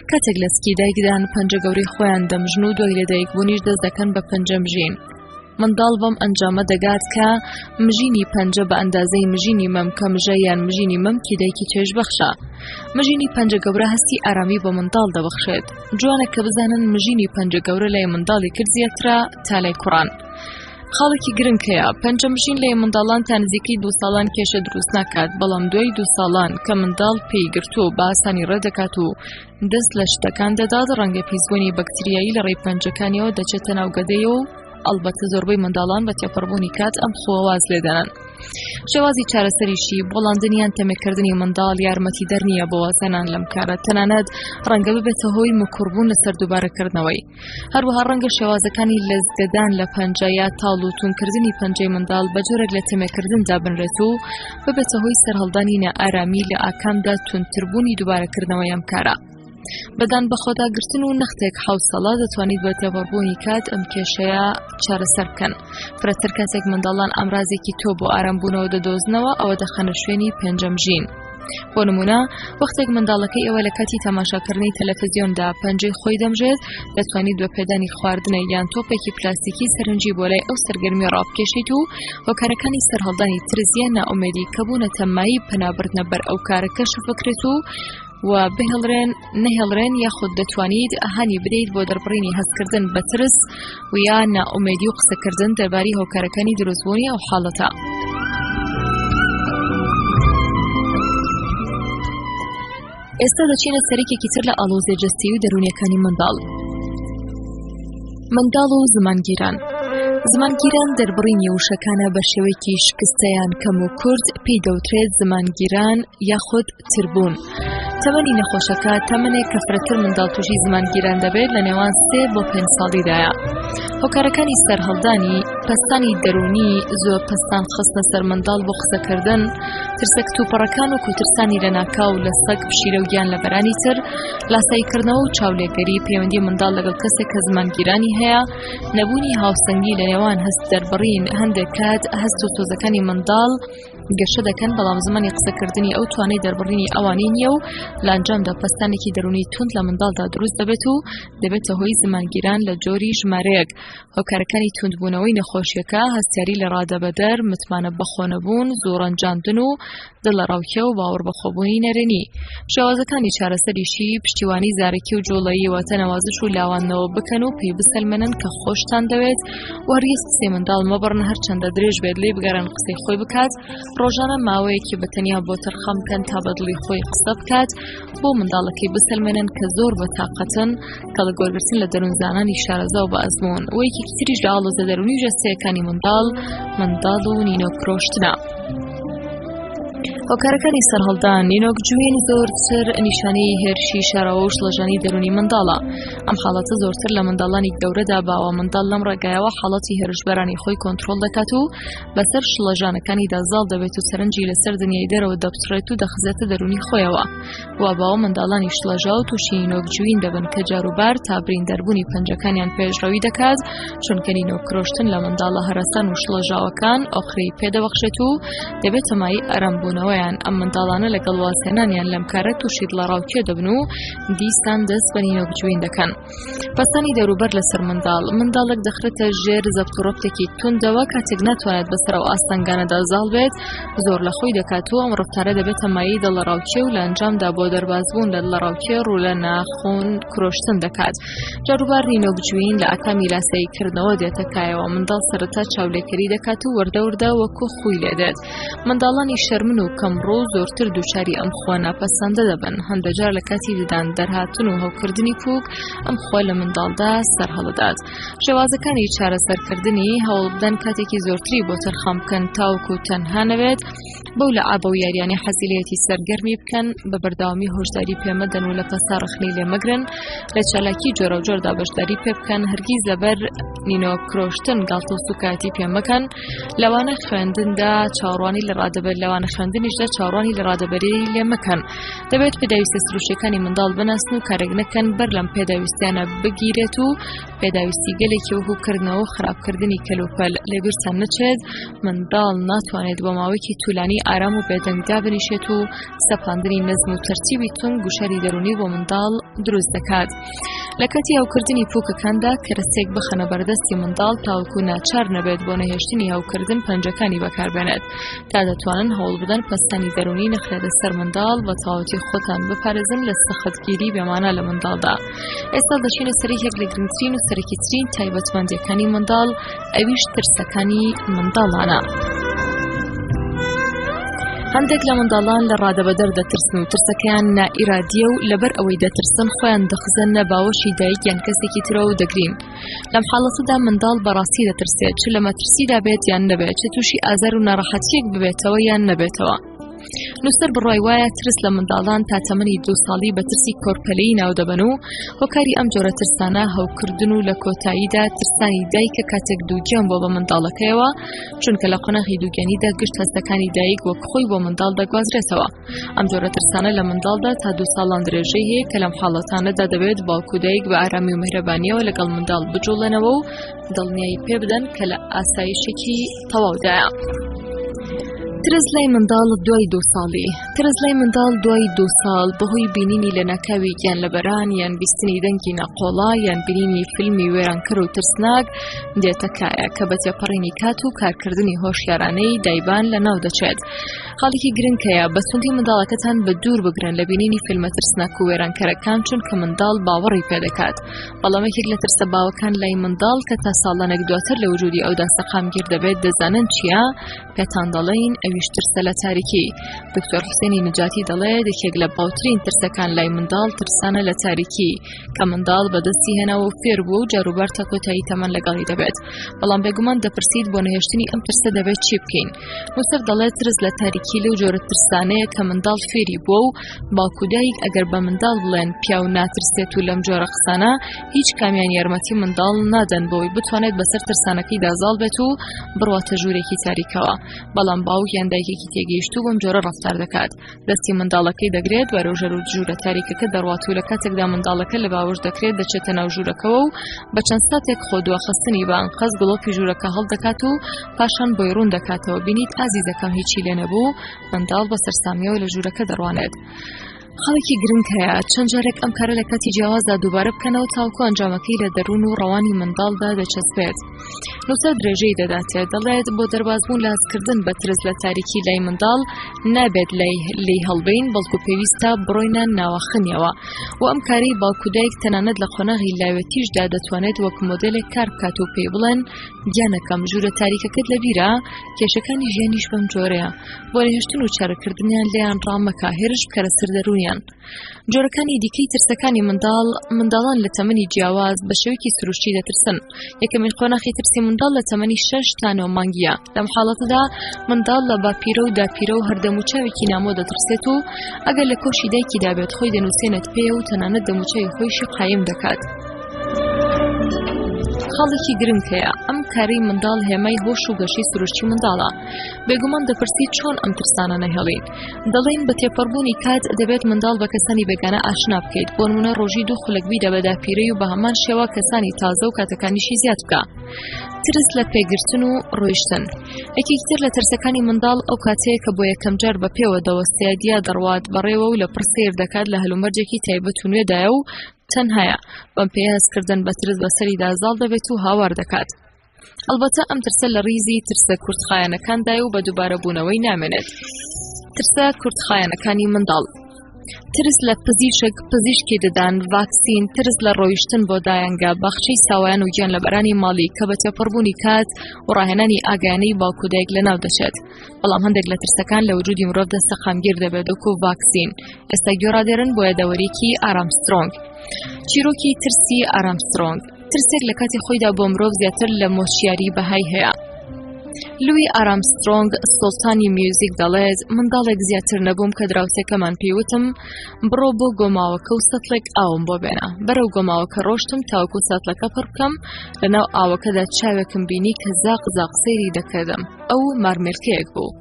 کاتێک لە سکی دایکدان پەنجە گەورەی خۆیان دەمژن و دوای لەدایکبوونیش دەست دەکەن بە پەنجەمژین. منداڵ بەم ئەنجامە دەگات کە مژینی پەنجە بە ئەندازەی مژینی مەمکە مژە یان مژینی مەمکی دایکی چێژبەخشە. مژینی پەنجە گەورە هەستی ئارامی بە منداڵ دەبەخشێت. جوانە کە بزانن مژینی پەنجە گەورە لای منداڵی کرد زیاترە تا لای کوڕان. خاڵێکی گرنگ هەیە پەنجەمژین لای منداڵان تا نزیکەی دوو ساڵان کێشە دروست ناکات بەڵام دوای دوو ساڵان کە منداڵ پێی گرتووە و بە ئاسانی ڕێ دەکات و دەست لە شتەکان دەدات ڕەنگە پیسبوونی بەکتریایی لە ڕێی پەنجەکانیەوە دەچێتە ناو گەدەیە و ئەڵبەتە زۆربەی منداڵان بە تێپەڕبوونی کات ئەم خووە واز لێدەنن. شێوازی چارەسەریشی بۆڵاندن یان تەمێکردنی منداڵ یارمەتیدەر نییە بۆ وازهێنان لەم کارە تەنانەت ڕەنگە ببێتە هۆی مکوڕبوون لەسەر دووبارەکردنەوەی. هەروەها ڕەنگە شێوازەکانی لەزگەدان لە پەنجە یا تاڵ و توونکردنی پەنجەی منداڵ بە جۆرێک لە تەمێکردن دابنرێت و ببێتە هۆی سەرهەڵدانی نائارامی لە ئاکامدا توندتربوونی دووبارەکردنەوەی ئەم کارە. بەدان بەخۆداگرتن و نەختێک حەوسەڵە دەتوانیت بە تێپەڕبوونی کات ئەم کێشەیە چارەسەر بکەن. فرەتر کاتێک منداڵان ئامرازێکی تۆ بۆ ئارامبوونەوە دەدۆزنەوە ئەوە دەخەنە شوێنی پێنجەمژین. بۆ نمونە وەختێک منداڵەکەی ئێوە لە کاتی تەماشاکردنی تەلەفزیۆندا پەنجەی خۆی دەمژێت دەتوانیت بە پێدانی خواردنە یان تۆپێکی پلاستیکی سەرنجی بۆ لای ئەو سەرگەرمی ڕابکێشیت و هۆکارەکانی سەرهەڵدانی ترس یان نائومێدی کە بوونەتە مایەی پەنابردنە بەر ئەو کارە کەشف بکرێت و و بهێڵرێن نەهێڵرێن یاخود دەتوانیت هانی بدەیت بۆ دەربڕینی هەستکردن بە ترس و یا نائومێدی و قسەکردن دەربارەی هۆکارەکانی دروستبوونی ئەو حاڵەتە. ئێستا دەچینە سەرێکێکی تر لە ئاڵۆزیە جەستەیی و دەروونیەکانی منداڵ. منداڵ و زمانگیران زمانگیران دەربڕینی وشەکانە بە شێوەیەکی شکستەیان کەم و کورت پێی دەوترێت زمانگیران یاخود تربوون. تەمەنی نەخۆشەکە تەمەنێک کە فرەتر منداڵ تووشی زمانگیران دەبێت لە نێوان سێ بۆ پێنج ساڵیدایە. هۆکارەکانی سەرهەڵدانی پەستانی دەروونی زۆر پەستان خستنە سەر منداڵ بۆ قسەکردن ترسە کتوپڕەکان و کوترسانی لەناکاو لە سەگ پشیلە و گیان لەبەرانی تر لاساییکردنەوە و چاولێگەری پەیوەندی منداڵ لەگەڵ کەسێک کە زمانگیرانی هەیە نەبوونی هاوسەنگی لە نێوان هەست دەربڕین هەندێک کات هەست و سۆزەکانی منداڵ گەشە دەکەن بەڵام زمانی قسەکردنی ئەو توانای دەربڕینی ئەوانی نییە و لە ئەنجامدا پەستانێکی دەروونی توند لە منداڵدا دروست دەبێت و دەبێتە هۆی زمانگیران لە جۆری ژمارەیەک هۆکارەکانی توندبوونەوەی نەخۆشیەکە هەستیاری لە ڕادەبەدەر متمانە بەخۆنەبوون زوو ڕەنجاندن و دڵەڕاوکێ و باوەڕ بەخۆبوونی نەرێنی شێوازەکانی چارەسەریشی پشتیوانی زارەکی و جوڵەیی واتە نەوازش و لاواندنەوە بکەن و پێی بسەلمێنن کە خۆشتان دەوێت و هەرگیز قسەی منداڵ مەبڕن هەرچەندە درێژ بێت لێی بگەڕێن قسەی خۆی بکات ڕۆژانە ماوەیەکی بە تەنیا بۆ تەرخان بکەن تا بە دڵی خۆی قسە بکات بۆ منداڵەکەی بسەلمێنن کە زۆر بە تاقەتن کەڵک وەرگرتن لە دەروونزانانی شارەزا و بە ئەزموون و یەکێکی تریش لە ئاڵۆزە دەروونی و جەستەیەکانی منداڵ منداڵ و نینۆک فرۆشتنە. هۆکارەکانی سەرهەڵدان نینۆک جوین زۆرتر نیشانەی هێرشی شاراوە و شڵەژانی دەروونی منداڵە ئەم حاڵەتە زۆرتر لە منداڵانی گەورەدا باوە منداڵ لەم ڕێگایەوە حاڵەتی هێرشبەرانی خۆی کۆنترۆڵ دەکات و بەسەر شڵەژانەکانیدا زاڵ دەبێت و سەرنجی لەسەر دنیای دەرەوە دەپچڕێت و دەخزێتە دەروونی خۆیەوە وا باوە منداڵانی شڵەژاو تووشی نینۆکجوین دەبن کە جاروبار تا برینداربوونی پەنجەکانیان پێشڕەوی دەکات، چونکە نینۆک کرۆشتن لە منداڵە هەرەسان و شڵەژاوەکان ئۆقرەی پێدەبەخشێت و دەبێتە مایەی ئارامبوونەوەیان، ئەم منداڵانە لەگەڵ وازهێنانیان لەم کارە تووشی دڵەڕاوکێ دەبن و دیسان دەست بە نینۆکجوین دەکەن. پەستانی دەوروبەر لەسەر منداڵ منداڵێک دەخرێتە ژێر زەبت و ڕەبتێکی توندەوە کاتێک ناتوانێت بەسەر ئەو ئاستەنگانەدا زاڵ بێت زۆر لە خۆی دەکات و ئەم ڕەفتارە دەبێتە مایەی دڵەڕاوکێ و لە ئەنجامدا بۆ دەربازبوون لە دڵەڕاوکێ ڕوو لە ناخون کرۆشتن دەکات جاروبار نینۆکجوین لە ئاکامی لاساییکردنەوە دێتە کایەوە منداڵ سەرەتا چاولێکەری دەکات و وردە وردە وەکو خوی لێدێت منداڵانی شەرمن و کەمڕوو زۆرتر دووچاری ئەم خووە ناپەسەندە دەبن، هەندێجار لە کاتی ددان دەرهاتن و هەوکردنی پووک ئەم خووە لە منداڵدا سەرهەڵدەدات. شێوازەکانی چارەسەرکردنی هەوڵبدەن کاتێکی زۆرتری بۆ تەرخان بکەن تاوەکو تەنها نەبێت بەو لەعابە و یاریانەی حەزی لێیەتی سەرگەرمی بکەن، بە بەردەوامی هۆشداری پێ مەدەن و لە پەستا ڕەخنەی لێ مەگرن، لە چالاکی جۆراوجۆردا بەشداری پێ بکەن، هەرگیز لەبەر نینۆک کرۆشتن گاڵتە و سوکایەتی پێ مەکەن، لەوانە خوێندندا چاوەڕوانی لە ڕادەبەر لەوانە خوێندنیشدا چاوەڕوانی لە ڕادەبەری لێ مەکەن دەبێت پێداویستە سروشتیەکانی منداڵ بناسن و کارێک نەکەن بەر لەم پێداویستیانە بگیرێت و پێداویستی گەلێکی وەکو کردنەوە و خراپکردنی کەلوپەل لەبیرتان نەچێت منداڵ ناتوانێت بۆ ماوەیەکی تولانی ئارام و بێدەنگ دابنیشێت و سەپاندنی نەزم و تەرتیبی توند گوشاری دەروونی بۆ منداڵ دروست دەکات. لە کاتی هەوکردنی پوکەکاندا کەرەستەیەک بخەنە بەردەستی منداڵ تاوەکو ناچار نەبێت بۆ نەهێشتنی هەوکردن پەنجەکانی بەکاربێنێت تا دەتوانن هەوڵ بدەن پەستانی دەروونی نەخرێتە سەر منداڵ بە تەواوەتی خۆتان بپارێزن لە سەختگیری بێمانا لە منداڵدا ئێستا دەچینە سەر یەکێک لە گرنگترین و سەرەکیترین تایبەتمەندیەکانی منداڵ ئەویش ترسەکانی منداڵانە. هەندێک لە منداڵان لە ڕادەبەدەر دەترسن و ترسەکەیان نائیرادیە و لەبەر ئەوەی دەترسن خۆیان دەخزەنە باوەشی دایک یان کەسێکی ترەوە و دەگرین لەم حاڵەتەدا منداڵ بەڕاستی دەترسێت چ لە مەترسیدا بێت یان نەبێت چ تووشی ئازار و ناڕەحەتیەک ببێتەوە یان نەبێتەوە. نووسەر بڕوای وایە ترس لە منداڵان تا تەمەنی دوو ساڵی بە ترسی کۆرپەلەی ناودەبەن و هۆکاری ئەم جۆرە ترسانە هەوکردن و لە کۆتاییدا ترسانی دایکە کاتێک دووگیان بۆ بە منداڵەکەیەوە چونکە لە قۆناغی دووگیانیدا گشت هەستەکانی دایک وەک خۆی بۆ منداڵ دەگوازرێتەوە ئەم جۆرە ترسانە لە منداڵدا تا دوو ساڵان درێژەی هەیە کە لەم حاڵەتانەدا دەبێت باوک و دایک بە ئارامی و میهرەبانیەوە لەگەڵ منداڵ بجوڵێنەوە و دڵنیایی پێ بدەن کە لە ئاسایشێکی تەواودایە. ترس لای منداڵ دوای دوو ساڵی ترس لای منداڵ دوای دوو ساڵ بەهۆی بینینی لە ناکاوی گیان لەبەران یان بیستنی دەنگی ناقۆڵا یان بینینی فیلمی وێرانکەر و ترسناک دێتە کایە کە بە تێپەڕینی کات و کارکردنی هۆشیارانەی دایبان لە ناو دەچێت خاڵێکی گرنگ هەیە بە توندی منداڵەکەتان بە دوور بگرن لە بینینی فیلمە ترسناک و وێرانکەرەکان چونکە منداڵ باوەڕی پێدەکات بەڵام یەکێک لە ترسە باوەکان لای منداڵ کە تا ساڵانێک دواتر لە وجودی ئەودا سەقامگیر دەبێت دەزانن چییە پێتان دەڵێین ئەویش ترسە لە تاریکی دکتۆر حوسێنی نجاتی دەڵێت یەکێک لە باوترین ترسەکان لای منداڵ ترسانە لە تاریکی کە منداڵ بەدەستی هێناوە و فێر بووە و جاروبار تا کۆتایی تەمەن لەگەڵی دەبێت بەڵام بێگومان دەپرسیت بۆ نەهێشتنی ئەم ترسە دەبێت چی بکەین نووسەر دەڵێت ترس لە تاریکی لەو جۆرە ترسانەیە کە منداڵ فێری بووە و باوک و دایک ئەگەر بە منداڵ بڵێن پیاو ناترسێت و لەم جۆرە قسانە هیچ کامیان یارمەتی منداڵ نادەن بۆی بتوانێت بەسەر ترسانەکەیدا زاڵ بێت و بڕواتە ژوورێکی تاریکەوە بەڵام باوک یان دایکێکی تێگەیشتوو بەم جۆرە ڕەفتار دەکات دەستی منداڵەکەی دەگرێت بەرەو ژەرو ژوورە تاریکەکە دەڕوات و لە کاتێکدا منداڵەکە لە باوەش دەکرێت دەچێتە ناو ژوورەکەوە و بە چەند ساتێک خۆ دواخستنی بە ئەنقەست گڵۆپی ژوورەکە هەڵدەکات و پاشان بۆی ڕوون دەکاتەوە بینیت ئازیزەکەم هیچی لێ نەبوو منداڵ بە سەرسامیەوە لە ژوورەکە دەڕوانێت. خاڵێکی گرنگ هەیە چەند جارێک ئەم کارە لە کاتی جیاوازدا دووبارە بکەنەوە تاوکو ئەنجامەکەی لە دەروون و ڕەوانی منداڵدا دەچەسپێت. نووسەر درێژەی دەداتێ دەڵێت بۆ دەربازبوون لە هەستکردن بە ترس لە تاریکی لای منداڵ نابێت لای لێی هەڵبین بەڵکو پێویستە بڕۆینە ناوەخنیەوە و ئەم کارەی باوک و دایک تەنانەت لە قۆناغی لاوێتیشدا دەتوانێت وەک مۆدێلێک کار بکات و پێی بڵێن گیانەکەم ژوورە تاریکەکەت لەبیرە کێشەکانی ژیانیش بەم جۆرەیە بۆ نەهێشتن و چارەکردنیان لێیان ڕامەکە هێرش بکەرە سەر دەروونیان. دڵنیان. جۆرەکانی دیکەی ترسەکانی منداڵ منداڵان لە تەمەنی جیاواز بە شێوەیەکی سروشتی دەترسن یەکەمین قۆناخی ترسی منداڵ لە تەمەنی 6 تا 9 مانگیە لەم حاڵەتەدا منداڵ لە باپیرە و داپیرە و هەردەموچاوێکی نامۆ دەترسێت و ئەگەر لە کۆشی دایکیدا بێت خۆی دەنووسێنێت پێ و تەنانەت دەموچاوی خۆیشی قایم دەکات. خاڵێکی گرنگ هەیە ئەم کارەی منداڵ هێمای هۆش و گەشەی سروشتی منداڵە بێگومان دەپرسی چۆن ئەم ترسانە نەهێڵین دەڵێن بە تێپەڕبوونی کات دەبێت منداڵ بە کەسانی بێگانە ئاشنا بکەیت بۆ نمونە ڕۆژی دوو خولەک بیدە بە داپیرەی و بە هەمان شێوە کەسانی تازە و کاتەکانیشی زیاد بکە ترس لە پێگرتن و ڕۆیشتن یەکێکی تر لە ترسەکانی منداڵ ئەو کاتەیە کە بۆ یەکەم جار بە پێوە دەوەستێت یا دەڕوات بەڕێوە و لە پڕ سەیر دەکات لە هەلومەرجێکی تایبەت و نوێدایە و تەنهایە بەم پێیە هەستکردن بە ترس بەسەریدا زاڵ دەبێت و هاوار دەکات ئەڵبەتە ئەم ترسە لە ڕیزی ترسە کورتخایەنەکاندایە و بە دووبارەبوونەوەی نامێنێت. ترسە کورتخایەنەکانی منداڵ ترس لە پزیشک، پزیشکی ددان، ڤاکسین، ترس لە ڕۆیشتن بۆ دایەنگە، باخچەی ساوایان و گیانلەبەرانی ماڵی کە بە تێپەڕبوونی کات و ڕاهێنانی ئاگایانەی باوک و دایک لەناو دەچێت. بەڵام هەندێک لە ترسەکان لە وجودی مرۆڤدا سەقامگیر دەبێت وەکو ڤاکسین. ئێستا گوێ ڕادێرن بۆ یادەوەریی ئارامسترۆنگ. چیرۆکی ترسی ئارامسترۆنگ ترسێک لە کاتی خۆیدا بۆ مرۆڤ زیاتر لە مۆچیاری بەهای هەیە. لوی ئارامسترۆنگ سوڵتانی میوزیک دەڵێت منداڵێک زیاتر نەبووم کە دراوسێکەمان پێیوتم بڕۆ بۆ گۆماوەکە و سەتڵێک ئاوم بۆ بێنە بەرەو گۆماوەکە ڕۆشتم تاوەکو سەتڵەکە پڕ بکەم لەناو ئاوەکەدا چاوێکم بینی کە زاق زاق سەیری دەکردم ئەو مارمێلکەیەک بوو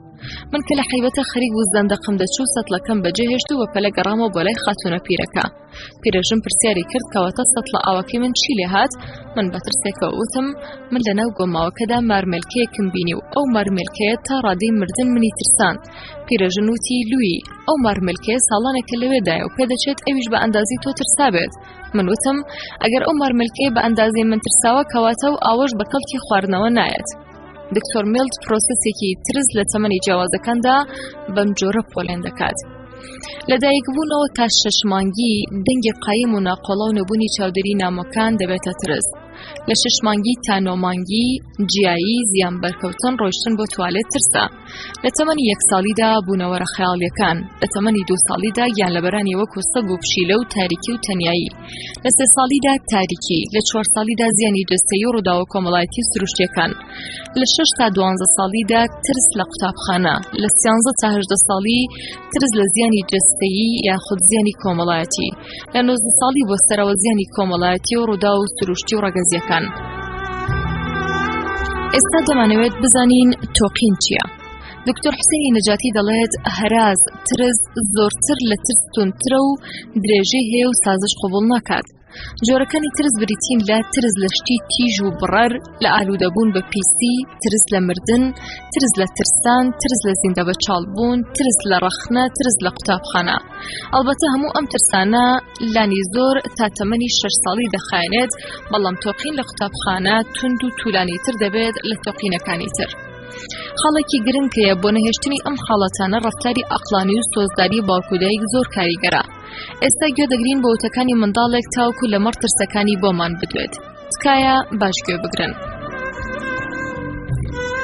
من کە لە حەیبەتە خەریک بوو زەندەقم دەچوو سەتڵەکەم بەجێهێشت و بە پەلە گەڕامەوە بۆ لای خاتوونە پیرەکە پیرەژن پرسیاری کرد کەواتە سەتڵە ئاوەکەی من چی لێ هات من بە ترسێکەوە وتم من لەناو گۆماوەکەدا مارمێلکەیەکم بینی و ئەو مارمێلکەیە تا ڕادەی مردن منی ترساند پیرەژن وتی لوی ئەو مارمێلکەیە ساڵانێکە لەوێدایە و پێدەچێت ئەویش بە ئەندازی تۆ ترسابێت من وتم ئەگەر ئەو مارمێلکەیە بە ئەندازەی من ترساوە کەواتە و ئاوەش بە کەڵکی خواردنەوە نایەت دکتۆر میلت پرۆسسێکی ترس لە تەمەنی جیاوازەکاندا بەم جۆرە پۆلێن دەکات. لەدایکبوونەوە تا شەش مانگی دەنگی قایم و ناقۆڵا و نەبوونی چاودێری نامۆکان دەبێتە ترس. لە شەش مانگی تا نۆ مانگی جیایی زیان بەرکەوتن ڕۆیشتن بۆ توالێت ترسە. لە تەمەنی یەک ساڵیدا بوونەوەرە خەیاڵیەکان، لە تەمەنی دوو ساڵیدا گیانلەبەرانی وەکو سەگ و پشیلە و تاریکی و تەنیایی، لە سێ ساڵیدا تاریکی، لە چوار ساڵیدا زیانی جەستەیی و ڕووداوە کۆمەڵایەتی و سروشتیەکان، لە شەش تا دوانزە ساڵیدا ترس لە قوتابخانە، لە سیانزە تا هەژدە ساڵی ترس لە زیانی جەستەیی یاخود زیانی کۆمەڵایەتی، لە نۆزدە ساڵی بۆ سەرەوە زیانی کۆمەڵایەتی و ڕووداو و سروشتی و ڕەگەزیەکان. ئێستا دەمانەوێت بزانین تۆقین چییە؟ دکتۆر حوسێنی نەجاتی دەڵێت هەراز ترس زۆرتر لە ترس توندترە و درێژەی هەیە و سازش قبوڵ ناکات. جۆرەکانی ترس بریتین لە ترس لە شتی تیژ و بڕەر، لە ئالوودەبوون بە پیسی، ترس لە مردن، ترس لە ترسان، ترس لە زیندە بەچاڵبوون، ترس لە ڕەخنە، ترس لە قوتابخانە. ئەڵبەتە هەموو ئەم ترسانە لانی زۆر تا تەمەنی شەش ساڵی دەخایەنێت، بەڵام تۆقین لە قوتابخانە توند و تولانی تر دەبێت لە تۆقینەکانی تر. خاڵێکی گرنگ هەیە بۆ نەهێشتنی ئەم حاڵەتانە ڕەفتاری ئەقڵانی و سۆزداری باوک و دایک زۆر کاریگەرە. ئێستا گوێ دەگرین بۆ وتەکانی منداڵێک تاوەکو لەمەڕ ترسەکانی بۆمان بدوێت. تکایە باش گوێ بگرن.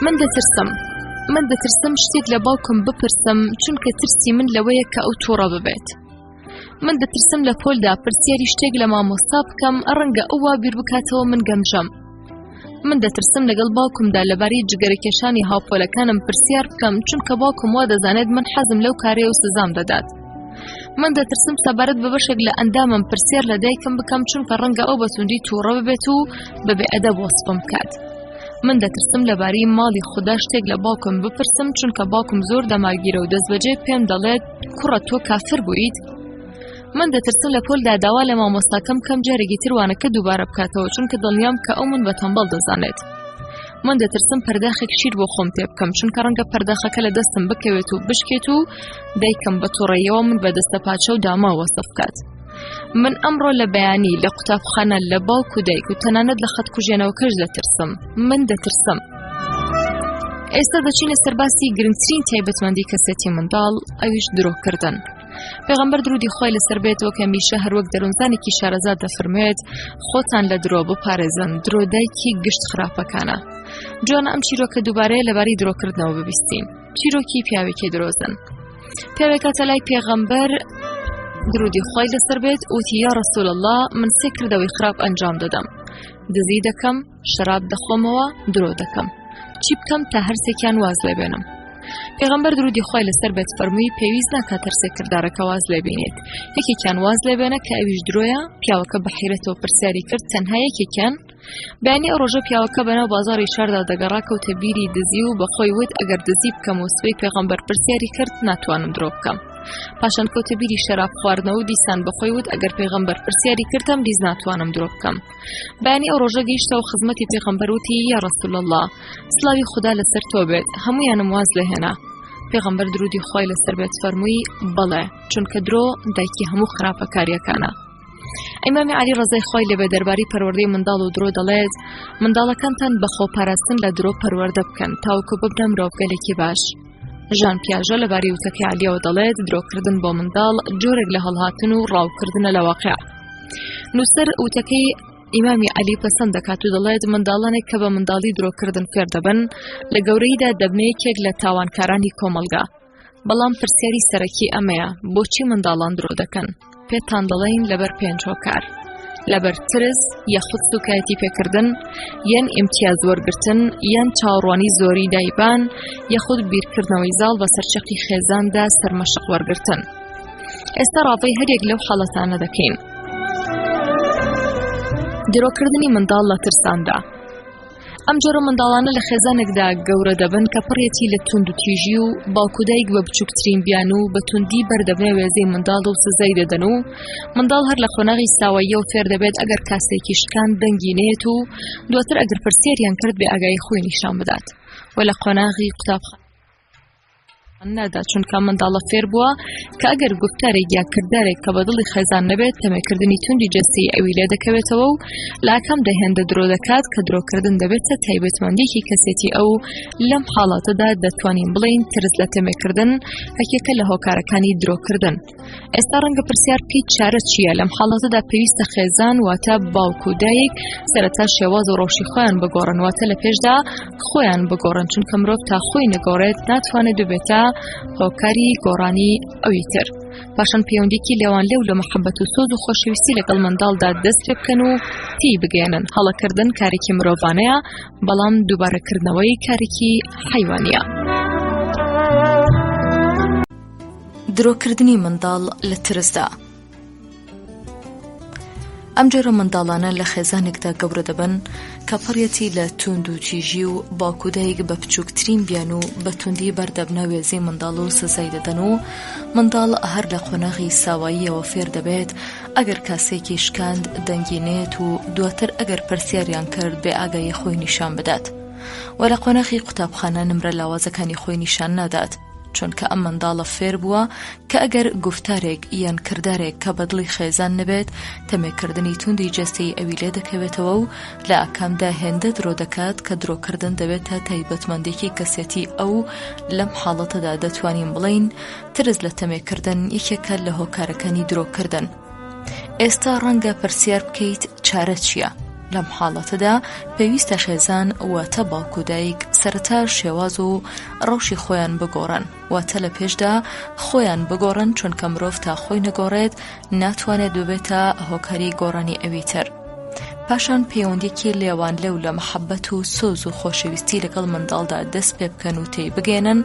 من دەترسم. من دەترسم شتێک لە باوکم بپرسم چونکە ترسی من لەوەیە کە ئەو تووڕە ببێت. من دەترسم لە پۆلدا پرسیاری شتێک لە مامۆستا بکەم ڕەنگە ئەو وا بیر بکاتەوە من گەمژەم. من دەترسم لەگەڵ باوکمدا لەبارەی جگەرەکێشانی هاوپۆلەکانم پرسیار بکەم چونکە باوکم وا دەزانێت من حەزم لەو کارەیە و سزام دەدات. من دەترسم سەبارەت بە بەشێک لە ئەندامم پرسیار لە دایکم بکەم چونکە ڕەنگە ئەو بە توندی تووڕە ببێت و بەبێ ئەدەب وەسفم بکات. من دەترسم لەبارەی ماڵی خودا شتێک لە باوکم بپرسم چونکە باوکم زۆر دەمارگیرە و دەستبەجێ پێم دەڵێت کوڕە تۆ کافر بوویت. من دەترسم لە پۆلدا داوا لە مامۆستاکەم کەم جارێکی تر وانەکە دووبارە بکاتەوە چونکە دڵنیام کە ئەو من بە تەمبەڵ دەزانێت. من دەترسم پەرداخێک شیر بۆ خۆم تێ بکەم چونکە ڕەنگە پەرداخەکە لە دەستم بکەوێت و بشکێت و دایکم بە توڕەیەوە من بە دەستە پاچە و داما وەسف بکات. من ئەمڕۆ لە بەیانی لە قوتابخانە لە باوک و دایک و تەنانەت لە خەت کوژێنەوەکەش دەترسم. من دەترسم. ئێستا دەچینە سەرباسی گرنگترین تایبەتمەندی کەسێتی منداڵ ئەویش درۆکردن. پێغەمبەر درودی خوای لەسەر بێت وەک هەمیشە هەروەک دەروونزانێکی شارەزا دەفەرموێت خۆتان لە درۆ بپارێزن درۆ دایکی گشت خراپەکانە جوانە ئەم چیرۆکە دووبارەیە لەبارەی درۆکردنەوە ببیستین چیرۆکی پیاوێکی درۆزن پیاوێک هاتە لای پێغەمبەر. درودی خوای لەسەر بێت وتی یا رسول اللە من سێ کردەوەی خراپ ئەنجام دەدەم دزی دەکەم شەراب دەخۆمەوە درۆ دەکەم چی بکەم تا هەرسێکیان واز لێ بێنم پێغەمبەر درودی خوای لەسەر بێت فەرمووی پێویست ناکات هەرسێ کردارەکە واز لێ بینێت یەکێکیان واز لێ بێنە کە ئەویش درۆیە پیاوەکە بە حیرەتەوە پرسیاری کرد تەنها یەکێکیان بەیانی ئەو ڕۆژە پیاوەکە بەناو بازاڕی شاردا دەگەڕا کەوتە بیری دزی و بەخۆی وت ئەگەر دزی بکەم و سبەی پێغەمبەر پرسیاری کرد ناتوانم درۆ بکەم پاشان کەوتە بیری شەراب خواردنەوە و دیسان بەخۆی وت ئەگەر پێغەمبەر پرسیاری کردم دیز ناتوانم درۆ بکەم بەیانی ئەو ڕۆژە گەیشتەوە خزمەتی پێغەمبەر وتی یا رسول الله سلاوی خودا لەسەر تۆ بێت هەمویانم واز لێهێنا پێغەمبەر درودی خوای لەسەر بێت فەرمووی بەڵێ چونکە درۆ دایکی هەموو خراپەکاریەکانە ئیمامی عەلی ڕەزای خوای لێبێ دەربارەی پەروەردەی منداڵ و درۆ دەڵێت منداڵەکانتان بە خۆپاراستن لە درۆ پەروەردە بکەن تاوەکو ببنە مرۆڤگەلێکی باش ژان پیاژە لەبارەی وتەکەی عەلیەوە دەڵێت درۆکردن بۆ منداڵ جۆرێک لە هەڵهاتن و ڕاوکردنە لە واقع نووسەر وتەکەی ئیمامی عەلی پەسەند دەکات و دەڵێت منداڵانێک کە بە منداڵی درۆکردن فێر دەبن لە گەورەیدا دەبنە یەکێک لە تاوانکارانی کۆمەڵگا بەڵام پرسیاری سەرەکی ئەمەیە بۆچی منداڵان درۆ دەکەن؟ پێتان دەڵێین لەبەر پێنج هۆکار. لەبەر ترس یاخود سوکایەتی پێکردن یان ئیمتیاز وەرگرتن یان چاوەڕوانی زۆری دایبان یاخود بیرکردنەوەی زاڵ بەسەر چەقی خێزاندا سەرمەشق وەرگرتن. ئێستا ڕاڤەی هەریەک لەو حاڵەتانە دەکەین. درۆکردنی منداڵ لە ترساندا ئەم جۆرە منداڵانە لە خێزانێکدا گەورە دەبن کە پڕێتی لە توندوتیژی و باوک و دایک بە بچووکترین بیان و بە توندی بەردەبنە وێزەی منداڵ و سزای دەدەن و منداڵ هەر لە قۆناغی ساواییەوە فێر دەبێت ئەگەر کاسێکی شکان دەنگی نێت و دواتر ئەگەر پرسیاریان کرد بێ ئاگایی خۆی نیشان بدات و لە قۆناغی قوتابخانە نادا چونکە منداڵە فێر بووە کە ئەگەر گوفتارێک یا کردارێک کە بە دڵی خێزان نەبێت تەمێکردنی توندی جەستەی ئەوی لێ دەکەوێتەوە و لە ئاکامدا هێندە درۆ دەکات کە درۆکردن دەبێتە تایبەتمەندیکی کەسێتی ئەو لەم حاڵاتەدا دەتوانین بڵێین ترس لە تەمێکردن یەکێکە لە هۆکارەکانی درۆکردن. ئێستا ڕەنگە پرسیار بکەیت چارە چییە لەم حاڵەتەدا پێویستە خێزان واتە باوک و دایک سەرەتا شێواز و ڕەوشی خۆیان بگۆڕن واتە لە پێشدا خۆیان بگۆڕن چونکە مرۆڤ تا خۆی نەگۆڕێت ناتوانێت ببێتە هۆکاری گۆڕانی ئەوی تر پاشان پەیوەندیکی لێوان لێو لە محەبەت و سۆز و خۆشەویستی لەگەڵ منداڵدا دەست پێ بکەن و تی بگەێنن هەڵەکردن کارێکی مرۆڤانەیە بەڵام دووبارەکردنەوەی کارێکی حیوانیە. درۆکردنی منداڵ لە ترسدا ئەم جۆرە منداڵانە لە خێزانێکدا گەورە دەبن کە پڕیەتی لە توند و تیژی و باوک و دایک بە بچووکترین بیان و بە توندی بەردەبنە وێزەی منداڵ و سزای دەدەن و منداڵ هەر لە قۆناغی ساواییەوە فێر دەبێت ئەگەر کاسێکی شکاند دەنگی نێت و دواتر ئەگەر پرسیاریان کرد بێ ئاگایی خۆی نیشان بدات و لە قۆناغی قوتابخانە نمرە لاوازەکانی خۆی نیشان نادات. چونکە ئەم منداڵە فێر بووە کە ئەگەر گوفتارێک یان کردارێک کە بە دڵی خێزان نەبێت تەمێکردنی توندی جەستەی ئەوی لێ دەکەوێتەوە و لە ئاکامدا هێندە درۆ دەکات کە درۆکردن دەبێتە تایبەتمەندێکی کەسێتی ئەو لەم حاڵەتەدا دەتوانین بڵێین ترس لە تەمێکردن یەکێکە لە هۆکارەکانی درۆکردن. ئێستا ڕەنگە پرسیار بکەیت چارە چییە؟ لەم حاڵەتەدا پێویستە خێزان واتە باوک و دایک سەرەتا شێواز و ڕەوشی خۆیان بگۆڕن واتە لە پێشدا خۆیان بگۆڕن چونکە مرۆڤ تا خۆی نەگۆڕێت ناتوانێت ببێتە هۆکاری گۆڕانی ئەوی تر. پاشان پەیوەندیەکی لێوان لێو لە محەبەت و سۆز و خۆشەویستی لەگەڵ منداڵدا دەست پێ بکەن و تێی بگەێنن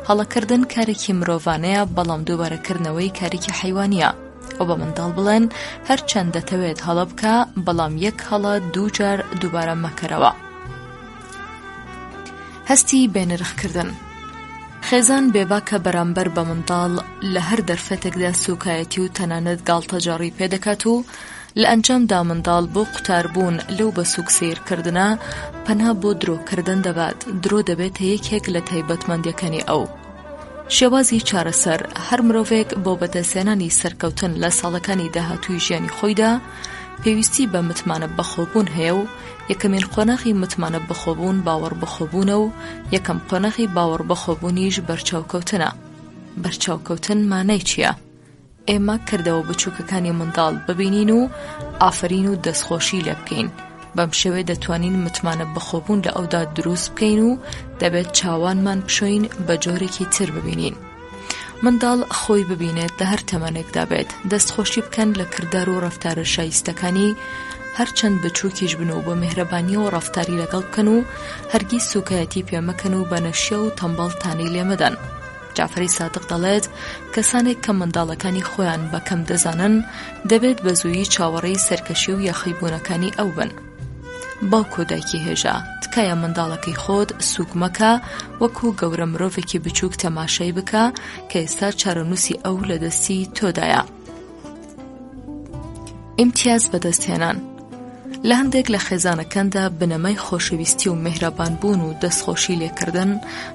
هەڵەکردن کارێکی مرۆڤانەیە بەڵام دووبارەکردنەوەی کارێکی حەیوانیە و بە منداڵ بڵێن هەرچەند دەتەوێت هەڵە بکە بەڵام یەک هەڵە دووجار دووبارە مەکەرەوە. هەستی بێنرخکردن خێزان بێباکە بەرامبەر بە منداڵ لە هەر دەرفەتێکدا سوکایەتی و تەنانەت گاڵتەجاڕی پێدەکات و لە ئەنجامدا منداڵ بۆ قوتاربوون لەو بە سوک سەیرکردنە پەنا بۆ درۆکردن دەبات، درۆ دەبێتە یەکێک لە تایبەتمەندیەکانی ئەو. شێوازی چارەسەر، هەر مرۆڤێک بۆ بەدەستهێنانی سەرکەوتن لە ساڵەکانی داهاتووی ژیانی خۆیدا پێویستی بە متمانە بەخۆبوون هەیە و یەکەمین قۆناغی متمانە بەخۆبوون باوەڕ بەخۆبوونە و یەکەم قۆناغی باوەڕ بەخۆبوونیش بەرچاوکەوتنە. بەرچاوکەوتن مانای چییە؟ ئێمە کردەوە بچووکەکانی منداڵ ببینین و ئافەرین و دەستخۆشی لێ بکەین بەم شێوەیە دەتوانین متمانە بەخۆبوون لە ئەودا دروست بکەین و دەبێت چاوانمان بشۆین بە جۆرێکی تر ببینین. منداڵ خۆی ببینێت لە هەر تەمەنێکدا بێت، دەستخۆشی بکەن لە کردار و ڕەفتارە شایستەکانی، هەرچەند بچووکیش بن و بە میهرەبانییەوە ڕەفتاری لەگەڵ بکەن و هەرگیز سووکایەتی پێ مەکەن و بە نەشیاو و تەمبەڵ تانەی لێ مەدەن. جەعفەری سادق دەڵێت، کەسانێک کە منداڵەکانی خۆیان بە کەم دەزانن، دەبێت بە زوویی چاوەڕێی سەرکەشی و یاخیبوونەکانی ئەو بن. باوک و دایکی هێژا، تکایە منداڵەکەی خۆت سووک مەکە، وەکو گەورە مرۆڤێکی بچووک تەماشای بکە کە ئێستا چارەنووسی ئەو لە دەستی تۆدایە. ئیمتیاز بەدەستهێنان لە هەندێک لە خێزانەکاندا بنەمای خۆشەویستی و میهرەبانبوون و دەستخۆشی لێکردن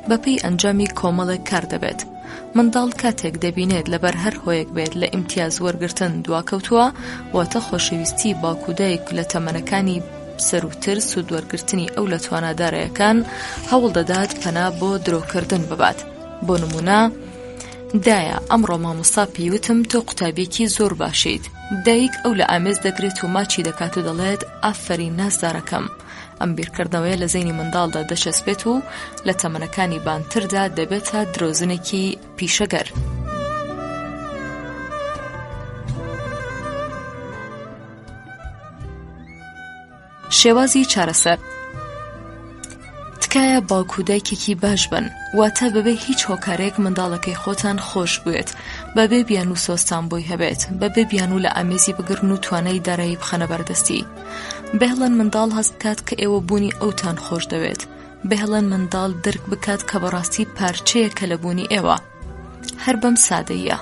بەپێی ئەنجامی کۆمەڵێک کار دەبێت. منداڵ کاتێک دەبینێت لەبەر هەر هۆیەک بێت لە ئیمتیاز وەرگرتن دواکەوتووە، واتە خۆشەویستی باوک و دایک لە تەمەنەکانی سەرووتر سوودوەرگرتنی ئەو لە توانا دارایەکان، هەوڵدەدات پەنا بۆ درۆکردن ببات. بۆ نموونە، دایە، ئەمڕۆ مامۆستا پێی وتم تۆ قوتابییەکی زۆر باشیت. دایک ئەو لە ئامێز دەگرێت و ماچی دەکات و دەڵێت، ئافەرین نازدارەکەم. ئەم بیرکردنەوەیە لە زەینی منداڵدا دەچەسپێت و لە تەمەنەکانی بانتردا دەبێتە درۆزنێکی پیشەگەر. شێوازی چارەسەر تکایە باوک و دایکێکی باش بن واتە بەبێ هیچ هۆکارێک منداڵەکەی خۆتان خۆش بوێت بەبێ بیان و سۆستان بۆی هەبێت بەبێ بیان و لە ئامێزی بگرن و توانای دارایی بخەنە بەردەستی بهێڵن منداڵ هەست بکات کە ئێوە بوونی ئەوتان خۆش دەوێت بهێڵن منداڵ درک بکات کە بەڕاستی پارچەیەکە لە بوونی ئێوە هەر بەم سادەیە.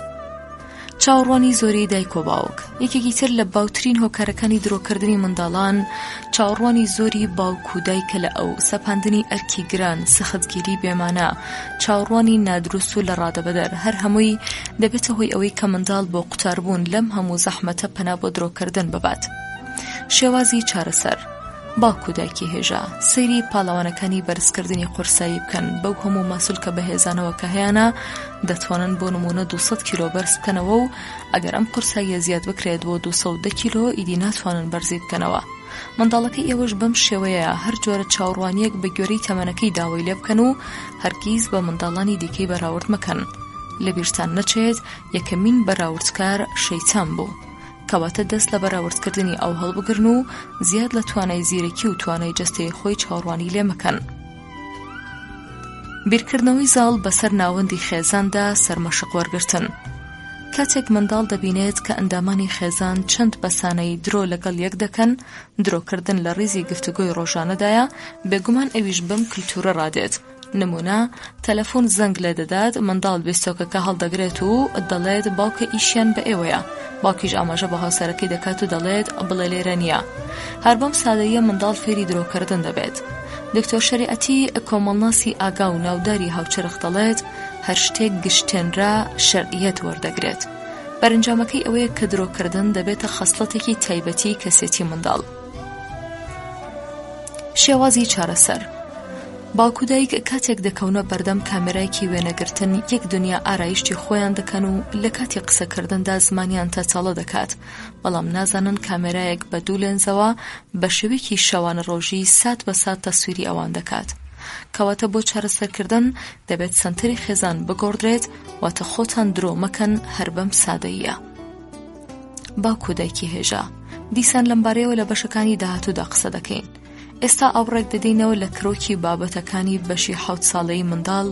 چاوەڕوانی زۆری دایک و باوک یەکێکی تر لە باوترین هۆکارەکانی درۆکردنی منداڵان چاوەڕوانی زۆری باوک و دایکە لە ئەو سەپاندنی ئەرکی گران سەختگیری بێمانە چاوەڕوانی نادروست و لە ڕادەبەدەر هەر هەمووی دەبێتە هۆی ئەوەی کە منداڵ بۆ قوتاربوون لەم هەموو زەحمەتە پەنا بۆ درۆکردن ببات شێوازی چارەسەر باوک و دایکی هێژا سەیری پاڵەوانەکانی بەرزکردنی قورسایی بکەن بەو هەموو ماسولکە بەهێزانەوە کە هەیانە دەتوانن بۆ نمونە 200 کیلۆ بەرز بکەنەوە و ئەگەر ئەم قورساییە زیاد بکرێت بۆ 210 کیلۆ ئیدی ناتوانن بەرزی بکەنەوە منداڵەکەی ئێوەش بەم شێوەیە هەر جۆرە چاوەڕوانییەک بە گوێرەی تەمەنەکەی داوای لێ بکەن و هەرگیز بە منداڵانی دیکەی بەراورد مەکەن لەبیرتان نەچێت یەکەمین بەراوردکار شەیتان بوو کەواتە دەست لە بەراوردکردنی ئەو هەڵبگرن و زیاد لە توانای زیرەکی و توانای جەستەی خۆی چاوەڕوانی لێ مەکەن. بیرکردنەوەی زاڵ بەسەر ناوەندی خێزاندا سەرمەشق وەرگرتن کاتێک منداڵ دەبینێت کە ئەندامانی خێزان چەند بەسانەی درۆ لەگەڵ یەک دەکەن، درۆکردن لە ڕیزی گفتوگۆی ڕۆژانەدایە، بێگومان ئەویش بەم کلتورە ڕادێت. نمونە، تەلەفۆن زەنگ لێدەدات، منداڵ بیستۆکەکە هەڵدەگرێت و دەڵێت باوکە ئیشیان بە ئێوەیە، باوکیش ئاماژە بە هاوسەرەکەی دەکات و دەڵێت بڵێ لێرە نییە. هەر بەم سادەییە منداڵ فێری درۆکردن دەبێت. دکتۆر شەریعەتی، کۆمەڵناسی ئاگا و ناوداری هاوچەرخ دەڵێت، هەر شتێک گشتێنرا شەرعیەت وەردەگرێت. بەرەنجامەکەی ئەوەیە کە درۆکردن دەبێتە خەسڵەتێکی تایبەتی کەسێتی منداڵ. شێوازی چارەسەر باوک و دایک کاتێک دەکەونە بەردەم کامێرایەکی وێنەگرتن یەک دنیا ئارایشتی خۆیان دەکەن و لە کاتی قسەکردندا زمانیان تەچەڵە دەکات بەڵام نازانن کامێرایەک بە دوو لێنزەوە بە شێوەیەکی شەوانە ڕۆژی سات بە سات تەسویری ئەوان دەکات کەواتە بۆ چارەسەرکردن دەبێت سەنتەری خێزان بگۆڕدرێت واتە خۆتان درۆ مەکەن هەر بەم سادەییە. باوک و دایکی هێژا دیسان لەمبارەیەوە لە بەشەکانی داهاتوودا قسە دەکەین ئێستا ئاوڕێک دەدەینەوە لە کرۆکی بابەتەکانی بەشی حەوت ساڵەی منداڵ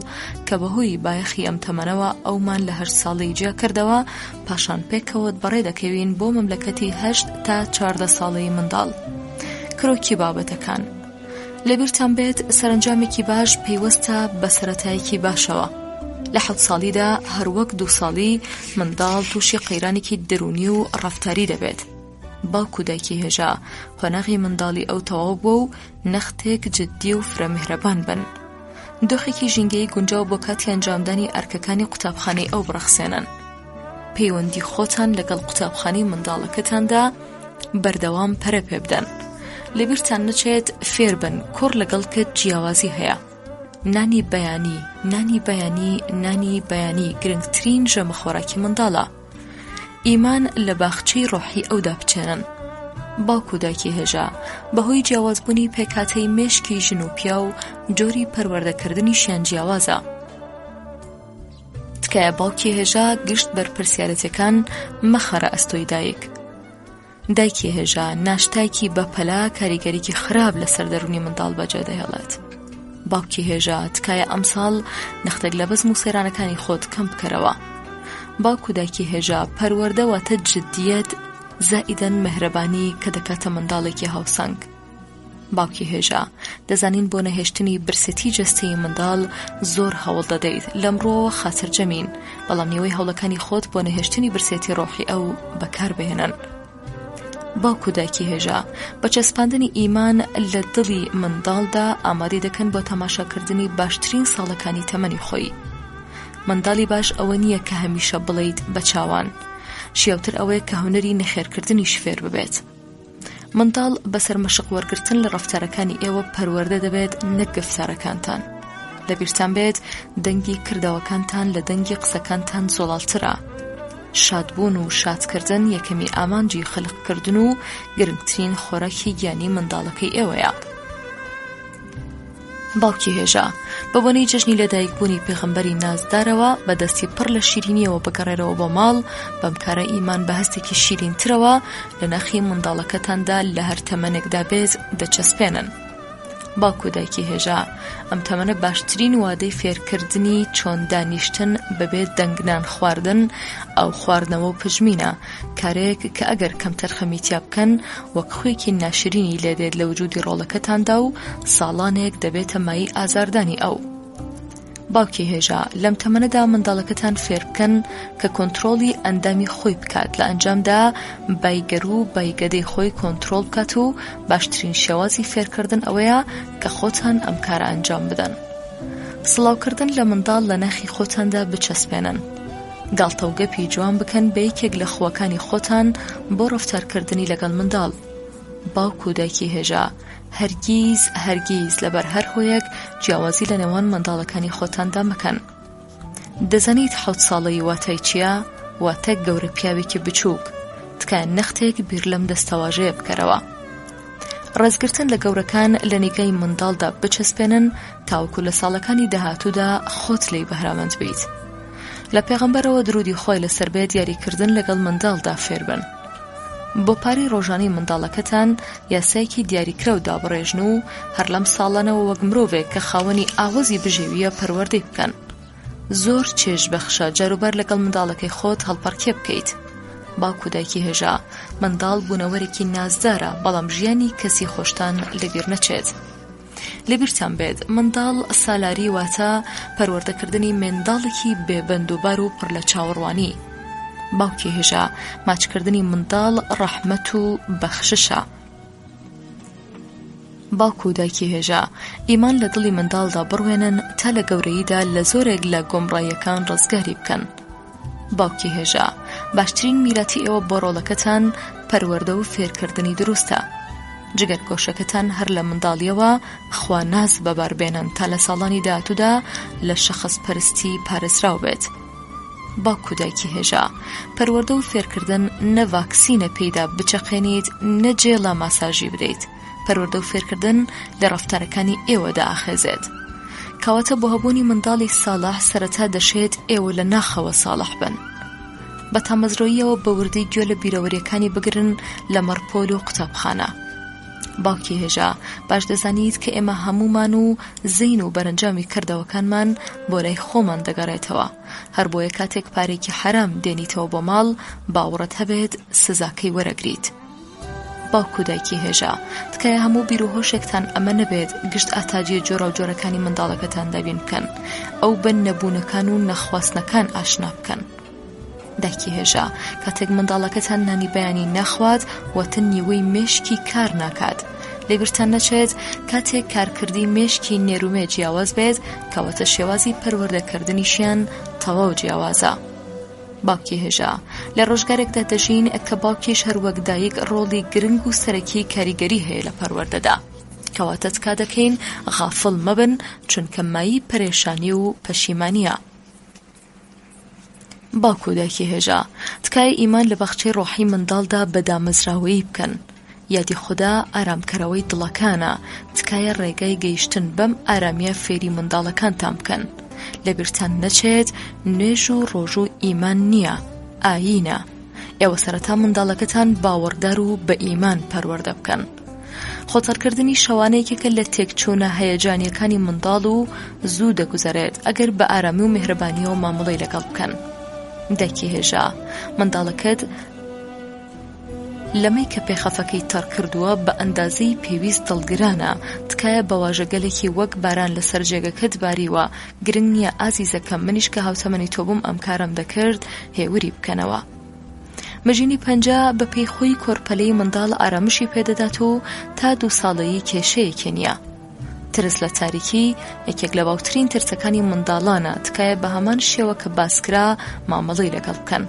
کە بەهۆی بایەخی ئەم تەمەنەوە ئەومان لە هەشت ساڵەی جیا کردەوە پاشان پێکەوە بەڕێ دەکەوین بۆ مەملەکەتی هەشت تا 14 ساڵەی منداڵ کرۆکی بابەتەکان لەبیرتان بێت سەرەنجامێکی باش پەیوەستە بە سەرەتایەکی باشەوە. لە حەوت ساڵیدا هەروەک دوو ساڵی منداڵ تووشی قەیرانێکی دەروونی و ڕەفتاری دەبێت. باوک و دایکی هێژا قۆناغی منداڵی ئەو تەواو بووە و نەختێک جددی و فرە میهرەبان بن. دۆخێکی ژینگەیی گونجاو بۆ کاتی ئەنجامدانی ئەرکەکانی قوتابخانەی ئەو بڕەخسێنن. پەیوەندی خۆتان لەگەڵ قوتابخانەی منداڵەکەتاندا بەردەوام پەرە پێ بدەن. لەبیرتان نەچێت فێربن کوڕ لەگەڵ کچ جیاوازی هەیە. نانی بەیانی، نانی بەیانی، نانی بەیانی گرنگترین ژەمە خۆراکی منداڵە. ئیمان لە باخچەی ڕۆحی ئەودا بچێنن. باوک و دایکی هێژا، بەهۆی جیاوازبوونی پێکهاتەی مێشکی ژن و پیاو، جۆری پەروەردەکردنیشیان جیاوازە. تکایە باوکی هێژا گشت بەرپرسیارەتیەکان مەخەرە ئەستۆی دایک. دایکی هێژا ناشتایکی بەپەلە کاریگەریکی خراپ لەسەر دەروونی منداڵ بەجێ دەهێڵێت. باوکی هێژا تکایە ئەمساڵ نەختێک لە بەزم و سەیرانەکانی خۆت کەم بکەرەوە. باوک و دایکی هێژا پەروەردە واتە جدیەت زائیدەن مهرەبانی کە دەکاتە منداڵێکی هاوسەنگ. باوکی هێژا، دەزانین بۆ نەهێشتنی برسێتی جەستەیی منداڵ زۆر هەوڵ دەدەیت، لەمڕووەوە خاترجەمین، بەڵام نیوەی هەوڵەکانی خۆت بۆ نەهێشتنی برسێتی ڕۆحی ئەو بەکار بهێنن. باوک و دایکی هێژا، بە چەسپاندنی ئیمان لە دڵی منداڵدا ئامادەی دەکەن بۆ تەماشاکردنی باشترین ساڵەکانی تەمەنی خۆی. منداڵی باش ئەوە نییە کە هەمیشە بڵێیت بە چاوان. شیاوتر ئەوەیە کە هونەری نەخێرکردنیش فێر ببێت. منداڵ بە سەرمەشق وەرگرتن لە ڕەفتارەکانی ئێوە پەروەردە دەبێت نەک گفتارەکانتان. لەبیرتان بێت دەنگی کردەوەکانتان لە دەنگی قسەکانتان زۆڵاڵترە. شادبوون و شادکردن یەکەمی ئامانجی خەلقکردن و گرنگترین خۆراکی گیانی منداڵەکەی ئێوەیە. باوکی هێژا، بە بۆنەی جەژنی لەدایکبوونی پێغەمبەری نازدارەوە بە دەستی پڕ لە شیرینیەوە بگەڕێرەوە بۆ ماڵ، بەم کارە ئیمان بە هەستێکی شیرینترەوە لە ناخی منداڵەکەتاندا لە هەر تەمەنێکدا بێت دەچەسپێنن. باوک و دایکی هێژا، ئەم تەمەنە باشترین وادەی فێرکردنی چۆن دانیشتن بەبێ دەنگ نان خواردن، ئاو خواردنەوە و پژمینە، کارێک کە ئەگەر کەمتەرخەمی تیا بکەن وەک خوێکی ناشرینی لێدێت لە وجودی ڕۆڵەکەتاندا و ساڵانێک دەبێتە مایەی ئازاردانی ئەو. باوکی هێژا، لەم تەمەنەدا منداڵەکەتان فێربکەن کە کۆنترۆڵی ئەندامی خۆی بکات لە ئەنجامدا بای گەروو و بای گەدەی خۆی کۆنترۆڵ بکات و باشترین شێوازی فێرکردن ئەوەیە کە خۆتان ئەم کارە ئەنجام بدەن. سڵاوکردن لە منداڵ لە ناخی خۆتاندا بچەسپێنن. گاڵتە و گەپی جوان بکەن بە یەکێک لە خووەکانی خۆتان بۆ ڕەفتارکردنی لەگەڵ منداڵ. باوک و دایکی هێژا، هەرگیز هەرگیز لەبەر هەر هۆیەک جیاوازی لە نێوان منداڵەکانی خۆتاندا مەکەن. دەزانیت حەوت ساڵەیی واتای چییە؟ واتە گەورە پیاوێکی بچووک. تکایە نەختێک بیر لەم دەستەواژەیە بکەرەوە. ڕێزگرتن لە گەورەکان لە نیگای منداڵدا بچەسپێنن تاوەکو لە ساڵەکانی داهاتوودا خۆت لێی بەهرەمەند بیت. لە پێغەمبەرەوە درودی خوای لەسەر بێت یاریکردن لەگەڵ منداڵدا فێربن. بۆ پارەی ڕۆژانەی منداڵەکەتان یاسایەکی دیاریکراو دابڕێژن و هەر لەم ساڵانەوە وەک مرۆڤێک کە خاوەنی ئاوەزی بژێوییە پەروەردەی بکەن. زۆر چێژ بەخشە جاروبار لەگەڵ منداڵەکەی خۆت هەڵپەڕکێ بکەیت. باوک و دایکی هێژا، منداڵ بوونەوەرێکی نازدارە، بەڵام ژیانی کەسی خۆشتان لەبیر نەچێت. لەبیرتان بێت منداڵ سالاری واتە پەروەردەکردنی منداڵێکی بێ بەند و بار و پڕ لە چاوەڕوانی. باوکی هێژا، ماچکردنی منداڵ ڕەحمەت و بەخششە. باوک و دایکی هێژا، ئیمان لە دڵی منداڵدا بڕوێنن تا لە گەورەییدا لە زۆرێک لە گومڕاییەکان ڕزگاری بکەن. باوکی هێژا، باشترین میراتی ئێوە بۆ ڕۆڵەکەتان پەروەردە و فێرکردنی دروستە. جگەرگۆشەکەتان هەر لە منداڵییەوە خواناس بەبار بێنن تا لە ساڵانی داهاتوودا لە شەخس پەرستی پارێزراو بێت. باوک و دایکی هێژا، پەروەردە و فێرکردن نە ڤاکسینە پێیدا بچەقێنیت نە جێڵە ماساژی بدەیت. پەروەردە و فێرکردن لە ڕەفتارەکانی ئێوەدا ئاخێزێت. کەواتە بۆ هەبوونی منداڵی ساڵح سەرەتا دەشێت ئێوە لە ناخەوە ساڵح بن. بە تامەزرۆییەوە بە وردی گوێ لە بیرەوەرییەکانی بگرن لەمەڕ پۆل و قوتابخانە. باوکی هێژا، باش دەزانیت کە ئێمە هەموومان و زەین و بەرەنجامی کردەوەکانمان بۆ لای خۆمان دەگەڕێتەوە. هەر بۆیە کاتێک پارەیەکی حەرام دێنیتەوە بۆ ماڵ، باوەڕت هەبێت سزاکەی وەرەگریت. باوک و دایکی هێژا، تکایە هەموو بیر و هۆشێکتان ئەمە نەبێت گشت ئاتاجیە جۆراوجۆرەکانی منداڵەکەتان دابین بکەن، ئەو بە نەبوونەکان و نەخواستنەکان ئاشنا بکەن. دایکی هێژا، کاتێک منداڵەکەتان نانی بەیانی ناخوات واتە نیوەی مێشکی کار ناکات. لەبیرتان نەچێت کاتێک کارکردی مێشکی نێرومێ جیاواز بێت کەواتە شێوازی پەروەردەکردنیشیان تەواو جیاوازە. باوکی هێژا، لە ڕۆژگارێکدا دەژین کە باوکیش هەر وەک دایک ڕۆڵی گرنگ و سەرەکی کاریگەری هەیە لە پەروەردەدا. کەواتە تکا دەکەین غافڵ مەبن چونکە مایەی پەرێشانی و پەشیمانییە. باوک و دایکی هێژا، تکایە ئیمان لە باخچەی ڕۆحی منداڵدا بە دامەزراوەیی بکەن. یادی خودا ئارامکەرەوەی دڵەکانە، تکایە ڕێگای گەیشتن بەم ئارامییە فێری منداڵەکانتان بکەن. لەبیرتان نەچێت نوێژ و ڕۆژوو ئیمان نییە، ئایینە. ئێوە سەرەتا منداڵەکەتان باوەڕدار و بە ئیمان پەروەردە بکەن. خۆتەڕکردنی شەوانە یەکێکە لە تێکچوونە هەیەجانییەکانی منداڵ و زوو دەگوزەرێت ئەگەر بە ئارامی و میهرەبانییەوە مامەڵەی لەگەڵ بکەن. دایکی هێژا، منداڵەکەت لەمەی کە پێخەفەکەی تەڕ کردووە بە ئەندازەی پێویست دڵگرانە، تکایە بە واژەگەلێکی وەک باران لەسەر جێگەکەت باریوە، گرنگ نییە ئازیزەکەم منیش کە هاوتەمەنی تۆ بووم ئەم کارەم دەکرد، هێوری بکەنەوە. مژینی پەنجە بە پێی خۆی کۆرپەلەی منداڵ ئارامشی پێدەدات و تا دوو ساڵەیی کێشەیەکی نییە. ترس لە تاریکی یەکێک لە باوترین ترسەکانی منداڵانە، تکایە بە هەمان شێوە کە باسکرا مامەڵەی لەگەڵ بکەن.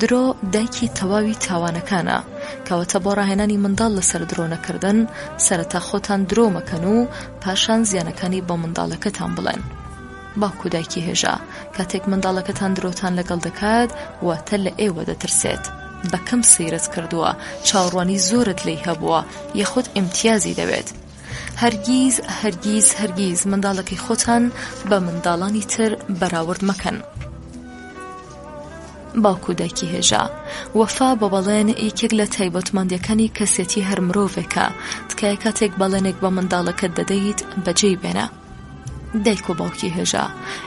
درۆ دایکی تەواوی تاوانەکانە، کەواتە بۆ ڕاهێنانی منداڵ لەسەر درۆ نەکردن، سەرەتا خۆتان درۆ مەکەن و پاشان زیانەکانی بە منداڵەکەتان بڵێن. باوک و دایکی هێژا، کاتێک منداڵەکەتان درۆتان لەگەڵ دەکات، واتە لە ئێوە دەترسێت. بە کەم سەیرت کردووە، چاوەڕوانی زۆرت لێی هەبووە، یاخود ئیمتیازی دەوێت. هەرگیز هەرگیز هەرگیز منداڵەکەی خۆتان بە منداڵانی تر بەراورد مەکەن. باوک و دایکی هێژا، وەفا بە بەڵێن یەکێک لە تایبەتمەندیەکانی کەسێتی هەر مرۆڤێکە، تکایە کاتێک بەڵێنێک بە منداڵەکەت دەدەیت بەجێی بێنە. دایک و باوکی هێژا،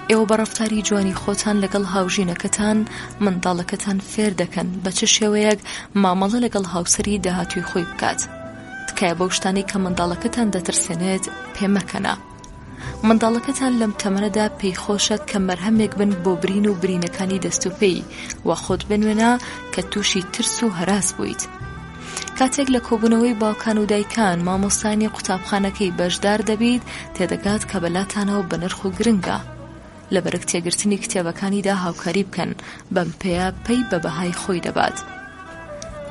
ئێوە بە ڕەفتاری جوانی خۆتان لەگەڵ هاوژینەکەتان منداڵەکەتان فێر دەکەن بە چ شێوەیەک مامەڵە لەگەڵ هاوسەری داهاتووی خۆی بکات. تکایە بەو شتانەی کە منداڵەکەتان دەترسێنێت پێ مەکەنە. منداڵەکەتان لەم تەمەنەدا پێی خۆشە کە مەرهەمێک بن بۆ برین و برینەکانی دەست و پێی، وا خۆت بنوێنە کە تووشی ترس و هەراس بوویت. کاتێک لە کۆبوونەوەی باوکان و دایکان، مامۆستایانی قوتابخانەکەی بەشدار دەبیت، تێدەگات کە بەلاتانەوە بەنرخ و گرنگە. لە بەرگ تێگرتنی کتێبەکانیدا هاوکاری بکەن، بەم پێیە پەی بە بەهای خۆی دەبات.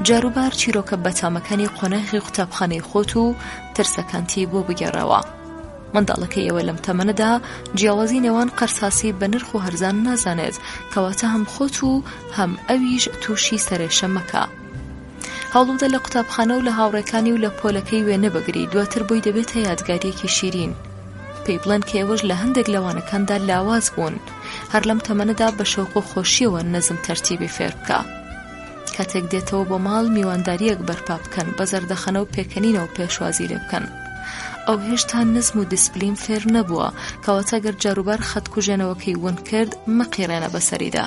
جاروبار چیرۆکە بەتامەکانی قۆناغی قوتابخانەی خۆت و ترسەکانتی بۆ بگێڕەوە. منداڵەکەی ئێوە لەم تەمەنەدا جیاوازی نێوان قەرساسی بە نرخ و هەرزان نازانێت، کەواتە هەم خۆت و هەم ئەویش تووشی سەرێشە مەکە. هەوڵبدە لە قوتابخانە و لە هاوڕێکانی و لە پۆلەکەی وێنە بگری، دواتر بۆی دەبێتە یادگارییەکی شیرین. پێی بڵێن کە ئێوەش لە هەندێک لە وانەکاندا لاواز بوون. هەر لەم تەمەنەدا بە شەوق و خۆشییەوە نەزم تەرتیبی فێر بکە. کاتێک دێتەوە بۆ ماڵ میواندارییەک بەرپا بکەن، بە زەردەخەنە و پێکەنینەوە پێشوازی لێ بکەن. ئەو هێشتا نەزم و دیسپلین فێر نەبووە، کەواتە گەر جاروبار خەتکوژێنەوەکەی ون کرد، مەقیڕێنە بەسەریدا.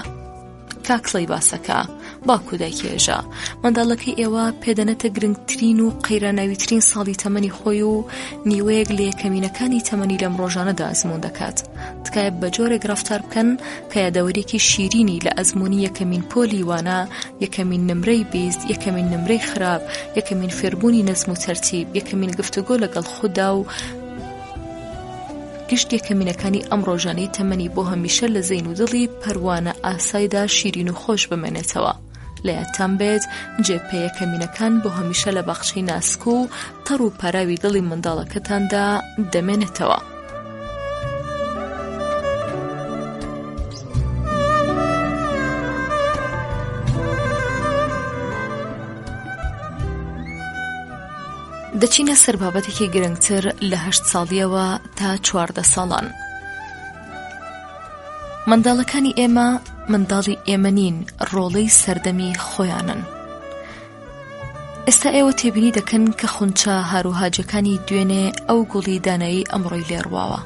کاکڵەی باسەکە، باوک و دایکی هێژا، منداڵەکەی ئێوە پێدەنێتە گرنگترین و قەیراناویترین ساڵی تەمەنی خۆی و نیوەیەک لە یەکەمینەکانی تەمەنی لەم ڕۆژانەدا ئەزموون دەکات. تکایە بە جۆرێک ڕەفتار بکەن کە یادەوەریەکی شیرینی لە ئەزموونی یەکەمین پۆلی وانە، یەکەمین نمرەی 20، یەکەمین نمرەی خراپ، یەکەمین فێربوونی نەزم و تەرتیب، یەکەمین گفتوگۆ لەگەڵ خودا و گشت یەکەمینەکانی ئەم ڕۆژانەی تەمەنی بۆ هەمیشە لە زەین و دڵی پەروانە ئاسایدا شیرین و خۆش بمێنێتەوە. لە یادتان بێت جێ پێ یەکەمینەکان بۆ هەمیشە لە باخچەی ناسک و تەڕ و پاراوی دڵی منداڵەکەتاندا دەمێنێتەوە. دەچینە سەر بابەتێکی گرنگتر لە هەشت ساڵیەوە تا 14 ساڵان. منداڵەکانی ئێمە منداڵی ئێمە نین ڕۆڵەی سەردەمی خۆیانن. ئێستا ئێوە تێبینی دەکەن کە خونچە هاروهاجەکانی دوێنێ ئەو گوڵی دانایی ئەمڕۆی لێڕواوە.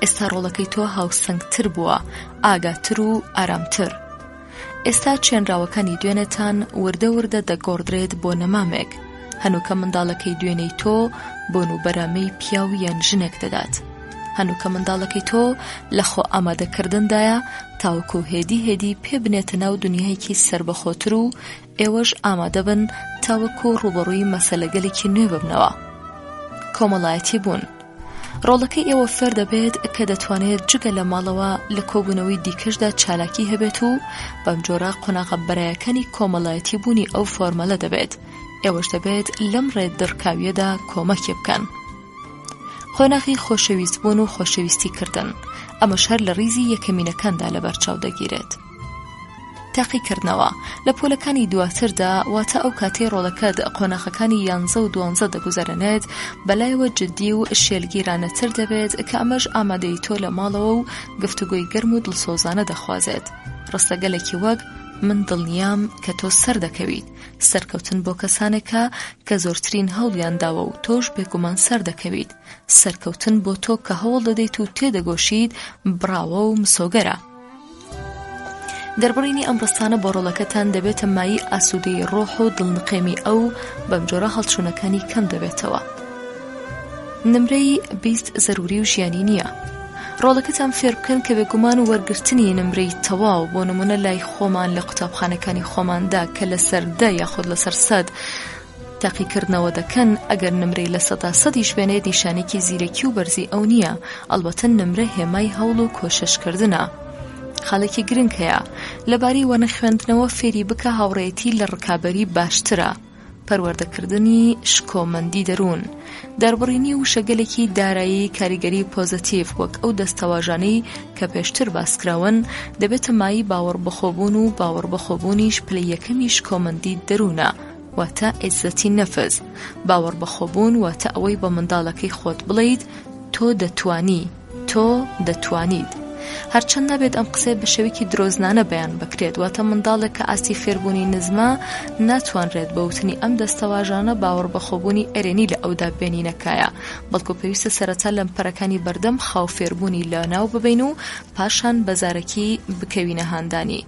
ئێستا ڕۆڵەکەی تۆ هاوسەنگتر بووە، ئاگاتر و ئارامتر. ئێستا چێنراوەکانی دوێنێتان وردە وردە دەگۆڕدرێت بۆ نەمامێک، هەنووکە منداڵەکەی دوێنێی تۆ بۆن و بەرامەی پیاو یان ژنێک دەدات. هەنووکە منداڵەکەی تۆ لە خۆ ئامادەکردندایە تاوەکو هێدی هێدی پێ بنێتە ناو دنیایەکی سەربەخۆتر و ئێوەش ئامادەبن تاوەکو ڕووبەڕووی مەسەلەگەلێکی نوێ ببنەوە. کۆمەڵایەتی بوون ڕۆڵەکەی ئێوە فێر دەبێت کە دەتوانێت جگە لە ماڵەوە لە کۆبوونەوەی دیکەشدا چالاکی هەبێت و بەم جۆرە قۆناغە بەرایەکانی کۆمەڵایەتی بوونی ئەو فۆرمەلە دەبێت ئێوەش دەبێت لەم ڕێ دڕکاویەدا کۆمەکی بکەن. قۆناغی خۆشەویست بوون و خۆشەویستی کردن ئەمەش هەر لە ڕیزی یەکەمینەکاندا لەبەرچاو دەگیرێت. تاقیکردنەوە، لە پۆلەکانی دواتردا، واتە ئەو کاتەی ڕۆڵەکەت قۆناخەکانی یانزە و دوانزە دەگوزەرێنێت، بەلایەوە جددی و شێلگیرانەتر دەبێت کە ئەمەش ئامادەیی تۆ لە ماڵەوە و گفتوگۆی گەرم و دڵسۆزانە دەخوازێت. ڕستەگەلێکی وەک، من دڵنیام کە تۆ سەردەکەویت، سەرکەوتن بۆ کەسانێکە کە زۆرترین هەوڵیان داوە و تۆش بێگومان سەردەکەویت، سەرکەوتن بۆ تۆ کە هەوڵ دەدەیت و تێدەگۆشیت بڕاوە و مسۆگەرە. دەربڕینی ئەم ڕستانە بۆ ڕۆڵەکەتان دەبێتە مایەی ئاسوودەیی ڕۆح و دڵنقێمی ئەو، بەمجۆرە هەڵچوونەکانی کەم دەبێتەوە. نمرەی 20 زەروری و ژیانی نییە. ڕۆڵەکەتان فێر بکەن کە بێگومان وەرگرتنی نمرەی تەواو بۆ نمونە لای خۆمان لە قوتابخانەکانی خۆماندا کە لەسەر دە یاخود لەسەر سەد تاقیکردنەوە دەکەن، ئەگەر نمرەی لە سەدا سەدیش بێنێت نیشانێکی زیرەکی و بەرزی ئەو نییە، ئەڵبەتە نمرە هێمای هەوڵ و کۆششکردنە. خاڵێکی گرنگ هەیە، لەبارەی وانە خوێندنەوە فێری بکە هاوڕێیەتی لە ڕکابەری باشترە. پەروەردەکردنی شکۆمەندی دەروون، دەربڕینی وشەگەلێکی دارایی کاریگەری پۆزەتیڤ وەک ئەو دەستەواژانەی کە پێشتر باسکراون، دەبێتە مایەی باوەڕبەخۆبوون و باوەڕبەخۆبوونیش پلەی یەکەمی شکۆمەندی دەروونە. واتە عیزەتی نەفس، باوەڕبەخۆبوون واتە ئەوەی بە منداڵەکەی خۆت بڵێیت تۆ دەتوانی، تۆ دەتوانیت. هەرچەند نابێت ئەم قسەیە بە شێوەیەکی درۆزنانە بەیان بکرێت، واتە منداڵێک کە ئاستی فێربوونی نزمە ناتوانرێت بە وتنی ئەم دەستەواژانە باوەڕبەخۆبوونی ئەرێنی لە ئەودا بێنینە کایە، بەڵکو پێویستە سەرەتا لەمپەرەکانی بەردەم خاو فێربوونی لەناو ببەین و پاشان بە زارەکی بکەوینە هاندانی.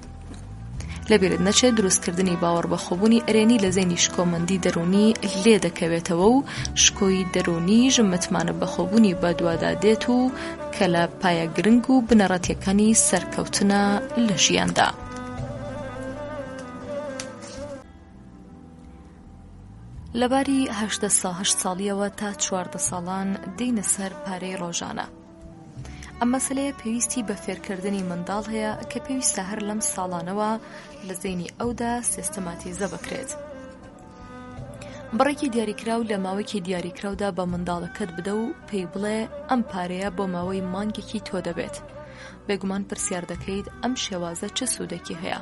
لەبیرت نەچێت دروستکردنی باوەڕبەخۆبوونی ئەرێنی لە زەینی شکۆمەندی دەروونی لێ دەکەوێتەوە و شکۆی دەروونیش متمانە بەخۆبوونی بەدوادا دێت و کە لە پایە گرنگ و بنەڕەتیەکانی سەرکەوتنە لە ژیاندا. لەباری 18 ساڵیەوە تا 14 ساڵان دێینە سەر پارەی ڕۆژانە. ئەم مەسەلەیە پێویستی بە فێرکردنی منداڵ هەیە کە پێویستە هەر لەم ساڵانەوە لە زەینی ئەودا سێستەماتیزە بکرێت. بڕێکی دیاریکراو لە ماوەیەکی دیاریکراودا بە منداڵەکەت بدە و پێی بڵێ ئەم پارەیە بۆ ماوەی مانگێکی تۆ دەبێت. بێگومان پرسیار دەکەیت ئەم شێوازە چ سوودێکی هەیە؟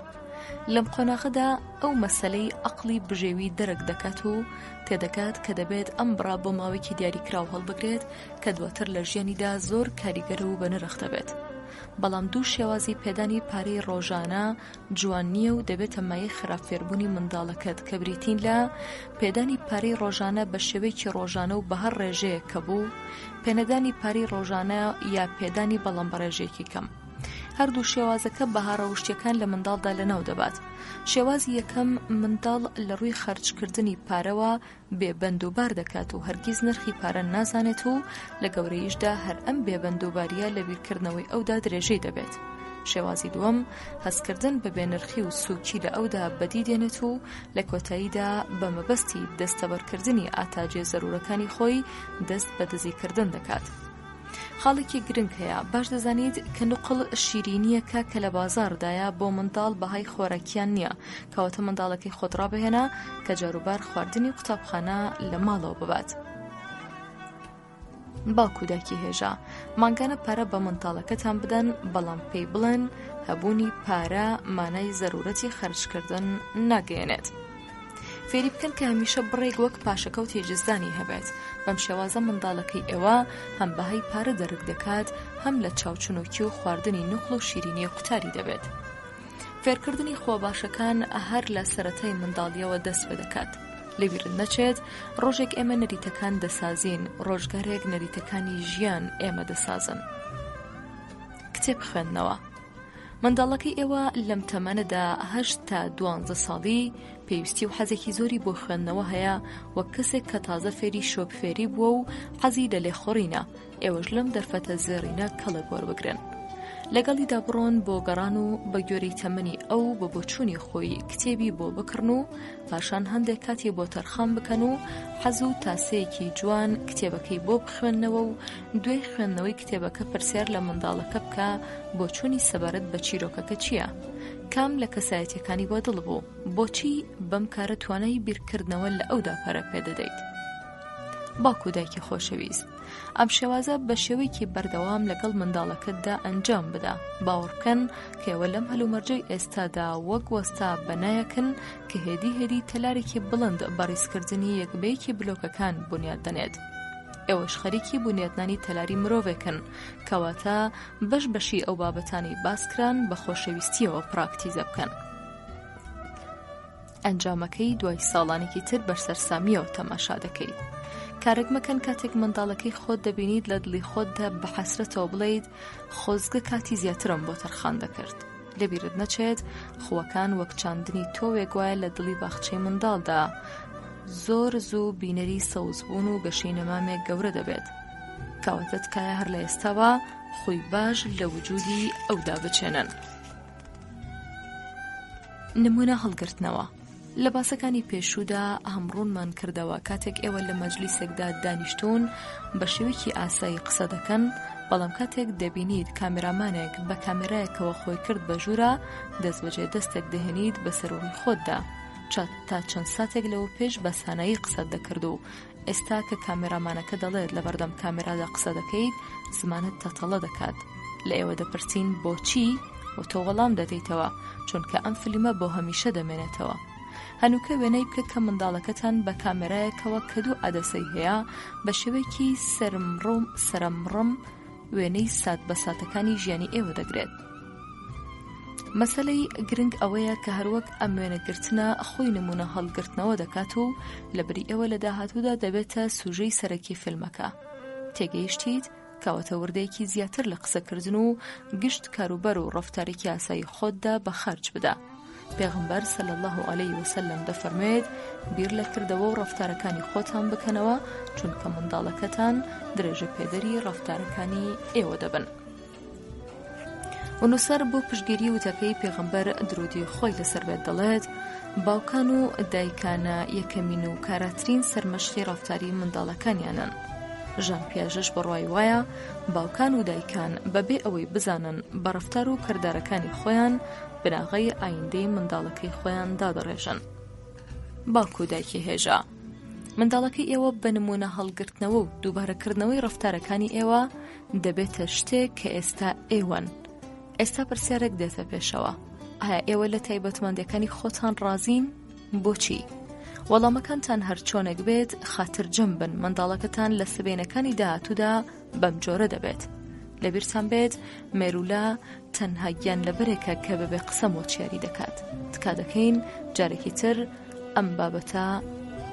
لەم قۆناغەدا ئەو مەسەلەی ئەقڵی بژێوی دەرک دەکات و تێدەگات کە دەبێت ئەم بڕە بۆ ماوەیەکی دیاریکراو هەڵبگرێت کە دواتر لە ژیانیدا زۆر کاریگەر و بەنرخ دەبێت. بەڵام دوو شێوازی پێدانی پارەی ڕۆژانە جوان نییە و دەبێتە مایەی خراپ فێربوونی منداڵەکەت کە بریتین لە پێدانی پارەی ڕۆژانە بە شێوەیەکی ڕۆژانە و بە هەر ڕێژەیەک کە بوو، پێنەدانی پارەی ڕۆژانە یا پێدانی بەڵام بە ڕێژەیەکی کەم. هەردوو شێوازەکە بەها ڕەوشتیەکان لە منداڵدا لەناو دەبات. شێوازی یەکەم منداڵ لە ڕووی خەرجکردنی پارەوە بێ بەند و بار دەکات و هەرگیز نرخی پارە نازانێت و لە گەورەییشدا هەر ئەم بێ بەند و باریە لە بیرکردنەوەی ئەودا درێژەی دەبێت. شێوازی دووەم، هەستکردن بە بێنرخی و سووکی لە ئەودا بەدی دێنێت و لە کۆتاییدا بە مەبەستی دەستەبەرکردنی ئاتاجێ زەروورەکانی خۆی دەست بە دزیکردن دەکات. خاڵێکی گرنگ هەیە، باش دەزانیت کە نوقڵ شیرینییەکە کە لە بازاڕدایە بۆ منداڵ بەهای خۆراکیان نییە، کەواتە منداڵەکەی خۆت ڕابهێنە کە جاروبار خواردنی قوتابخانە لە ماڵەوە ببات. باوک و دایکی هێژا، مانگانە پارە بە منداڵەکەتان بدەن، بەڵام پێی بڵێن هەبوونی پارە مانای زەرورەتی خەرجکردن ناگەیەنێت. فێری بکەن کە هەمیشە بڕێک وەک پاشەکەوتی جزدانی هەبێت، بەم شێوازە منداڵەکەی ئێوە هەم بەهای پارە دەرک دەکات، هەم لە چاوچنۆکی و خواردنی نوقڵ و شیرینی قوتاری دەبێت. فێرکردنی خووە باشەکان هەر لە سەرەتای منداڵییەوە دەست پێ دەکات. لەبیرت نەچێت ڕۆژێک ئێمە نەریتەکان دەسازین، ڕۆژگارێک نەریتەکانی ژیان ئێمە دەسازن. کتێب خوێندنەوە منداڵەکەی ئێوە لەم تەمەنەدا هەشت تا دوانزە ساڵی پێویستی و حەزێکی زۆری بۆ خوێندنەوە هەیە وەک کەسێک کە تازە فێری شۆفێری بووە و حەزی لە لێخوڕینە ئێوەش لەم دەرفەتە زێڕینە کەڵک وەربگرن. لەگەڵیدا بڕۆن بۆ گەڕان و بە گوێرەی تەمەنی ئەو بە بۆچوونی خۆی کتێبی بۆ بکڕن و پاشان هەندێک کاتی بۆ تەرخان بکەن و حەز و تاسەیەکی جوان کتێبەکەی بۆ بخوێندنەوە و دوای خوێندنەوەی کتێبەکە پرسیار لە منداڵەکە بکە بۆچوونی سەبارەت بە چیرۆکەکە چییە؟ کام لە کەسایەتیەکانی بە دڵ بوو؟ بۆچی بەم کارە توانای بیرکردنەوە لە ئەودا پەرە پێدەدەیت؟ باوک و دایکی خۆشەویست ئەم شێوازە بە شێوەیەکی بەردەوام لەگەڵ منداڵەکەتدا ئەنجام بدە باوەڕ بکەن کە ئێوە لەم هەلومەرجەی ئێستادا وەک وەستا بەنایەکن کە هێدی هێدی تەلارێکی بڵند بە ڕیزکردنی یەک بە یەکی بلۆکەکان بونیاد دەنێت. ئێوەش خەریکی بونیادنانی تەلاری مرۆڤێکن، کەواتە بەش بەشی ئەو بابەتانەی باسکران بە خۆشەویستییەوە پراکتیزە بکەن. ئەنجامەکەی دوای ساڵانێکی تر بە سەرسامییەوە تەماشا دەکەیت. کارێک مەکەن کاتێک منداڵەکەی خۆت دەبینیت لە دڵی خۆتدا بە حەسرەتەوە بڵێیت خۆزگە کاتی زیاترم بۆ تەرخان دەکرد. لەبیرت نەچێت خووەکان وەک چاندنی تۆوێک وایە لە دڵی باخچەی منداڵدا زۆر زوو بینەری سەوزبوون و گەشەی نەمامێک گەورە دەبێت. کەواتە تکایە هەر لە ئێستاوە خووی باش لە وجودی ئەودا بچێنن. نمونە هەڵگرتنەوە لە باسەکانی پێشوودا هەم ڕوونمان کردەوە کاتێک ئێوە لە مەجلیسێکدا دانیشتوون بە شێوەیەکی ئاسایی قسە دەکەن بەڵام کاتێک دەبینیت کامێرامانێک بە کامێرایەکەوە خۆی کرد بە ژوورا دەستبەجێ دەستێک دەهێنیت بەسەر ڕووی خۆتدا تا چەند ساتێک لەوە پێش بە سانایی قسەت دەکرد و ئێستا کە کامێرامانەکە دەڵێت لەبەردەم کامێرادا قسە دەکەیت زمانت تەتەڵە دەکات لە ئێوە دەپرسین بۆچی و تۆ وەڵام دەدەیتەوە چونکە ئەم فلیمە بۆ هەمیشە دەمێنێتەوە هەنووکە وێنەی بکە کە منداڵەکەتان بە کامێرایەکەوە کە دوو عەدەسەی هەیە بە شێوەیەکی سەرمڕم سەرمڕم وێنەی سات بە ساتەکانی ژیانی ئێوە دەگرێت. مەسەلەی گرنگ ئەوەیە کە هەروەک ئەم وێنەگرتنە خۆی نمونە هەڵگرتنەوە دەکات و لەبری ئێوە لە داهاتوودا دەبێتە سوژەی سەرەکی فیلمەکە. تێگەیشتیت؟ کەواتە وردەیەکی زیاتر لە قسەکردن و گشت کاروبار و ڕەفتارێکی ئاسایی خۆتدا بە خەرج بدە. پێغەمبەر صلی اللە علیه وسلم دەفەرموێت بیر لە کردەوە و ڕەفتارەکانی خۆتان بکەنەوە چونکە منداڵەکەتان درێژە پێدەری ڕەفتارەکانی ئێوە دەبن. و نووسەر بۆ پشتگیری وتەکەی پێغەمبەر درودی خۆی لەسەر بێت دەڵێت باوکان و دایکانە یەکەمین و کاراترین سەرمەشقی ڕەفتاری منداڵەکانیانن. ژان پیاژەش بڕوای وایە باوکان و دایکان بەبێ ئەوەی بزانن بە ڕەفتار و کردارەکانی خۆیان بناغەی ئایندەی منداڵەکەی خۆیان دادەڕێژن. باوک و دایکی هێژا منداڵەکەی ئێوە بە نمونە هەڵگرتنەوە و دووبارەکردنەوەی ڕەفتارەکانی ئێوە دەبێتە شتێک کە ئێستا ئێوەن. ئێستا پرسیارێک دێتە پێشەوە. ئایا ئێوە لە تایبەتمەندەکانی خۆتان ڕازین؟ بۆچی؟ وەڵامەکانتان هەرچۆنێک بێت خاترجەم بن منداڵەکەتان لە سبەینەکانی داهاتوودا بەم جۆرە دەبێت. لەبیرتان بێت مێروولە تەنها گیانلەبەرێکە کە بەبێ قسە مۆچیاری دەکات. تکا دەکەین جارێکی تر ئەم بابەتە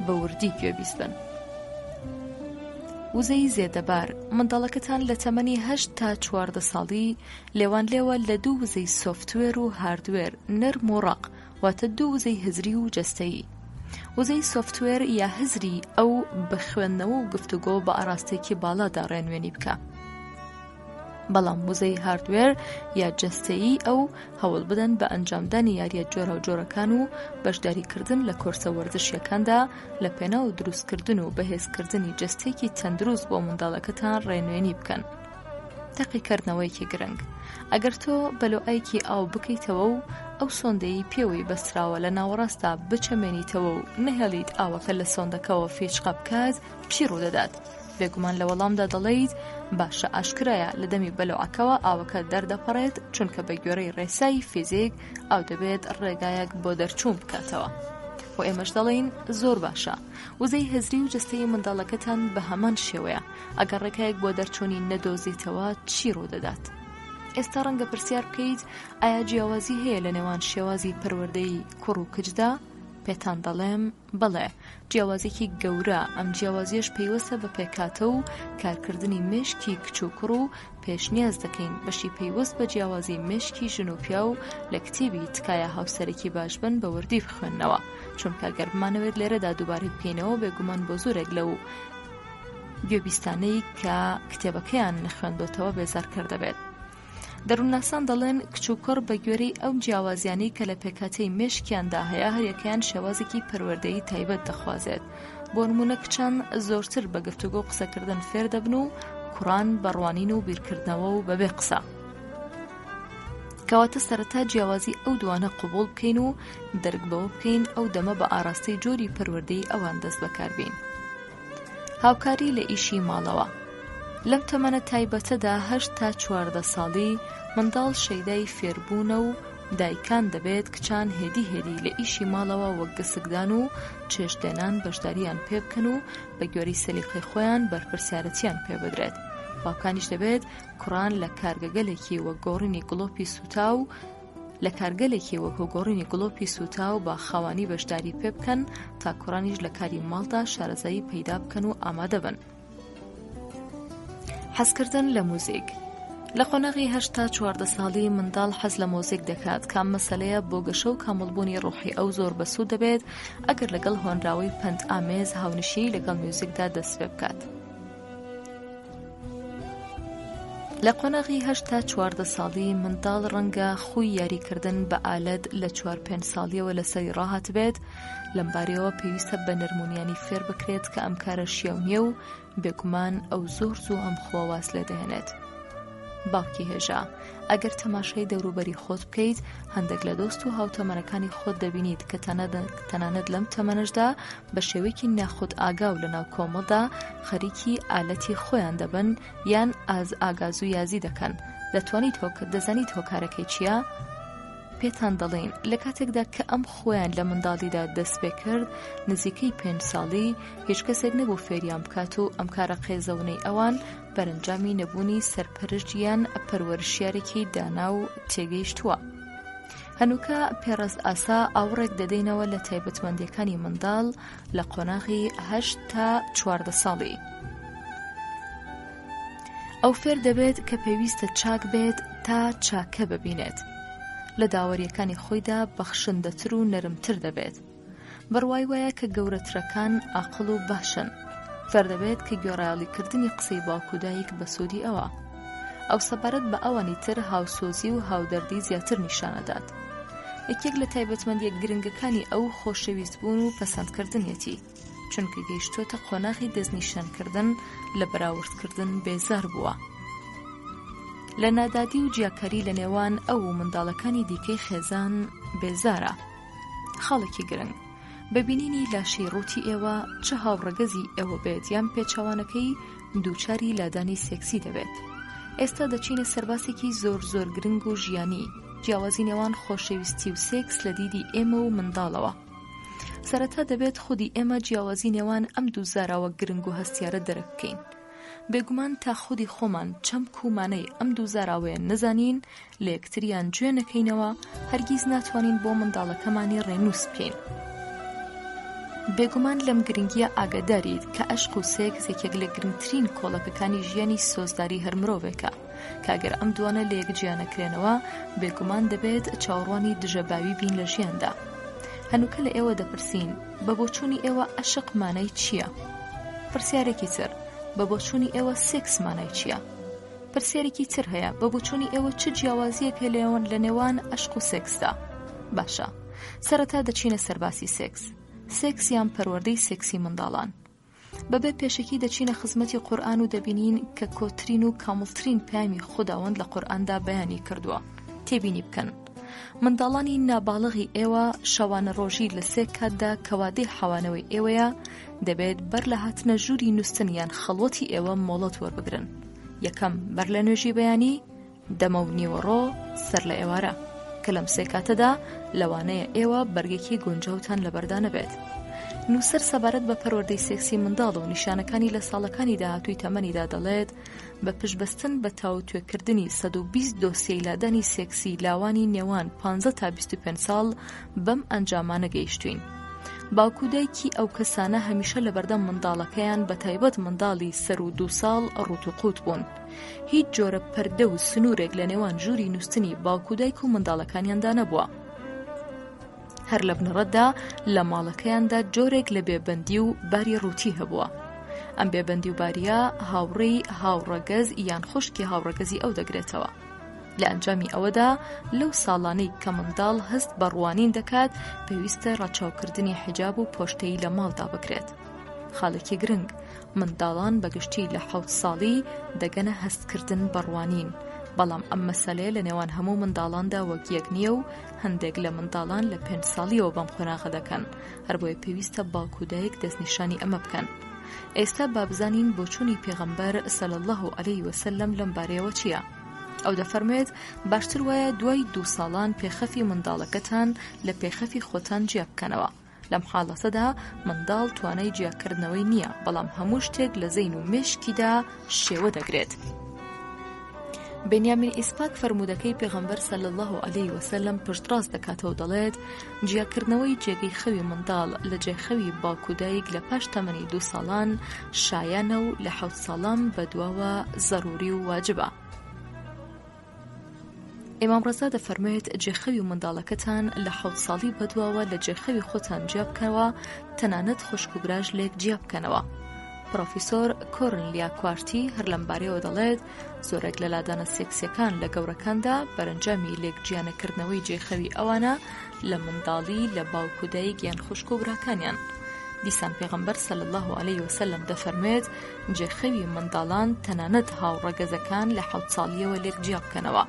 بە وردی گوێبیست بن. وزەی زێدەبار، منداڵەکەتان لە تەمەنی هەشت تا 14 ساڵی لێوانلێوە لە دوو وزەی سۆفتوێر و هاردوێر، نەرم و ڕەق، واتە دوو وزەی هزری و جەستەیی. وزەی سۆفتوێر یا هزری ئەو بە خوێندنەوە و گفتوگۆ بە ئاراستەیەکی باڵادا ڕێنوێنی بکە. بەڵام وزەی هاردوێر یا جەستەیی ئەو هەوڵ بدەن بە ئەنجامدانی یارییە جۆراوجۆرەکان و بەشداریکردن لە کۆرسە وەرزشییەکاندا لە پێناو دروستکردن و بەهێزکردنی جەستەیەکی تەندروست بۆ منداڵەکەتان ڕێنوێنی بکەن. تاقیکردنەوەیەکی گرنگ ئەگەر تۆ بەلۆعەیەکی ئاو بکەیتەوە و ئەو سۆندەی پێوەی بەستراوە لە ناوەڕاستدا بچەمێنیتەوە و نەهێڵیت ئاوەکە لە سۆندەکەوە فیچقە بکات چی ڕوودەدات؟ بێگومان لە وەڵامدا دەڵێیت باشە ئاشکرایە لە دەمی بەلۆعەکەوە ئاوەکە دەردەپەڕێت چونکە بە گوێرەی ڕێسای فیزیک ئاو دەبێت ڕێگایەک بۆ دەرچوون بکاتەوە و ئێمەش دەڵێین زۆر باشە وزەی هزری و جەستەی منداڵەکەتان بە هەمان شێوەیە ئەگەر ڕێگایەک بۆ دەرچوونی نەدۆزیتەوە چی ڕوودەدات؟ ئێستا ڕەنگە پرسیار بکەیت ئایا جیاوازی هەیە لە نێوان شێوازی پەروەردەی کوڕ و کچدا؟ پێتان دەڵێم بەڵێ، جیاوازیەکی گەورە، ئەم جیاوازیەش پەیوەستە بە پێکهاتە و کارکردنی مێشکی کچ و کوڕ و پێشنیاز دەکەین بەشی پەیوەست بە جیاوازی مێشکی ژن و پیاو لە کتێبی تکایە هاوسەرێکی باش بن بە وردی بخوێننەوە چونکە گەر بمانەوێت لێرەدا دووبارەی بکەینەوە بێگومان بۆ زۆرێک لەو گوێبیستانەی کە کتێبەکەیان نەخوێندۆتەوە بێزارکەر دەبێت. دەروونناسان دەڵێن کچ و کوڕ بە گوێرەی ئەو جیاوازیانەی کە لە پێکهاتەی مێشکیاندا هەیە هەریەکەیان شێوازێکی پەروەردەیی تایبەت دەخوازێت. بۆ نموونە کچان زۆرتر بە گفتوگۆ و قسەکردن فێر دەبن و کوڕان بە ڕوانین و بیرکردنەوە و بەبێ قسە. کەواتە سەرەتا جیاوازی ئەو دوانە قبوڵ بکەین و دەرک بەوە بکەین ئەو دەمە بە ئاراستەی جۆری پەروەردەی ئەوان دەست بەکار بین. هاوکاری لە ئیشی ماڵەوە لەم تەمەنە تایبەتەدا هەشت تا 14 ساڵی منداڵ شەیدای فێربوونە و دایکان دەبێت کچان هێدی هێدی لە ئیشی ماڵەوە وەک گسکدان و چێشتلێنان بەشدارییان پێ بکەن و بە گوێرەی سەلیقەی خۆیان بەرپرسیارەتیان پێ بدرێت. باوکانیش دەبێت کوڕان لە کارگەگەلێکی وەک گۆڕینی گڵۆپی سووتاو لە کارگەلێکی وەکو گۆڕینی گڵۆپی سووتاو بە خاوانی بەشداری پێ بکەن تا کوڕانیش لە کاری ماڵدا شارەزایی پەیدا بکەن و ئامادە بن. حەزکردن لە موزیک لە قۆناغی هەشت تا 14 ساڵی منداڵ حەز لە مۆزیک دەکات کە ئەم مەسەلەیە بۆ گەشە و کامڵبوونی ڕۆحی ئەو زۆر بەسوود دەبێت ئەگەر لەگەڵ هۆنراوەی پەند ئامێز هاونشینی لەگەڵ میوزیکدا دەست پێ بکات. لە قۆناغی هەشت تا 14 ساڵی منداڵ ڕەنگە خووی یاریکردن بە ئالەت لە چوار پێنج ساڵیەوە لەسەری ڕاهاتبێت لەمبارەیەوە پێویستە بە نەرمونیانی فێر بکرێت کە ئەم کارە شیاو نییە و بێگومان ئەو زۆر زوو ئەم خووە واز لێ دەهێنێت. باوکی هێژا، ئەگەر تەماشای دەوروبەری خۆت بکەیت، هەندێک لە دۆست و هاوتەمەنەکانی خۆت دەبینیت کە تەنانەت لەم تەمەنەشدا بە شێوەیەکی ناخودئاگا و لەناو کۆمەڵدا خەریکی ئالەتی خۆیان دەبن یان ئاز ئاگازویازی دەکەن، دەتوانیت دەزانیت هۆکارەکەی چییە؟ پێتان دەڵێین لە کاتێکدا کە ئەم خۆیان لە منداڵیدا دەست پێ کرد نزیکەی پێنج ساڵی هیچ کەسێک نەبوو فێریان بکات و ئەم کارە قێزەونەی ئەوان بەرەنجامی نەبوونی سەرپەرشت یان پەروەرشیارێکی دانا و تێگەیشتووە. هەنووکە پێڕست ئاسا ئاوڕێک دەدەینەوە لە تایبەتمەندیەکانی منداڵ لە قۆناغی هەشت تا 14 ساڵی. ئەو فێر دەبێت کە پێویستە چاک بێت تا چاکە ببینێت. لە داوەرییەکانی خۆیدا بەخشندەتر و نەرمتر دەبێت. بڕوای وایە کە گەورەترەکان ئاقڵ و باشن. فێر دەبێت کە گوێڕایەڵیکردنی قسەی باوک و دایک بە سوودی ئەوە. ئەو سەبارەت بە ئەوانی تر هاوسۆزی و هاودەردی زیاتر نیشان ئەدات. یەکێک لە تایبەتمەندییە گرنگەکانی ئەو خۆشەویستبوون و پەسەندکردنیەتی. چونکە گەیشتۆتە قۆناغی دەستنیشانکردن لە بەراوردکردن بێزار بووە. لە نادادی و جیاکاری لە نێوان ئەو و منداڵەکانی دیکەی خێزان بێزارە. خاڵێکی گرنگ، بە بینینی لاشەی ڕووتی ئێوە چ هاوڕەگەزی ئێوە بێت یان پێچەوانەکەی دووچاری لادانی سێکسی دەبێت. ئێستا دەچینە سەر باسێکی زۆر زۆر گرنگ و ژیانی، جیاوازی نێوان خۆشەویستی و سێکس لە دیدی ئێمە و منداڵەوە. سەرەتا دەبێت خودی ئێمە جیاوازی نێوان ئەم دوو زاراوە گرنگ و هەستیارە دەرک بکەین. بێگومان تا خودی خۆمان چەمک و مانای ئەم دوو زاراوەیە نەزانین، لە یەکتریان جوێ نەکەینەوە، هەرگیز ناتوانین بۆ منداڵەکەمانی ڕێنووس بکەین. بێگومان لەم گرنگییە ئاگاداریت کە ئەشق و سێکس یەکێک لە گرنگترین کۆڵەکەکانی ژیانی سۆزداری هەر مرۆڤێکە. کە ئەگەر ئەم دوانە لە یەک جیا نەکرێنەوە، بێگومان دەبێت چاوەڕوانی دژەباوی بین لە ژیاندا. هەنووکە لە ئێوە دەپرسین، بە بۆچوونی ئێوە ئەشق مانای چییە؟ پرسیارێکی تر، بە بۆچوونی ئێوە سێکس مانای چییە؟ پرسیارێکی تر هەیە، بە بۆچوونی ئێوە چ جیاوازییەک هەیە لە نێوان ئەشق و سێکسدا؟ باشە، سەرەتا دەچینە سەر باسی سێکس. سێکس یان پەروەردەی سێکسی منداڵان. بەبێ پێشەکی دەچینە خزمەتی قورئان و دەبینین کە کۆترین و کامڵترین پەیامی خوداوەند لە قورئاندا بەیانی کردووە. تێبینی بکەن. منداڵانی ناباڵغی ئێوە شەوانە ڕۆژی لە سێ کاتدا کە وادەی حەوانەوەی ئێوەیە دەبێت بەر لە هاتنە ژووری نووستن یان خەڵوەتی ئێوە مۆڵەت وەربگرن. یەکەم بەر لە نوێژی بەیانی، دەمەو نیوەڕۆ سەر لە ئێوارە کە لەم سێ کاتەدا لەوانەیە ئێوە بەرگێکی گونجاوتان لەبەردا نەبێت. نووسەر سەبارەت بە پەروەردەی سێکسی منداڵ و نیشانەکانی لە ساڵەکانی داهاتووی تەمەنیدا دەڵێت، بە پشتبەستن بە تاوتوێکردنی 120 دۆسیەی لادانی سێکسی لاوانی نێوان 15 تا 25 ساڵ بەم ئەنجامانە گەیشتوین. باوک و دایکی ئەو کەسانە هەمیشە لەبەردەم منداڵەکەیان بەتایبەت منداڵی سەروو دوو ساڵ ڕووت و قووت بوون. هیچ جۆرە پەردە و سنوورێک لە نێوان ژووری نووستنی باوک و دایک و منداڵەکانیاندا نەبووە. هەر لە بنەڕەتدا لە ماڵەکەیاندا جۆرێک لە بێبەندی و باری ڕووتی هەبووە. ئەم بێبەندی و باریە هاوڕێی هاوڕەگەز یان خوشکی هاوڕەگەزی ئەو دەگرێتەوە. لە ئەنجامی ئەوەدا لەو ساڵانەی کە منداڵ هەست بە ڕوانین دەکات پێویستە ڕەچاوکردنی حیجاب و پۆشتەیی لە ماڵدا بکرێت. خاڵێکی گرنگ، منداڵان بە گشتی لە حەوت ساڵی دەگەنە هەستکردن بە ڕوانین، بەڵام ئەم مەسەلەیە لە نێوان هەموو منداڵاندا وەک یەک نییە و هەندێک لە منداڵان لە پێنج ساڵیەوە بەم قۆناغە دەکەن، هەربۆیە پێویستە باوک و دایک دەستنیشانی ئەمە بکەن. ئێستا با بزانین بۆچوونی پێغەمبەر صلی اللە علیه وسلم لەم بارەیەوە چییە؟ ئەو دەفەرموێت، باشتر وایە دوای دوو ساڵان پێخەفی منداڵەکەتان لە پێخەفی خۆتان جیا بکەنەوە. لەم حاڵەتەدا منداڵ توانای جیاکردنەوەی نییە، بەڵام هەموو شتێک لە زەین و مێشکیدا شێوە دەگرێت. بنیامین ئیسپاک فەرموودەکەی پێغەمبەر صلی اللە علیه وسلم پشتڕاست دەکاتەوە و دەڵێت، جیاکردنەوەی جێگەی خەوی منداڵ لە جێخەوی باوک و دایک لە پاش تەمەنی دوو ساڵان شایانە و لە حەوت ساڵان بەدواوە زەروری و واجبە. ئیمام ڕەزا دەفەرموێت جێخەوی منداڵەکەتان لە حەوت ساڵی بەدواوە لە جێخەوی خۆتان جیا بکەوە تەنانەت خوشک و براش لێک جیا بکەنەوە. پرۆفیسۆر کۆرنلیا کوارتی هەر لەمبارەیەوە دەڵێت زۆرێک لە لادانە سێکسیەکان لە گەورەکاندا بەرەنجامی لێک جیانەکردنەوەی جێخەوی ئەوانە لە منداڵی لە باوک و دایک یان خوشک و براکانیان. دیسان پێغەمبەر صلی اللە علیه وسلم دەفەرموێت جێخەوی منداڵان تەنانەت هاوڕەگەزەکان لە حەوت ساڵیەوە لێک جیا بکەنەوە.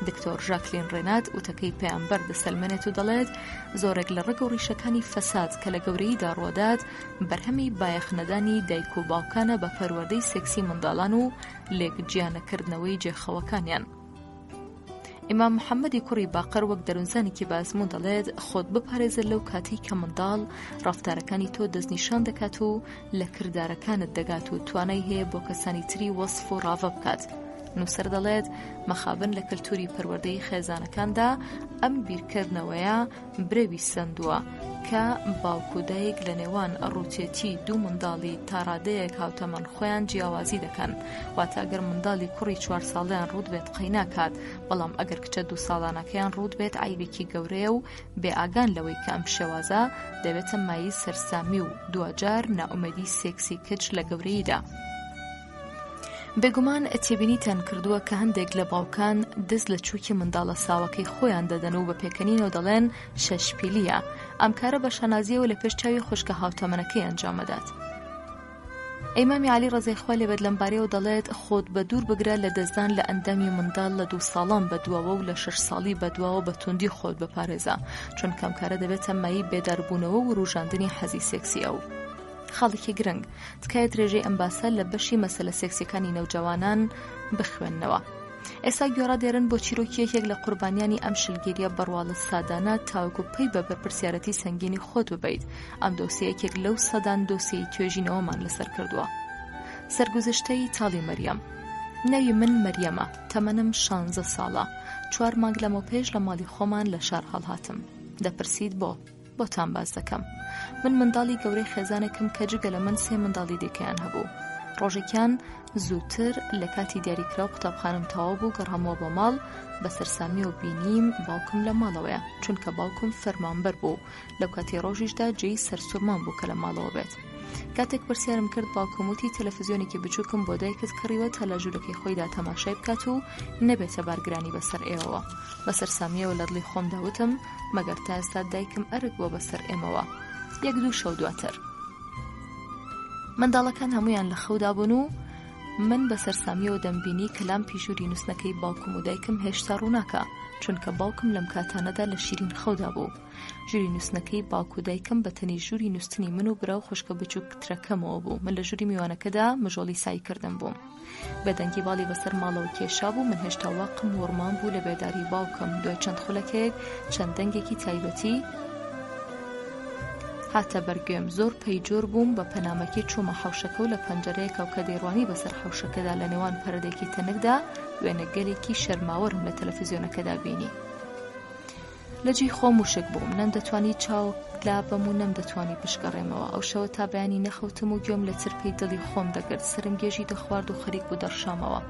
دکتۆر ژاکلین ڕێنات وتەکەی پەیامبەر دەسەلمێنێت و دەڵێت زۆرێک لە ڕەگ و ڕیشەکانی فەساد کە لە گەورەییدا ڕوەدات بەرهەمی بایەخنەدانی دایک و باوکانە بە پەروەردەی سێکسی منداڵان و لێک جیانەکردنەوەی جێخەوەکانیان. ئیمام محەممەدی کوڕی باقر وەک دەروونزانێکی بە ئەزموون دەڵێت خۆت بپارێزە لەو کاتەی کە منداڵ ڕەفتارەکانی تۆ دەستنیشان دەکات و لە کردارەکانت دەگات و توانای هەیە بۆ کەسانی تری وەسف و ڕاڤە بکات. نووسەر دەڵێت مەخابن لە کەلتوری پەروەردەی خێزانەکاندا ئەم بیرکردنەوەیە برەوی سەندووە کە باوک و دایک لە نێوان ڕووتێتی دوو منداڵی تاڕادەیەک هاوتەمەن خۆیان جیاوازی دەکەن واتە ئەگەر منداڵی کوڕی چوار ساڵیان ڕووت بێت قەیناکات بەڵام ئەگەر کچە دوو ساڵانەکەیان ڕووت بێت عەیبێکی گەورەیە و بێ ئاگان لەوەی کە ئەم شێوازە دەبێتە مایەی سەرسامی و دواجار نائومێدی سێکسی کچ لە گەورەییدا. بێگومان تێبینیتان کردووە کە هەندێک لە باوکان دەست لە چووکی منداڵە ساوەکەی خۆیان دەدەن و بە پێکەنینەوە دەڵێن شەشپیلیە، ئەم کارە بە شانازییەوە لە پێش چاوی خوشکە هاوتەمەنەکەی ئەنجامەدات. ئیمامی عەلی ڕەزای خوا لێبێت لەمبارەیەوە دەڵێت خۆت بە دوور بگرە لە دەستدان لە ئەندامی منداڵ لە دوو ساڵان بەدواوە و لە شەش ساڵی بەدواوە بە توندی خۆت بپارێزە چونکە ئەم کارە دەبێتە مایەی بێداربوونەوە و وروژاندنی حەزی سێکسی ئەو. خاڵێکی گرنگ، تکایە درێژەی ئەم باسە لە بەشی مەسەلە سێکسیەکانی نەوجەوانان بخوێننەوە. ئێستا گوێڕادێرن بۆ چیرۆکی یەکێک لە قوربانیانی ئەم شلگیریە بەڕواڵەت سادانە تاوەکو پەی بە بەرپرسیارەتی سەنگینی خۆت ببەیت. ئەم دۆسیە یەکێک لەو سەدان دۆسیەی توێژینەوەمان لەسەر کردووە. سەرگوزشتەی تاڵی مەریەم. ناوی من مەریەمە، تەمەنم شانزە ساڵە. چوار مانگ لەمەوپێش لە ماڵی خۆمان لە شار هەڵهاتم. دەپرسیت بۆ؟ بۆتان باس دەکەم. من منداڵی گەورەی خێزانێکم کە جگە لە من سێ منداڵی دیکەیان هەبوو. ڕۆژێکیان زووتر لە کاتی دیاریکراو قوتابخانەم تەواو بوو گەڕامەوە بۆ ماڵ، بە سەرسامیەوە بینیم باوکم لە ماڵەوەیە، چونکە باوکم فەرمانبەر بوو، لەو کاتی ڕۆژیشدا جێی سەرسوڕمان بوو کە لە ماڵەوە بێت. کاتێک پرسیارم کرد باوکم وتی تەلەفزیۆنێکی بچووکم بۆ دایکت کڕیوە تا لە ژوورەکەی خۆیدا تەماشای بکات و نەبێتە بارگرانی بەسەر ئێوەوە. بە سەرسامیەوە لە دڵی خۆمدا وتم مەگەر تا ئێستا دایکم ئەرک بووە بەسەر ئێمەوە. یەک دوو شەو دواتر. منداڵەکان هەموویان لە خەودا بوون و من بە سەرسامیەوە دەمبینی کە لامپی ژووری نووسنەکەی باوکم و دایکم هێشتا ڕووناکە چونکە باوکم لەم کاتانەدا لە شیرین خەودا بوو. ژووری نووستنەکەی باوک و دایکم بە تەنیشت ژووری نووستنی من و برا و خوشکە بچووکترەکەمەوە بوو. من لە ژووری میوانەکەدا مژۆڵی سای کردن بووم. بێدەنگی باڵی بەسەر ماڵەوە کێشابوو، من هێشتا واقم وڕمان بوو لە بێداری باوکم. دوای چەند خولەکێک چەند دەنگێکی تایبەتی هاتە بەرگوێم. زۆر پەیجۆر بووم، بە پەنامەکی چوومە حەوشەکە و لە پەنجەرەیەکەوە کە دەیڕوانی بەسەر حەوشەکەدا لە نێوان پەردەیەکی تەنکدا وێنەگەلێکی شەرماوەرم لە تەلەفزیۆنەکەدا بینی. لە جێی خۆم وشک بووم، نەمدەتوانی چاو لابەم و نەمدەتوانی بشگەڕێمەوە. ئەو شەوە تا بەیانی نەخەوتم و گوێم لە چرپەی دڵی خۆم دەگرت، سەرم گێژی دەخوارد و خەریک بوو دەڕشامەوە.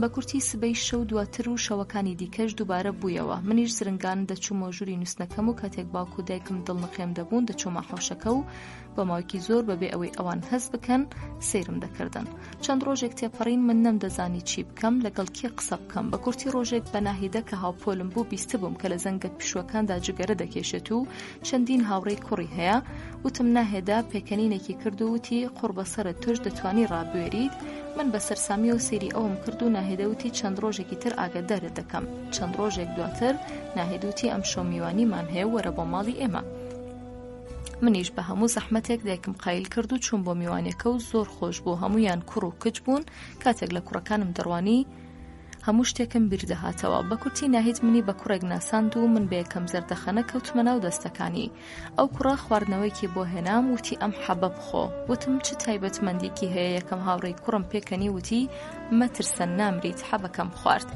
بە کورتی سبەی شەو دواتر و شەوەکانی دیکەش دووبارە بوویەوە. منیش زرنگان دەچوومەوە ژووری نووستنەکەم و کاتێک باوک و دایکم دڵنقێم دەبوون دەچوومە حەوشەکە و بۆ ماوەیەکی زۆر بەبێ ئەوەی ئەوان هەست بکەن سەیرم دەکردن. چەند ڕۆژێک تێپەڕین من نەمدەزانی چی بکەم لەگەڵ کێ قسە بکەم بە کورتی ڕۆژێک بە ناهیدە کە هاوپۆلم بوو بیستبووم کە لە زەنگە پشووەکاندا جگەرە دەکێشێت و چەندین هاوڕێی کوڕی هەیە وتم ناهێدە پێکەنینێکی کرد و وتی قوڕ بەسەرت تۆش دەتوانی ڕابوێریت من بە سەرسامیەوە سەیری ئەوم کرد و ناهێدە وتی چەند ڕۆژێکی تر ئاگادارت دەکەم چەند ڕۆژێک دواتر ناهێد وتی ئەمشەو میوانیمان هەیە وەرە بۆ ماڵی ئێمە. منیش بە هەموو زەحمەتێک دایکم قایل کرد و چووم بۆ میوانیەکە و زۆر خۆش بوو هەموویان کوڕ و کچ بوون کاتێک لە کوڕەکانم دەڕوانی هەموو شتێکم بیر دەهاتەوە بە کورتی ناهید منی بە کوڕێک ناساند و من بە یەکەم زەردەخەنە کەوتمە ناو دەستەکانی ئەو کوڕە خواردنەوەیەکی بۆ هێنام وتی ئەم حەبە بخۆ وتم چ تایبەتمەندیەکی هەیە یەکەم هاوڕێی کوڕم پێکەنی وتی مەترسە نامریت حەبەکەم خوارد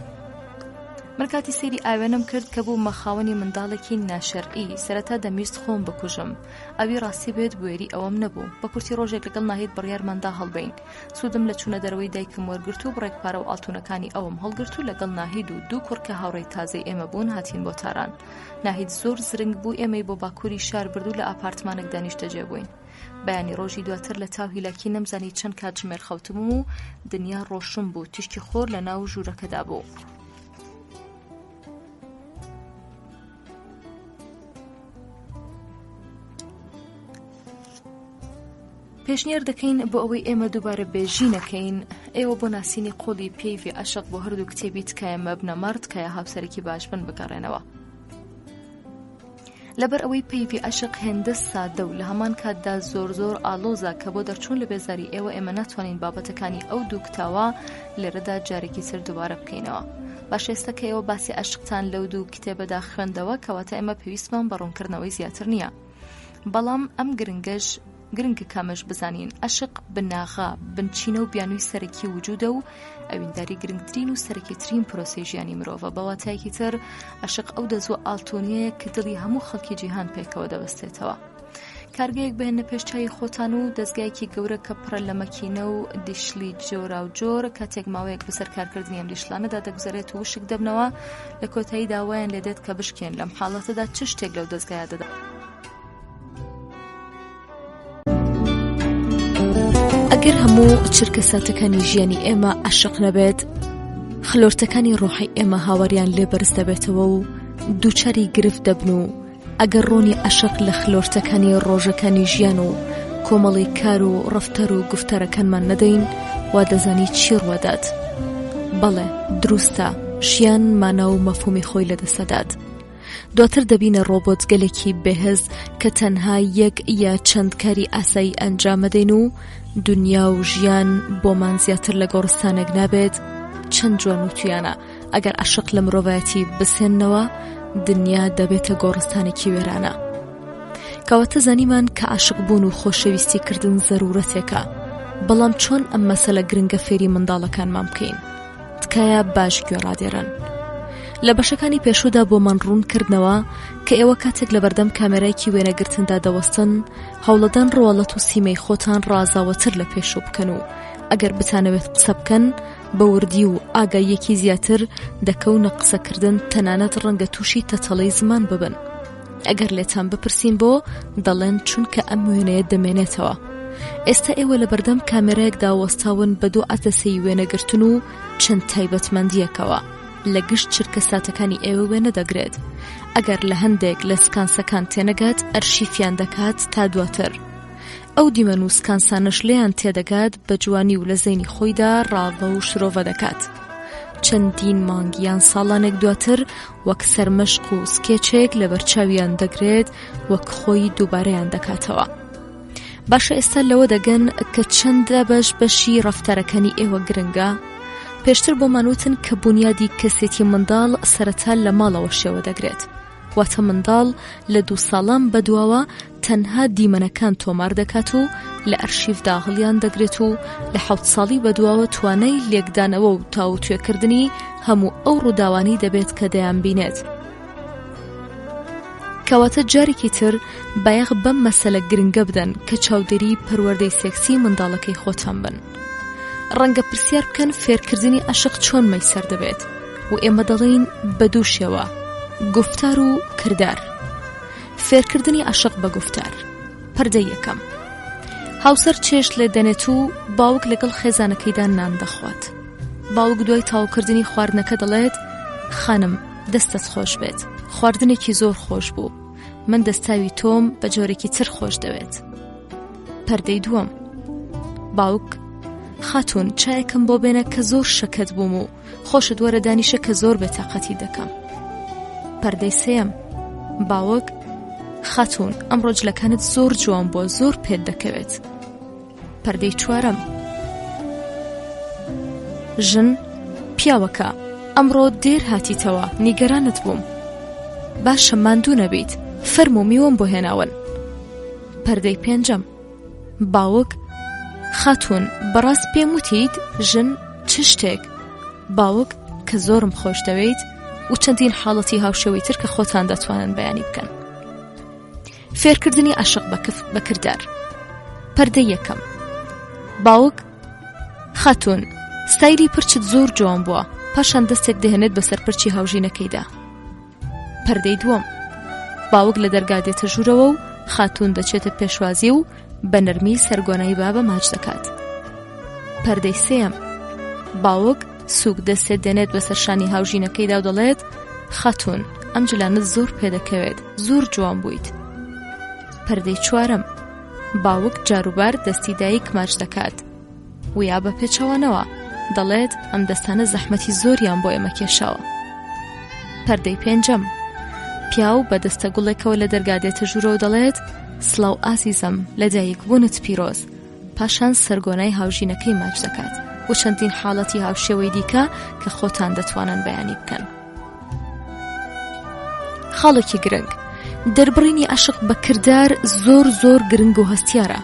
من کاتی سەیری ئاوێنەم کرد کە بوومە خاوەنی منداڵێکی ناشەرعی سەرەتا دەمویست خۆم بکوژم ئەوی ڕاستی بێت بوێری ئەوەم نەبوو بە کورتی ڕۆژێک لەگەڵ ناهید بڕیارماندا هەڵبین سوودم لە چوونە دەرەوەی دایکم وەرگرت و بڕێک پارە و ئاڵتونەکانی ئەوم هەڵگرت و لەگەڵ ناهید و دوو کوڕ کە هاوڕێی تازەی ئێمە بوون هاتین بۆ تاران ناهید زۆر زرنگ بوو ئێمەی بۆ باکووری شار برد و لە ئاپارتمانێکدا نیشتەجێ بووین. بەیانی ڕۆژی دواتر لە تاو هیلاکی نەمزانی چەند کاتژمێر خەوتبووم و دنیا ڕۆشن بوو تیشکی خۆر لە ناو ژوورەکەدا بوو. پێشنیار دەکەین بۆ ئەوەی ئێمە دووبارە بێژی نەکەین ئێوە بۆ ناسینی قوڵی پەیڤی عەشق بۆ هەردوو کتێبی تکایە مەبنە مەڕ تکایە هاوسەرێکی باش بن بگەڕێنەوە. لەبەر ئەوەی پەیڤی عەشق هێندە سادە و لە هەمان کاتدا زۆر زۆر ئاڵۆزە کە بۆ دەرچوون لە بێزاری ئێوە ئێمە ناتوانین بابەتەکانی ئەو دوو کتاوە لێرەدا جارێکی تر دووبارە بکەینەوە. باش ئێستا کە ئێوە باسی عەشقتان لەو دوو کتێبەدا خوێندەوە کەواتە ئێمە پێویستمان بە ڕوونکردنەوەی زیاتر نییە. بەڵام ئەم گرنگەش گرنگە کامەش بزانین عەشق بناغە، بنچینە و بیانووی سەرەکی وجودە و ئەوینداری گرنگترین و سەرەکیترین پرۆسەی ژیانی مرۆڤە بە واتایەکی تر عەشق ئەو دەزووە ئاڵتونیەیە کە دڵی هەموو خەڵکی جیهان پێکەوە دەبەستێتەوە. کارگەیەک بهێنە پێش چاوی خۆتان و دەزگایەکی گەورە کە پڕە لە مەکینە و دیشلی جۆراوجۆر کاتێک ماوەیەک بەسەر کارکردنی ئەم دیشلانەدا دەگوزەرێت و وشک دەبنەوە لە کۆتاییدا وایان لێدێت کە بشکێن لەم حاڵەتەدا چ شتێک لەو دەزگایە دەدا ئەگەر هەموو چرکەساتەکانی ژیانی ئێمە عەشق نەبێت خلۆرتەکانی ڕۆحی ئێمە هاواریان لێ بەرز دەبێتەوە و دووچاری گرفت دەبن و ئەگەر ڕۆنی عەشق لە خلۆرتەکانی ڕۆژەکانی ژیان و کۆمەڵی کار و ڕەفتار و گوفتارەکانمان نەدەین وا دەزانی چی ڕوەدات بەڵێ دروستە ژیان مانا و مەفهومی خۆی لەدەستەدات دواتر دەبینە ڕۆبۆتگەلێکی بێهێز کە تەنها یەک یا چەند کاری ئاسایی ئەنجامەدەین و دنیا و ژیان بۆمان زیاتر لە گۆڕستانێک نابێت چەند جوان وتویانە ئەگەر عەشق لە مرۆڤایەتی بسێننەوە دنیا دەبێتە گۆڕستانێکی وێرانە کەواتە زانیمان کە عاشق بوون و خۆشەویستی کردن زەرورەتێکە بەڵام چۆن ئەم مەسەلە گرنگە فێری منداڵەکانمان بکەین تکایە باش گوێ ڕادێرن لە بەشەکانی پێشوودا بۆمان ڕوون کردنەوە کە ئێوە کاتێک لە بەردەم کامێرایکی وێنەگرتندا دەوەستن هەوڵەدەن ڕواڵەت و سیمەی خۆتان ڕازاوەتر لە پێشوو بکەن و ئەگەر بتانەوێت قسە بکەن بە وردی و ئاگاییەکی زیاتر دەکەونە قسەکردن تەنانەت ڕەنگە تووشی تەتەڵەی زمان ببن ئەگەر لێتان بپرسین بۆ دەڵێن چونکە ئەم وێنەیە دەمێنێتەوە ئێستا ئێوە لە بەردەم کامێرایەکدا وەستاون بە دوو عەدەسەی وێنەگرتن و چەند تایبەتمەندییەکەوە لە گشت چرکە ساتەکانی ئێوە وێنە دەگرێت ئەگەر لە هەندێک لە سکانسەکان تێنەگات ئەرشیفیان دەکات تا دواتر ئەو دیمەن و سکانسانەش لێیان تێدەگات بە جوانی و لە زەینی خۆیدا ڕاڤە و شرۆڤە دەکات. چەندین مانگ یان ساڵانێک دواتر وەک سەرمەشق و سکێچێک لەبەرچاویان دەگرێت وەک خۆی دووبارەیان دەکاتەوە. باشە ئێستا لەوە دەگەن کە چەندە بەش بەشی ڕەفتارەکانی ئێوە گرنگە؟ پێشتر بۆمان وتن کە بونیادی کەسێتی منداڵ سەرەتا لە ماڵەوە شێوە دەگرێت. واتە منداڵ لە دوو ساڵان بەدواوە تەنها دیمەنەکان تۆمار دەکات و لە ئەرشیفدا هەڵیان دەگرێت و لە حەوت ساڵی بەدواوە توانای لێکدانەوە و تاوتوێکردنی هەموو ئەو ڕووداوانەی دەبێت کە دەیانبینێت. کەواتە جارێکی تر بایەخ بەم مەسەلە گرنگە بدەن کە چاودێری پەروەردەی سێکسی منداڵەکەی خۆتان بن. ڕەنگە پرسیار بکەن فێرکردنی عەشق چۆن مەیسەر دەبێت؟ و ئێمە دەڵێین بە دوو شێوە، گوفتار و کردار. فێرکردنی عەشق بە گوفتار. پەردەی یەکەم. هاوسەر چێشت لێ دەنێت و باوک لەگەڵ خێزانەکەیدا نان دەخوات. باوک دوای تەواوکردنی خواردنەکە دەڵێت، خانم دەستت خۆش بێت، خواردنێکی زۆر خۆش بوو. من دەستاوی تۆم بە جۆرێکی تر خۆش دەوێت. پەردەی دووەم. باوک، خاتوون چایەکم بۆ بێنە کە زۆر شەکەت بووم و خۆشت وەرە دانیشە کە زۆر بێتاقەتی دەکەم. پەردەی سێیەم. باوک. خاتوون ئەمڕۆ جلەکانت زۆر جوان بووە زۆر پێت دەکەوێت. پەردەی چوارەم ژن پیاوەکە ئەمڕۆ دێر هاتیتەوە نیگەرانت بووم باشە ماندوو نەبیت فەرموو میوەم بۆ هێناون پەردەی پێنجەم باوک خاتوون بەڕاست پێم وتیت ژن چ شتێک باوک کە زۆرم خۆش دەوێیت و چەندین حاڵەتی هاوشێوەی تر کە خۆتان دەتوانن بەیانی بکەن فێرکردنی عەشق بە کردار پەردەی یەکەم باوک خاتوون ستایلی پرچت زۆر جوان بووە پاشان دەستێک دەهێنێت بەسەر پرچی هاوژینەکەیدا پەردەی دووەم باوک لە دەرگا دێتە ژوورەوە و خاتوون دەچێتە پێشوازی و بە نەرمی سەرگۆنای بابە ماچ دەکات پەردەی سێیەم باوک سوک دەستێ دێنێت بەسەر شانی هاوژینەکەیدا و دەڵێت خاتوون ئەم جلانت زۆر پێدەکەوێت زۆر جوان بوویت پەردەی چوارەم باوک جاروبار دەستی دایک ماچ دەکات و یا بە پێچەوانەوە دەڵێت ئەم دەستانە زەحمەتی زۆریان بۆ ئێمە کێشاوە پەردەی پێنجەم پیاو بە دەستە گوڵێکەوە لە دەرگا دێتە ژوورەوە دەڵێت سڵاو ئازیزم لەدایک بوونت پیرۆز پاشان سەرگۆنای هاوژینەکەی ماچ دەکات و چەندین حاڵەتی هاوشێوەی دیکە کە خۆتان دەتوانن بەیانی بکەن. خاڵێکی گرنگ دەربڕینی عەشق بە کردار زۆر زۆر گرنگ و هەستیارە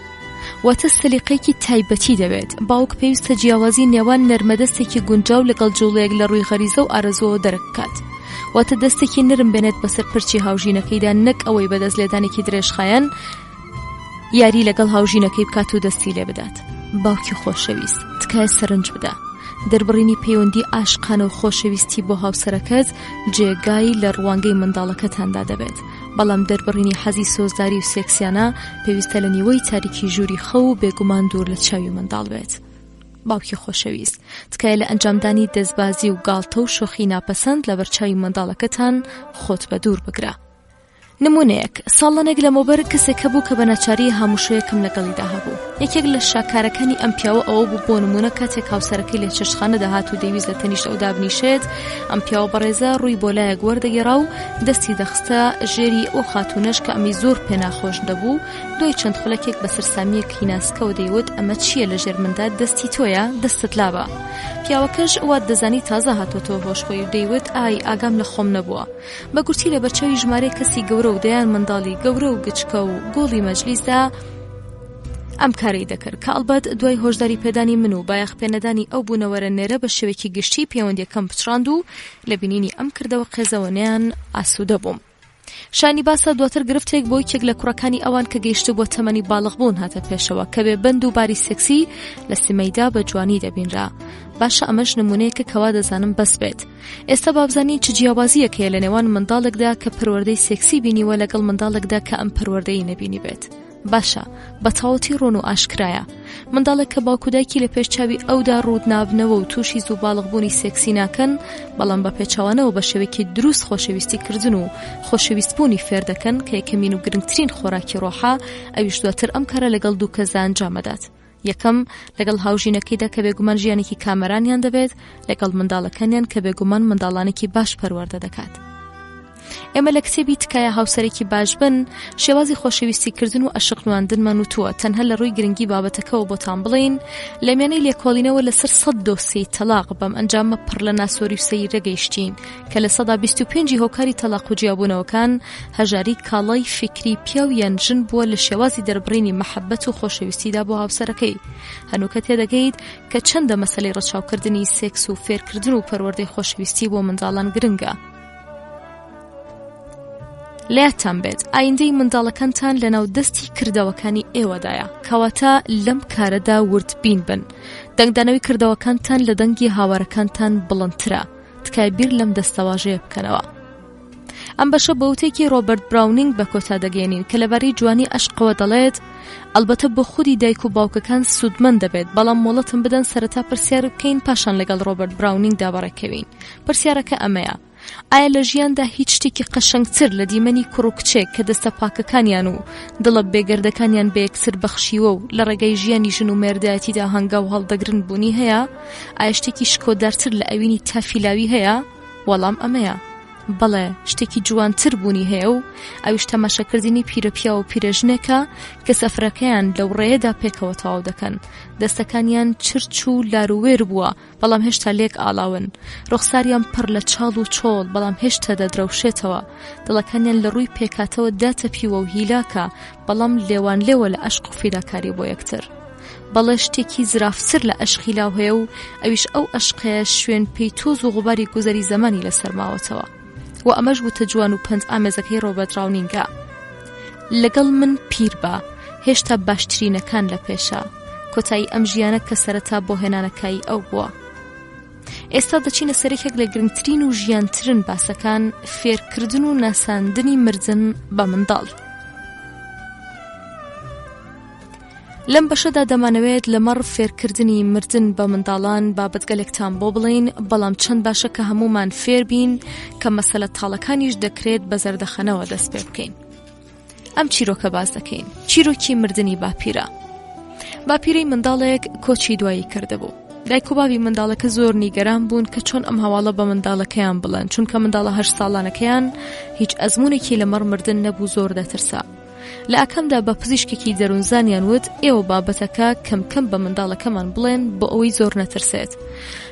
واتە سەلیقەیەکی تایبەتی دەوێت باوک پێویستە جیاوازی نێوان نەرمەدەستێکی گونجاو لەگەڵ جوڵەیەک لە ڕووی غەریزە و ئارەزووەوە دەرک بکات واتە دەستێکی نرم بێنێت بەسەر پرچی هاوژینەکەیدا نەک ئەوەی بەدەست لێدانێکی درێژخایەن یاری لەگەڵ هاوژینەکەی بکات و دەستی لێ بدات باوکی خۆشەویست تکایە سەرنج بدە دەربڕینی پەیوەندی ئاشقانە و خۆشەویستی بۆ هاوسەرەکەت جێگای لە ڕوانگەی منداڵەکەتاندا دەبێت بەڵام دەربڕینی حەزی سۆزداری و سێکسیانە پێویستە لە نیوەی تاریکی ژووری خەو و بێگومان دوور لە چاوی منداڵ بێت باوکی خۆشەویست تکایە لە ئەنجامدانی دەستبازی و گاڵتە و شۆخی ناپەسەند لەبەرچاوی منداڵەکەتان خۆت بە دوور بگرە نمونەیەک، ساڵانێک لەمەوبەر کەسێک هەبوو کە بە ناچاری هاموشۆیەکم لەگەڵیدا هەبوو. یەکێک لە شاکارەکانی ئەم پیاوە ئەوە بوو بۆ نمونە کاتێک هاوسەرەکەی لە چێشتخانە دەهات و دەیویست لە تەنیشت ئەو دابنیشێت، ئەم پیاوە بەڕێزە ڕووی بۆ لایەک وەردەگێڕا و دەستی دەخستە ژێری ئەو خاتوونەش کە ئەمی زۆر پێ ناخۆش دەبوو، دوای چەند خولەکێک بە سەرسامییەکی ناسکەوە دەیوت ئەمە چییە لە ژێر مندا دەستی تۆیە دەستت لابە. پیاوەکەش وات دەزانی تازە هاتۆتەوە هۆش خۆی و دەیوت ئای ئاگام لە خۆم نەبووە. بە گورتی لەبەرچاوی ژمارەیەک کەسی گەورە و دەیان منداڵی گەورە و گچکە و گۆڵی مەجلیسدا ئەم کارەی دەکرد کە ئەڵبەت دوای هۆشداری پێدانی من و بایەخ پێنەدانی ئەو بوونەوەرە نێرە بە شێوەیەکی گشتی پەیوەندیەکەم پچڕاند و لە بینینی ئەم کردەوە قێزەوەنەیان ئاسوودە بووم. شانی باسە دواتر گرفتێک بۆ یەکێک لە کوڕەکانی ئەوان کە گەیشتبووە تەمەنی باڵغ بوون هاتە پێشەوە کە بێ بەند و باری سێکسی لە سیمەیدا بە جوانی دەبینرا باشە ئەمەش نمونەیەکە کەوا دەزانم بەس بێت ئێستا با بزانین چ جیاوازییەک هەیە لە نێوان منداڵێکدا کە پەروەردەی سێکسی بینیوە لەگەڵ منداڵێکدا کە ئەم پەروەردەی نەبینیبێت. باشە، بە تەواوەتی ڕوون و ئاشکرایە. منداڵێک کە باوک و دایکی لە پێش چاوی ئەودا ڕووت نابنەوە و تووشی زوو باڵغبوونی سێکسی ناکەن، بەڵام بە پێچەوانەوە بە شێوەیەکی دروست خۆشەویستی کردن و خۆشەویستبوونی فێر دەکەن کە یەکەمین و گرنگترین خۆراکی ڕۆحە، ئەویش دواتر ئەم کارە لەگەڵ دوو کەسدا ئەنجام ئەدات. یەکەم، لەگەڵ هاوژینەکەیدا کە بێگومان ژیانێکی کامەرانیان دەبێت، لەگەڵ منداڵەکانیان کە بێگومان منداڵانێکی باش پەروەردە دەکات. ئێمە لە کتێبی تکایە هاوسەرێکی باش بن شێوازی خۆشەویستی کردن و ئەشق نواندنمان وتووە تەنها لە ڕووی گرنگی بابەتەکەوە بۆتان بڵێین لە میانەی لێکۆڵینەوە لەسەر سەد دۆسیەی تەلاق بەم ئەنجامە پڕ لە ناسۆری و سەیرە گەیشتین کە 25% ی هۆکاری تەلاق و جیابوونەوەکان هەژاری کاڵای فیکری پیاو یان ژن بووە لە شێوازی دەربڕینی مەحەبەت و خۆشەویستیدا بۆ هاوسەرەکەی. هەنووکە تێدەگەیت کە چەندە مەسەلەی ڕەچاوکردنی سێکس و فێرکردن و پەروەردەی خۆشەویستی بۆ منداڵان گرنگە. لەیادتان بێت ئایندەی منداڵەکانتان لەناو دەستی کردەوەکانی ئێوەدایە، کەواتە لەم کارەدا وردبین بن. دەنگدانەوەی کردەوەکانتان لە دەنگی هاوارەکانتان بڵندترە. تکایە بیر لەم دەستەواژەیە بکەنەوە. ئەم بەشە بە وتەیەکی ڕۆبەرت براونینگ بە کۆتا دەگەیەنین کە لەبارەی جوانی ئەشقەوە دەڵێت ئەلبەتە بۆ خودی دایک و باوکەکان سوودمەند دەبێت بەڵام مۆڵەتم بدەن سەرەتا پرسیار بکەین پاشان لەگەڵ ڕۆبەرت براونینگدا بەڕێکەوین پرسیارەکە ئەمەیە ئایا لە ژیاندا هیچ شتێکی قەشەنگتر لە دیمەنی کوڕ و کچێک کە دەستە پاکەکانیان و دڵە بێگەردەکانیان بە یەکتر بەخشیوە و لە ڕێگەی ژیانی ژن و مێردایەتیدا هەنگاو هەڵدەگرن بوونی هەیە؟ ئایا شتێکی شکۆدارتر لە ئەوینی تافی لاوی هەیە؟ وەڵام ئەمەیە. بەڵێ شتێکی جوانتر بوونی هەیە و ئەویش تەماشاکردنی پیرەپیاو و پیرەژنێکە کە سەفرەکەیان لەو ڕێیەدا پێکەوە تەواو دەکەن. دەستەکانیان چرچ و لارووێر بووە، بەڵام هێشتا لێک ئاڵاون. ڕوخساریان پڕ لە چاڵ و چۆڵ، بەڵام هێشتا دەدرەوشێتەوە. دڵەکانیان لە ڕووی پێکهاتەوە داتەپیوە و هیلاکە، بەڵام لێوانلێوە لە ئەشق و فیداکاری بۆ یەکتر. بەڵێ شتێکی زرافتر لە ئەشقی لاو هەیە و ئەویش ئەو ئەشقەیە شوێن پێی تۆز و غوباری گوزەری زەمانی لەسەر ماوەتەوە. و ئەمەش وتە جوان و پەند ئامێزەکەی ڕۆبەرت ڕاونینگە. لەگەڵ من پیر بە، هێشتا باشترینەکان لە پێشە. کۆتایی ئەم ژیانە کە سەرەتا بۆ هێنانەکایی ئەو بووە. ئێستا دەچینە سەر یەکێک لە گرنگترین و ژیانترن باسەکان، فێرکردن و ناساندنی مردن بە منداڵ. لەم بەشەدا دەمانەوێت لەمەڕ فێرکردنی مردن بە منداڵان بابەتگەلێکتان بۆ بڵێین، بەڵام چەند باشە کە هەموومان فێربین کە مەسەلە تاڵەکانیش دەکرێت بە زەردەخەنەوە دەست پێ بکەین. ئەم چیرۆکە باس دەکەین، چیرۆکی مردنی باپیرە. باپیرەی منداڵێک کۆچی دوایی کردبوو. دایک و بابی منداڵەکە زۆر نیگەران بوون کە چۆن ئەم هەواڵە بە منداڵەکەیان بڵێن، چونکە منداڵە هەشت ساڵانەکەیان هیچ ئەزموونێکی لەمەڕ مردن نەبوو زۆر دەترسا. لە ئاکامدا بە پزیشکێکی دەروونزانیان وت ئێوە بابەتەکە کەم کەم بە منداڵەکەمان بڵێن بۆ ئەوەی زۆر نەترسێت.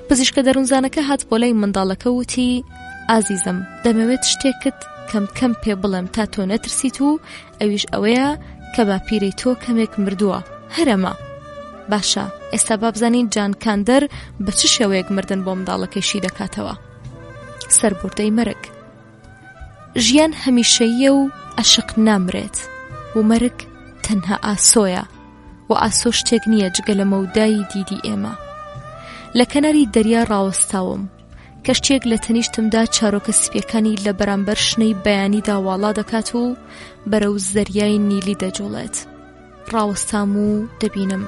پزیشکە دەروونزانەکە هات بۆ لای منداڵەکە وتی ئازیزم دەمەوێت شتێکت کەم کەم پێ بڵێم تا تۆ نەترسیت و ئەویش ئەوەیە کە باپیرەی تۆ کەمێک مردووە هەرەمە. باشە ئێستا با بزانین جان کاندەر بە چ شێوەیەک مردن بۆ منداڵەکەی شی دەکاتەوە. سەربوردەی مەرگ. ژیان هەمیشەییە و ئەشق نامرێت و مەرگ تەنها ئاسۆیە و ئاسۆ شتێک نییە جگە لە مەودای دیدی ئێمە. لە کەناری دەریا ڕاوەستاوم، کەشتییەک لە تەنیشتمدا چارۆکە سپییەکانی لە بەرامبەر شنەی بەیانیدا واڵا دەکات و بەرەو زەریای نیلی دەجوڵێت. ڕاوەستام و دەبینم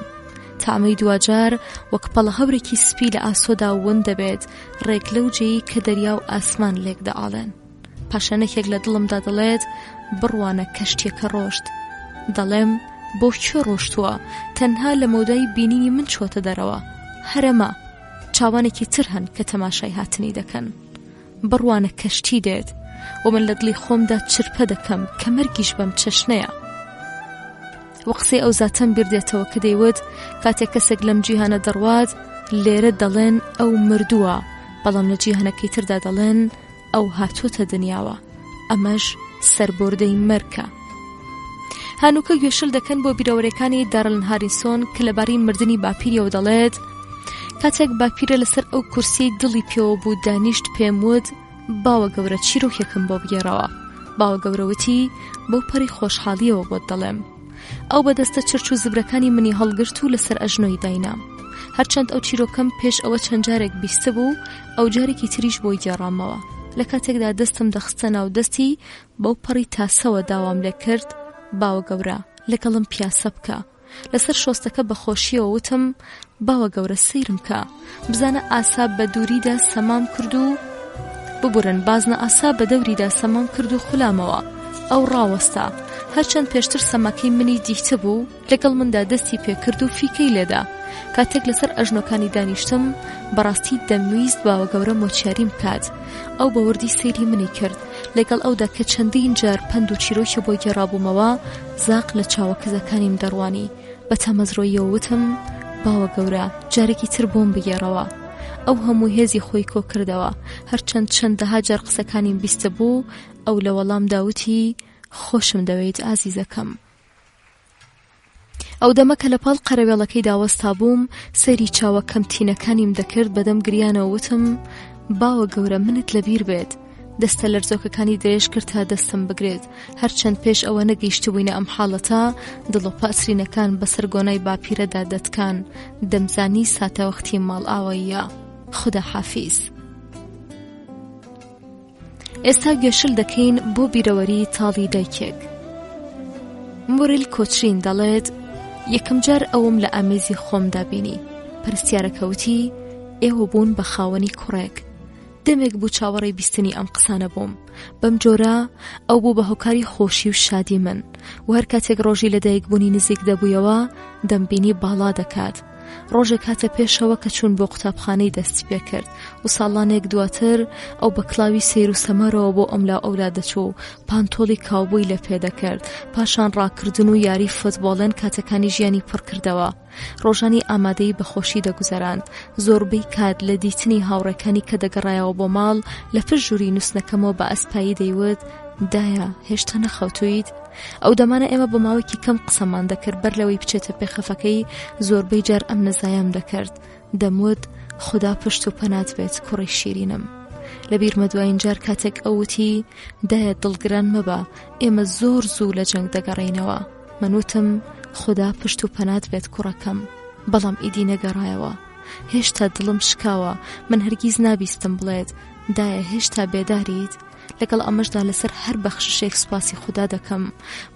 تامەی دواجار وەک پەڵە هەورێکی سپی لە ئاسۆدا ون دەبێت ڕێک لەو جێی کە دەریا و ئاسمان لێک دەئاڵێن پاشەنەکێک لە دڵمدا دەڵێت بڕوانە کەشتیەکە ڕۆشت دەڵێم بۆ کوێ ڕۆشتووە تەنها لە مەودای بینینی من چووەتە دەرەوە هەرەمە چاوانێکی تر هەن کە تەماشای هاتنی دەکەن بڕوانە کەشتی دێت و من لە دڵی خۆمدا چرپە دەکەم کە مەرگیش بەم چەشنەیە. و قسەی ئەو زاتەم بیردێتەوە کە دەیوت کاتێک کەسێک لەم جیهانە دەڕوات لێرە دەڵێن ئەو مردووە بەڵام لە جیهانەکەی تردا دەڵێن ئەو هاتووەتە دنیاوە ئەمەش سەربۆردەی مەرکە. هەنووکە گوێشل دەکەن بۆ بیرەوەرەکانی دارلن هاریسۆن کە لەبارەی مردنی باپیریەوە دەڵێت کاتێک باپیرە لەسەر ئەو کورسی دڵی پێوە بوو دانیشت پێم وت باوە گەورە چیرۆکێکم بۆ بگێڕەوە باوە گەورە وتی بەو پەڕی خۆشحاڵیەوە بۆت دەڵێم ئەو بە دەستە چرچ و زبرەکانی منی هەڵگرت و لەسەر ئەژنۆی داینام هەرچەند ئەو چیرۆکەم پێش ئەوە چەند جارێک بیستبوو ئەو جارێکی تریش بۆی گێڕامەوە لە کاتێکدا دەستم دەخستە ناو دەستی بەو پەڕی تاسەوە داوام لێ کرد باوە گەورە لەگەڵم پیاسە بکە لەسەر شۆستەکە بە خۆشیەوە وتم باوە گەورە سەیرم کە بزانە ئاسا بە دووریدا سەمام کرد و ببورن بازنە ئاسا بە دەوریدا سەمام کرد و خولامەوە ئەو ڕاوەستا هەرچەند پێشتر سەماکەی منی دیتبوو لەگەڵ مندا دەستی پێکرد و فیکەی لێدا کاتێک لەسەر ئەژنۆکانی دانیشتم بەڕاستی دەمویست باوە گەورە مۆچیاریم بکات ئەو بە وردی سەیری منی کرد لەگەڵ ئەودا کە چەندین جار پەند و چیرۆکی بۆ گێڕابوومەوە زاق لە چاوە کزەکانیم دەڕوانی بە تامەزرۆییەوە وتم باوە گەورە جارێکی تر بۆم بگێڕەوە ئەو هەموو هێزی خۆی کۆ کردەوە هەرچەند چەندەها جار قسەکانیم بیستبوو ئەو لە وەڵامدا وتی خۆشم دەوێیت ئازیزەکەم ئەو دەمە کە لە پاڵ قەرەوێڵەکەیدا وەستابووم، سەیری چاوە کەم تینەکانیم دەکرد بەدەم گریانەوە وتم، باوە گەورە منت لەبیر بێت. دەستە لەرزۆکەکانی درێژ کرد تا دەستم بگرێت. هەرچەند پێش ئەوە نەگەیشتبووینە ئەم حاڵەتە، دڵۆپە ئەسرینەکان بەسەر گۆنای باپیرەدا دەتکان. دەمزانی ساتەوەختی ماڵئاواییە. خودا حافیز. ئێستا گوێشل دەکەین بۆ بیرەوەری تاڵی دایکێک. موریل کۆچرین دەڵێت یەکەم جار ئەوم لە ئامێزی خۆمدا بینی. پرسیارەکە وتی ئێوە بوون بە خاوەنی کوڕێک. دەمێک بوو چاوەڕێی بیستنی ئەم قسانە بووم. بەم جۆرە ئەو بوو بە هۆکاری خۆشی و شادی من و هەر کاتێک ڕۆژی لەدایکبوونی نزیک دەبوویەوە دەمبینی باڵا دەکات. ڕۆژێک هاتە پێشەوە کە چوون بۆ قوتابخانەی دەستی پێکرد و ساڵانێک دواتر ئەو بە کڵاوی سەیر و سەمەرەوە بۆ ئەملا ئەولا دەچوو و پانتۆڵی کاوبۆی لە پێ دەکرد. پاشان ڕاکردن و یاری فتبۆڵێن کاتەکانی ژیانی پڕ کردەوە. ڕۆژانی ئامادەیی بە خۆشی دەگوزەراند. زۆربەی کات لە دیتنی هاوڕێکانی کە دەگەڕایەوە بۆ ماڵ، لە پشت ژووری نووستنەکەمەوە بە ئەسپایی دەیوت، دایە، هێشتا نەخەوتوویت؟ ئەو دەمانە ئێمە بۆ ماوەیەکی کەم قسەمان دەکرد بەر لەوەی بچێتە پێخەفەکەی زۆربەی جار ئەم نزایەم دەکرد. دەموت، خودا پشت و پەنات بێت کوڕی شیرینم. لە بیرمە دوایین جار کاتێک ئەو وتی، دایە دڵگران مەبە، ئێمە زۆر زوو لە جەنگ دەگەڕێینەوە. من وتم، خودا پشت و پەنات بێت کوڕەکەم. بەڵام ئیدی نەگەڕایەوە. هێشتا دڵم شکاوە، من هەرگیز نابیستم بڵێت، دایە هێشتا بێداریت؟ لەگەڵ ئەمەشدا لەسەر هەر بەخششێک سوپاسی خودا دەکەم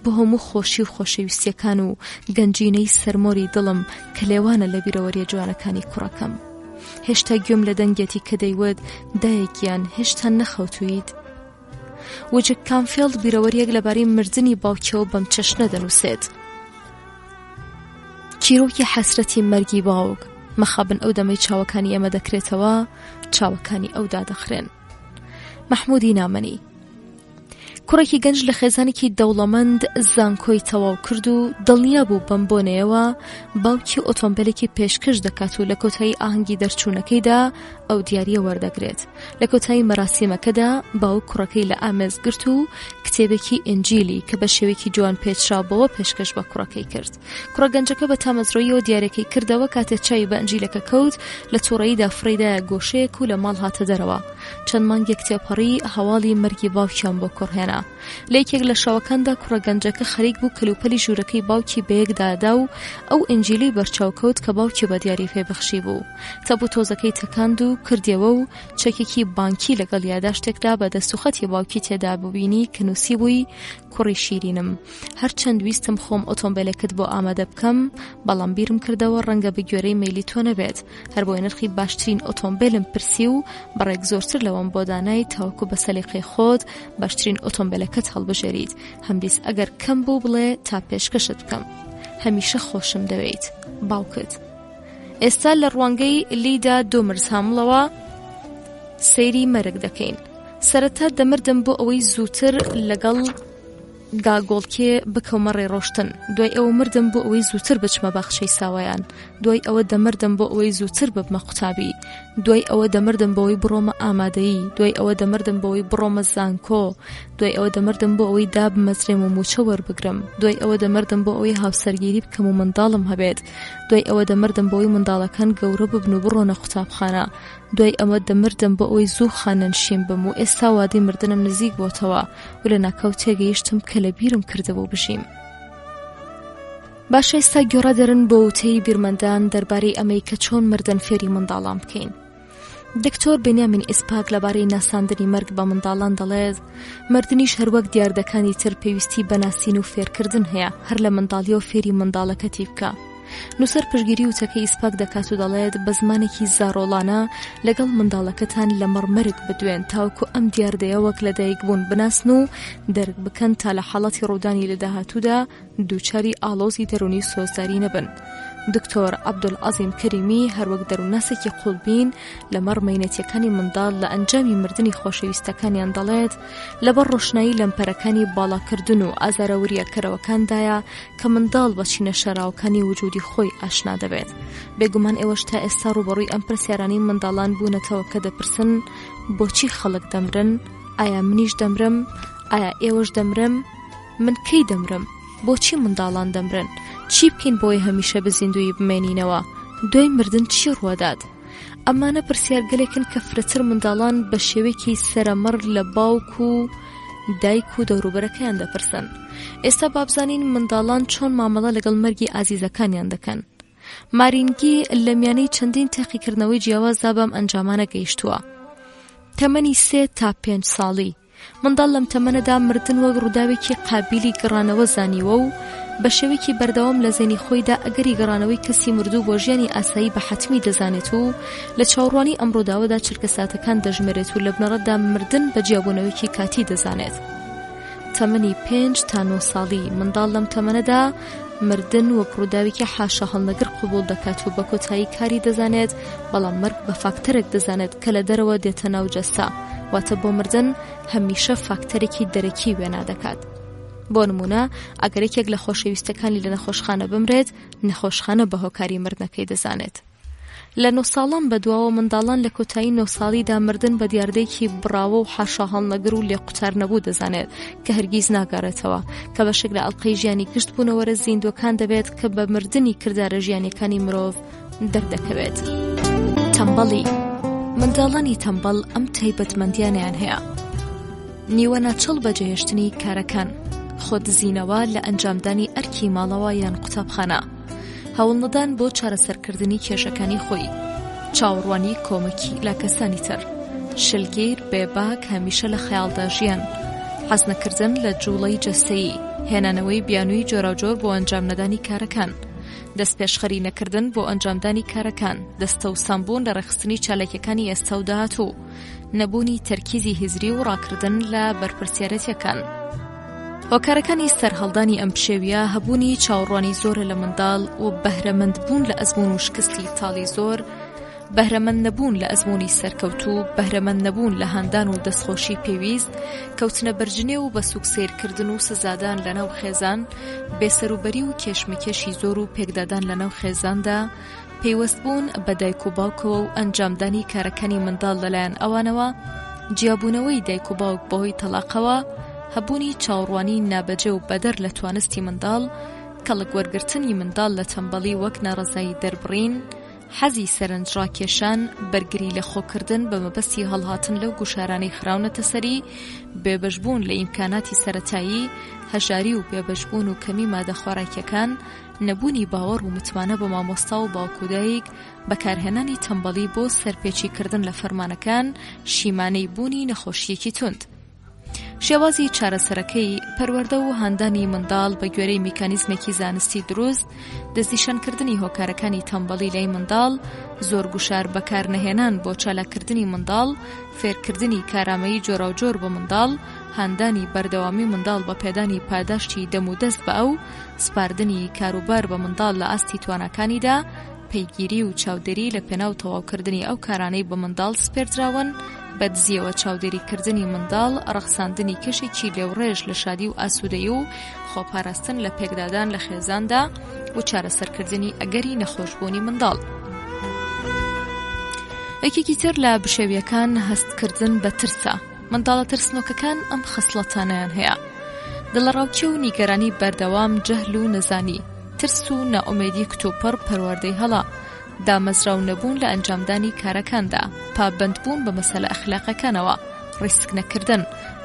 بۆ هەموو خۆشی و خۆشەویستیەکان و گەنجینەی سەرمۆری دڵم کە لێوانە لە بیرەوەریە جوانەکانی کوڕەکەم. هێشتا گوێم لە دەنگێتی کە دەیوت دایە گیان هێشتا نەخەوتوویت؟ وجک کامفێڵد بیرەوەریەک لەبارەی مردنی باوکیەوە بەم چەشنە دەنووسێت. چیرۆکی حەسرەتی مەرگی باوک، مەخابن ئەو دەمەی چاوەکانی ئێمە دەکرێتەوە، چاوەکانی ئەو دادەخرێن. مەحموودی نامەنی کوڕێکی گەنج لە خێزانێکی دەوڵەمەند زانکۆی تەواو کرد و دڵنیا بوو بەم بۆنەیەوە باوکی ئۆتۆمبیلێکی پێشکەش دەکات و لە کۆتایی ئاهەنگی دەرچوونەکەیدا ئەو دیاریە وەردەگرێت لە کۆتایی مەراسیمەکەدا باوک کوڕەکەی لە ئامێز گرت و کتێبێکی ئینجیلی کە بە شێوەیەکی جوان پێچرابەوە پێشکەش بە کوڕەکەی کرد کوڕە گەنجەکە بە تامەزرۆییەوە دیارەکەی کردەوە کاتێ چاوی بە ئەنجیلەکە کەوت لە توڕەییدا فڕێیدایە گۆشەیەک و لە ماڵ هاتە دەرەوە چەند مانگێک تێپەڕی هەواڵی مەرگی باوکیان بۆ کوڕ هێنا لە یەکێک لە شەوەکاندا کوڕە گەنجەکە خەریک بوو کەلوپەلی ژوورەکەی باوکی بەیەکدادا و ئەو ئینجیلی بەرچاو کەوت کە باوکی بە دیاری پێ بەخشی بوو تەپ و تۆزەکەی تەکاند و کردیەوە و چەکێکی بانکی لەگەڵ یاداشتێکدا بە دەست و خەتی باوکی تێدا ببینی کە نووسیبووی کوڕی شیرینم هەرچەند ویستم خۆم ئۆتۆمبێلێکت بۆ ئامادە بکەم، بەڵام بیرم کردەوە ڕەنگە بە گوێرەی مەیلی تۆ نەبێت، هەربۆیە نرخی باشترین ئۆتۆمبێلم پرسی و بڕێک زۆرتر لەوەم بۆ دانای تاوەکو بە سەلیقەی خۆت باشترین ئۆتۆمبێلەکەت هەڵبژێریت، هەمدیس ئەگەر کەم بوو بڵێ تا پێشکەشت بکەم. هەمیشە خۆشم دەوێیت. باوکت. ئێستا لە ڕوانگەی لیدا دۆمرزهامڵەوە سەیری مەرگ دەکەین. سەرەتا دەمردم بۆ ئەوەی زووتر لەگەڵ گاگۆڵکێ بکەومە ڕێ ڕۆشتن، دوای ئەوە مردم بۆ ئەوەی زووتر بچمە باخچەی ساوایان، دوای ئەوە دەمردم بۆ ئەوەی زووتر ببمە قوتابی، دوای ئەوە دەمردم بۆ ئەوەی بڕۆمە ئامادەیی، دوای ئەوە دەمردم بۆ ئەوەی بڕۆمە زانکۆ، دوای ئەوە دەمردم بۆ ئەوەی دابمەزرێم و مووچە وەربگرم، دوای ئەوە دەمردم بۆ ئەوەی هاوسەرگیری بکەم و منداڵم هەبێت، دوای ئەوە دەمردم بۆ ئەوەی منداڵەکان گەورە ببن و بڕۆنە قوتابخانە، دوای ئەمە دەمردم بۆ ئەوەی زوو خانەنشین بم و ئێستا وادەی مردنم نزیک بۆتەوە و لە ناکاو تێگەیشتم کە لە بیرم کردبوو بژیم. باشە ئێستا گوێڕا دەرن بۆ وتەی بیرمەندان دەربارەی ئەمەی کە چۆن مردن فێری منداڵان بکەین. دکتۆر بنیامین ئیسپاک لەبارەی ناساندنی مەرگ بە منداڵان دەڵێت مردنیش هەروەک دیاردەکانی تر پێویستی بە ناسین و فێرکردن هەیە هەر لە منداڵیەوە فێری منداڵەکەتی بکە. نووسەر پشتگیری وتەکەی ئیسپاک دەکات و دەڵێت بە زمانێکی زارۆڵانە لەگەڵ منداڵەکەتان لەمەڕ مەرگ بدوێن تاوەکو ئەم دیاردەیە وەک لەدایکبوون بناسن و دەرک بکەن تا لە حاڵەتی ڕوودانی لە داهاتوودا دووچاری ئاڵۆزی دەروونی و سۆزداری نەبن. دکتۆر عەبدولعەزیم کەریمی هەروەک دەروونناسێکی قوڵبین لەمەڕ مەینەتیەکانی منداڵ لە ئەنجامی مردنی خۆشەویستەکانیان دەڵێت لەبەر ڕۆشنایی لەمپەرەکانی باڵاکردن و ئازارە وریاکەرەوەکاندایە کە منداڵ بە چینە شاراوەکانی وجودی خۆی ئاشنا دەبێت. بێگومان ئێوەش تا ئێستا ڕووبەڕووی ئەم پرسیارانەی منداڵان بوونەتەوە کە دەپرسن بۆچی خەڵک دەمرن؟ ئایا منیش دەمرم؟ ئایا ئێوەش دەمرم؟ من کەی دەمرم؟ بۆچی منداڵان دەمرن؟ چی بکەین بۆی هەمیشە بە زیندوویی بمێنینەوە؟ دوای مردن چی ڕووەدات؟ ئەمانە پرسیارگەلێکن کە فرەتر منداڵان بە شێوەیەکی سەرەمەڕ لە باوک و دایک و دەوروبەرەکەیان دەپرسن. ئێستا با بزانین منداڵان چۆن مامەڵە لەگەڵ مەرگی ئازیزەکانیان دەکەن. مارینگی لە میانەی چەندین تاقیکردنەوەی جیاوازدا بەم ئەنجامانە گەیشتووە. تەمەنی سێ تا پێنج ساڵی منداڵ لەم تەمەنەدا مردن وەک ڕووداوێکی قابیلی گەڕانەوە زانیوە و بە شێوەیەکی بەردەوام لە زەینی خۆیدا ئەگەری گەڕانەوەی کەسی مردوو بۆ ژیانی ئاسایی بە حەتمی دەزانێت و لە چاوەڕوانی ئەم ڕووداوەدا چرکەساتەکان دەژمێرێت و لە بنەڕەتدا مردن بە جیابوونەوەیەکی کاتی دەزانێت. تەمەنی پێنج تا نۆ ساڵی، منداڵ لەم تەمەنەدا مردن وەک ڕووداوێکی حاشاهەڵنەگر قبوڵ دەکات و بە کۆتایی کاری دەزانێت، بەڵام مەرگ بە فاکتەرێک دەزانێت کە لە دەرەوە دێتە ناو جەستە، واتە بۆ مردن هەمیشە فاکتەرێکی دەرەکی وێنا دەکات. بۆ نموونە ئەگەر یەکێک لە خۆشەویستەکانی لە نەخۆشخانە بمرێت، نەخۆشخانە بە هۆکاری مردنەکەی دەزانێت. لە نۆ ساڵان بەدواوە منداڵان لە کۆتایی نۆ ساڵیدا مردن بە دیاردەیەکی بڕاوە و حاشاهەڵنەگر و لێقوتارنەبوو دەزانێت کە هەرگیز ناگەڕێتەوە، کە بەشێک لە ئەڵقەی ژیانی گشت بوونەوەرە زیندووەکان دەبێت کە بە مردنی کردارە ژیانیەکانی مرۆڤ دەردەکەوێت. تەمبەڵی منداڵانی تەمبەڵ ئەم تایبەتمەندیانەیان هەیە. نیوە ناچڵ بەجێهێشتنی کارەکان، خۆدزینەوە لە ئەنجامدانی ئەرکی ماڵەوە یان قوتابخانە، هەوڵنەدان بۆ چارەسەرکردنی کێشەکانی خۆی، چاوەڕوانی کۆمەکی لە کەسانی تر، شلگیر، بێباک، هەمیشە لە خەیاڵدا ژیان، حەزنەکردن لە جوڵەی جەستەیی، هێنانەوەی بیانووی جۆراوجۆر بۆ ئەنجامنەدانی کارەکان، دەستپێشخەری نەکردن بۆ ئەنجامدانی کارەکان، دەستەوسانبوون لە ڕێکخستنی چالاکیەکانی ئێستا و داهاتوو، نەبوونی تەرکیزی هزری و ڕاکردن لە بەرپرسیارێتیەکان. هۆکارەکانی سەرهەڵدانی ئەم پشێویە هەبوونی چاوەڕوانی زۆرە لە منداڵ و بەهرەمەند بوون لە ئەزموون و شکستی تاڵی زۆر، بەهرەمەند نەبوون لە ئەزموونی سەرکەوتوو، بەهرەمەند نەبوون لە هاندان و دەستخۆشی پێویست، کەوتنە بەرجنێو و بە سووک سەیرکردن و سزادان لەناو خێزان، بێسەروبەری و کێشمەکێشی زۆر و پێکدادان لەناو خێزاندا، پەیوەست بوون بە دایک و باوکەوە و ئەنجامدانی کارەکانی منداڵ لەلایەن ئەوانەوە، جیابوونەوەی دایک و باوک بەهۆی تەڵاقەوە، هەبوونی چاوەڕوانی نابەجێ و بەدەر لە توانستی منداڵ، کەڵک وەرگرتنی منداڵ لە تەمبەڵی وەک ناڕەزایی دەربڕین، حەزی سەرنجڕاکێشان، بەرگری لە خۆکردن بە مەبەستی هەڵهاتن لەو گوشارانەی خراونەتە سەری، بێبەشبوون لە ئیمکاناتی سەرەتایی، هەژاری و بێبەشبوون و کەمی مادە خۆراکیەکان، نەبوونی باوەڕ و متمانە بە مامۆستا و باوک و دایک، بەکارهێنانی تەمبەڵی بۆ سەرپێچیکردن لە فەرمانەکان، شیمانەی بوونی نەخۆشییەکی توند. شێوازی چارەسەرەکەی، پەروەردە و هاندانی منداڵ بە گوێرەی میکانیزمێکی زانستی دروست، دەستنیشانکردنی هۆکارەکانی تەمبەڵی لای منداڵ، زۆر گوشار بەکارنەهێنان بۆ چالاککردنی منداڵ، فێرکردنی کارامەیی جۆراوجۆر بە منداڵ، هاندانی بەردەوامی منداڵ بە پێدانی پاداشتی دەمودەست بە ئەو، سپاردنی کاروبار بە منداڵ لە ئاستی تواناکانیدا، پەیگیری و چاودێری لە پێناو تەواوکردنی ئەو کارانەی بە منداڵ سپێردراون، بە دزییەوە چاودێریکردنی منداڵ، ڕەخساندنی کەشێکی لێوڕێژ لە شادی و ئاسوودەیی و خۆپاراستن لە پێکدادان لە خێزاندا و چارەسەرکردنی ئەگەری نەخۆشبوونی منداڵ. یەکێکی تر لە بشێوییەکان هەستکردن بە ترسە. منداڵە ترسنۆکەکان ئەم خەسڵەتانەیان هەیە، دڵەڕاوکێ و نیگەرانی بەردەوام، جەهل و نەزانی، ترس و نائومێدی کتوپڕ، پەروەردەی هەڵە، دامەزراو نەبوون لە ئەنجامدانی کارەکاندا، پابەندبوون بە مەسەلە ئەخلاقەکانەوە، ڕیسک نەکردن،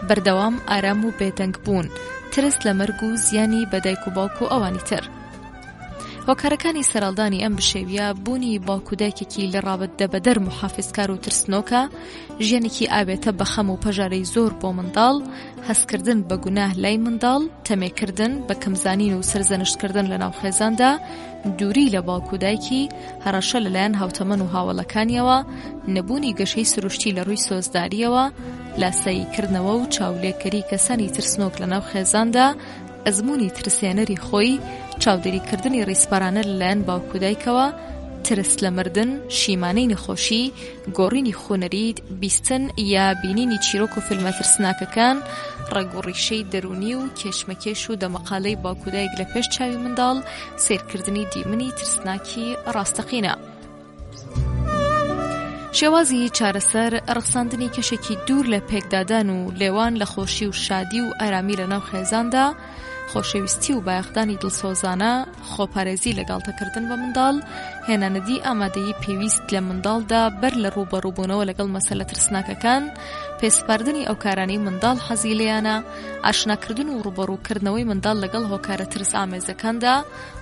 بەردەوام ئارام و بێدەنگ بوون، ترس لە مەرگ و زیانی بە دایک و باوک و ئەوانی تر. هۆکارەکانی سەرهەڵدانی ئەم بشێویە بوونی باوک و دایکێکی لە ڕابدەبەدەر موحافیزکار و ترسنۆکە، ژیانێکی ئاوێتە بە خەم و پەژارەی زۆر بۆ منداڵ، هەستکردن بە گوناه لای منداڵ، تەمێکردن، بە کەمزانین و سەرزەنشتکردن لەناو خێزاندا، دووری لە باوک و دایکی، هەڕەشە لەلایەن هاوتەمەن و هاوەڵەکانیەوە، نەبوونی گەشەی سروشتی لە ڕووی سۆزدارییەوە، لاساییکردنەوە و چاولێکەری کەسانی ترسنۆک لەناو خێزاندا، ئەزموونی ترسێنەری خۆی، چاودێریکردنی ڕیزپەرانە لەلایەن باوک و دایکەوە، ترس لە مردن، شیمانەی نەخۆشی، گۆڕینی خوونەریت، بیستن یا بینینی چیرۆک و فیلمە ترسناکەکان، ڕەگ و ڕیشەی دەروونی و کێشمەکێش و دەمەقالەی باوک و دایک لە پێش چاوی منداڵ، سەیرکردنی دیمەنی ترسناکی ڕاستەقینە. شێوازی چارەسەر ڕەخساندنی کەشێکی دوور لە پێکدادان و لێوان لە خۆشی و شادی و ئارامی لە ناو خێزاندا، خۆشەویستی و بایەخدانی دڵسۆزانە، خۆپارێزی لە گاڵتەکردن بە منداڵ، هێنانەدی ئامادەیی پێویست لە منداڵدا بەر لە ڕووبەڕووبوونەوە لەگەڵ مەسەلە ترسناکەکان، پێسپاردنی ئەو کارانەی منداڵ حەزی لێیانە، ئاشناکردن و ڕووبەڕووکردنەوەی منداڵ لەگەڵ هۆکارە ترسئامێزەکاندا،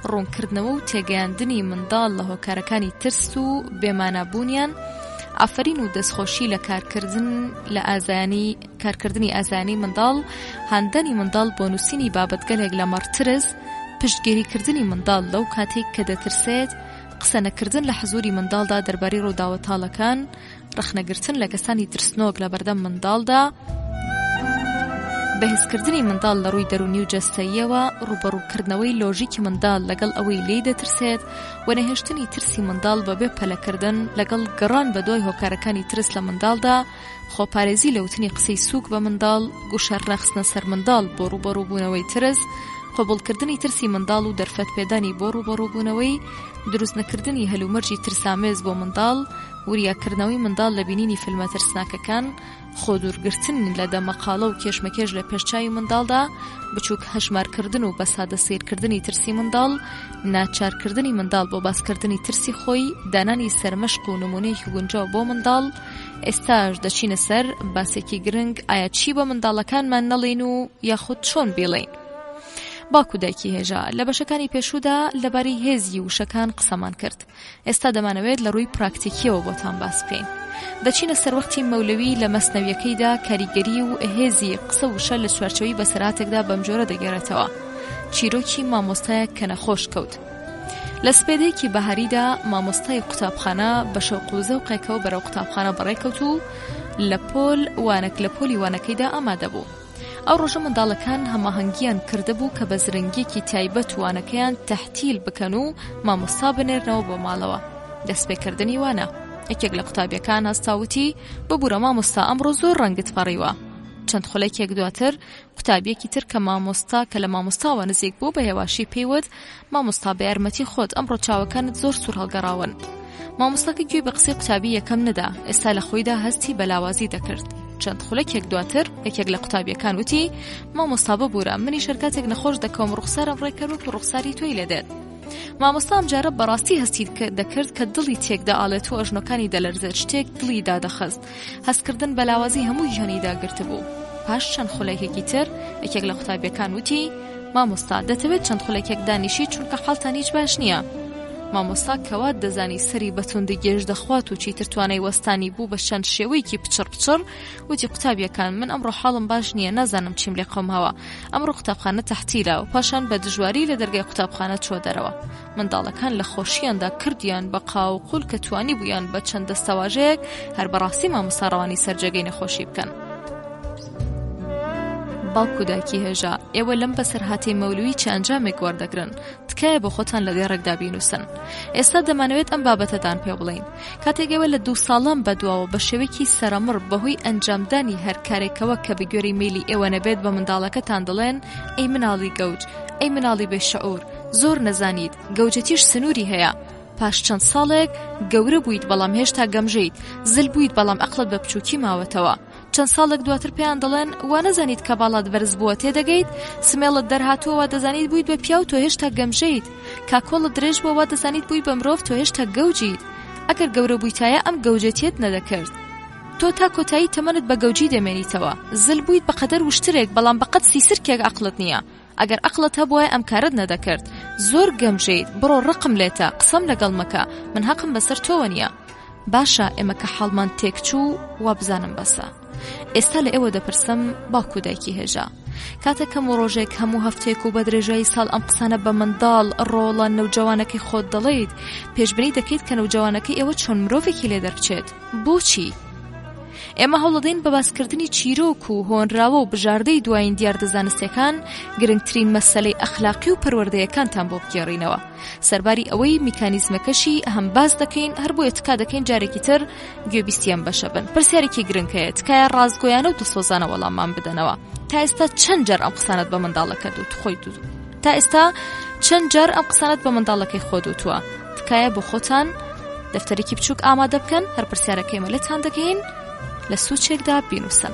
ڕوونکردنەوە و تێگەیاندنی منداڵ لە هۆکارەکانی ترس و بێمانابوونیان، ئافەرین و دەستخۆشی لە کارکردن لە ئازایانی کارکردنی ئازایانەی منداڵ، هاندانی منداڵ بۆ نووسینی بابەتگەلێک لەمەڕ ترس، پشتگیریکردنی منداڵ لەو کاتەی کە دەترسێت، قسە نەکردن لە حزووری منداڵدا دەربارەی ڕووداوە تاڵەکان، ڕەخنەگرتن لە کەسانی ترسنۆک لە بەردەم منداڵدا. بەهێزکردنی منداڵ لە ڕووی دەروونی و جەستەییەوە، ڕووبەڕووکردنەوەی لۆژیکی منداڵ لەگەڵ ئەوەی لێی دەترسێت و نەهێشتنی ترسی منداڵ بەبێ پەلەکردن لەگەڵ گەڕان بەدوای هۆکارەکانی ترس لە منداڵدا، خۆپارێزی لە وتنی قسەی سووک بە منداڵ، گوشار نەخستنە سەر منداڵ بۆ ڕووبەڕووبوونەوەی ترس، قبوڵکردنی ترسی منداڵ و دەرفەت پێدانی بۆ ڕووبەڕووبوونەوەی، دروستنەکردنی هەلومەرجی ترسامێز بۆ منداڵ، وریاکردنەوەی منداڵ لە بینینی فیلمە ترسناکەکان، خۆدوورگرتن لە دەمەقاڵە و کێشمەکێش لە پێش چاوی منداڵدا، بچووک هەژمارکردن و بە سادە سەیرکردنی ترسی منداڵ، ناچارکردنی منداڵ بۆ باسکردنی ترسی خۆی، دانانی سەرمەشق و نموونەیەکی گونجاو بۆ منداڵ، ئێستاش دەچینە سەر باسێکی گرنگ ئایا چی بە منداڵەکانمان نەڵێین و یاخود چۆن بیڵێین؟ باوک و دایکی هێژا لە بەشەکانی پێشوودا لەبارەی هێزی وشەکان قسەمان کرد. ئێستا دەمانەوێت لە ڕووی پراکتیکیەوە بۆتان باس بکەین. دەچینە سەروەختی مەولەوی لە مەسنەویەکەیدا کاریگەری و هێزی قسە وشە لە چوارچێوەی بەسەرهاتێکدا بەمجۆرە دەگێڕێتەوە. چیرۆکی مامۆستایەک کە نەخۆش کەوت. لە سپێدەیەکی بەهاریدا مامۆستای قوتابخانە بە شەوق و زەوقێکەوە بەرەو قوتابخانە بەڕێکەوت و لە پۆل وانەک لە پۆلی وانەکەیدا ئامادە بوو. ئەو ڕۆژە منداڵەکان هەماهەنگییان کردبوو کە بە زرنگییەکی تایبەت وانەکەیان تەحتیل بکەن و مامۆستا بنێرنەوە بۆ ماڵەوە. دەستپێکردنی وانە. یەکێک لە قوتابییەکان هەستا وتی، ببورە مامۆستا ئەمڕۆ زۆر ڕەنگت پەڕیوە. چەند خولەکێک دواتر قوتابییەکی تر کە مامۆستا کە لە مامۆستاوە نزیک بوو بە هێواشی پێی وت، مامۆستا بە یارمەتی خۆت ئەمڕۆ چاوەکانت زۆر سوور هەڵگەڕاون. مامۆستاکە گوێی بە قسەی قوتابی یەکەم نەدا، ئێستا لە خۆیدا هەستی بە لاوازی دەکرد. چەند خولەکێک دواتر یەکێک لە قوتابیەکان وتی، مامۆستا ببورە، منیش هەر کاتێک نەخۆش دەکەوم ڕوخسارم ڕێک هەر وەکو ڕوخساری تۆی لێ دێت. مامۆستا ئەمجارە بەڕاستی هەستی دەکرد کە دڵی تێکدەئاڵێت و ئەژنۆکانی دەلەرزێت، شتێک دڵی دادەخست. هەستکردن بە لاوازی هەموو گیانی داگرتبوو. پاش چەند خولەکێکی تر یەکێک لە قوتابیەکان وتی، مامۆستا دەتەوێت چەند خولەکێک دانیشیت چونکە حاڵتان هیچ باش نییە. مامۆستا کە وا دەزانی سەری بە توندی گێژ دەخوات و چیتر توانای وەستانی بوو بە چەند شێوەیەکی پچڕ پچڕ وتی قوتابیەکان من ئەمڕۆ حاڵم باش نییە نازانم چیم لێ قەوماوە ئەمڕۆ قوتابخانە تەحتیلە و پاشان بە دژواری لە دەرگای قوتابخانە چووە دەرەوە. منداڵەکان لە خۆشیاندا کردیان بە قاو و قول کە توانیبوویان بە چەند دەستەواژەیەک هەر بەڕاستی مامۆستا ڕەوانی سەر جێگەی نەخۆشی بکەن. باوک و دایکی هێژا، ئێوە لەم بەسەرهاتەی مەولوی چ ئەنجامێک وەردەگرن؟ تکایە بۆ خۆتان لە دێڕێکدا بینووسن. ئێستا دەمانەوێت ئەم بابەتەتان پێ بڵێین. کاتێک ئێوە لە دوو ساڵان بەدواوە بە شێوەیەکی سەرەمڕ بەهۆی ئەنجامدانی هەر کارێکەوە کە بە گوێرەی مەیلی ئێوە نەبێت بە منداڵەکەتان دەڵێن ئەی مناڵی گەوج، ئەی مناڵی بێ شعور، زۆر نەزانیت، گەوجەتیش سنووری هەیە. پاش چەند ساڵێک گەورە بوویت بەڵام هێشتا گەمژەیت، زل بوویت بەڵام ئەقڵت بە بچووکی ماوەتەوە. چەند ساڵێک دواتر پێیان دەڵێن وا نەزانیت کە باڵات بەرز بووە تێدەگەیت، سمێڵت دەرهاتووە وا دەزانیت بوویت بە پیاو تۆ هێشتا گەمژەیت، کاکۆڵت درێژ بووە وا دەزانیت بووی بە مرۆڤ تۆ هێشتا گەوجیت. ئەگەر گەورە بوویتایە ئەم گەوجەتیەت نەدەکرد. تۆ تا کۆتایی تەمەنت بە گەوجی دەمێنیتەوە. زل بوویت بە قەدەر وشترێک بەڵام بە قەد سیسرکێک عەقڵت نییە. ئەگەر ئەقڵت هەبوایە ئەم کارەت نەدەکرد. زۆر گەمژەیت، بڕۆ ڕقم لێتە، قسەم لەگەڵ مەکە، من هەقم بەسەر تۆوە نییە. باشە ئێمە کە حاڵمان تێکچوو وابزانم بەسە. ئێستا لە ئێوە دەپرسم باوک و دایکی هێژا. کاتێک هەموو ڕۆژێک، هەموو هەفتەیەک و بە درێژایی ساڵ ئەم قسانە بە منداڵ، ڕۆڵە، نەوجەوانەکەی خۆت دەڵێیت، پێشبینی دەکەیت کە نەوجەوانەکەی ئێوە چۆن مرۆڤێکی لێ دەربچێت؟ بۆچی؟ ئێمە هەوڵدەین بە باسکردنی چیرۆک و هۆنراوە و بژاردەی دوایین دیاردە زانستیەکان گرنگترین مەسەلەی ئەخلاقی و پەروەردەیەکانتان بۆ بگێڕینەوە سەرباری ئەوەی میکانیزمەکەشی هەم باس دەکەین هەر بۆیە تکا دەکەین جارێکی تر گوێبیستی ئەم بەشە بن پرسیارێکی گرنگ هەیە تکایە ڕاستگۆیانە و دڵسۆزانە وەڵاممان بدەنەوە تا ئێستا چەند جار ئەم قسانەت بە منداڵەکە دوت خۆی دوت تا ئێستا چەند جار ئەم قسانەت بە منداڵەکەی خۆ دوتووە تکایە بۆ خۆتان دەفتەرێکی بچووک ئامادە بکەن هەر پرسیارەکەی ئێمە لێتان دەکەین لە سوچێکدا بینوسن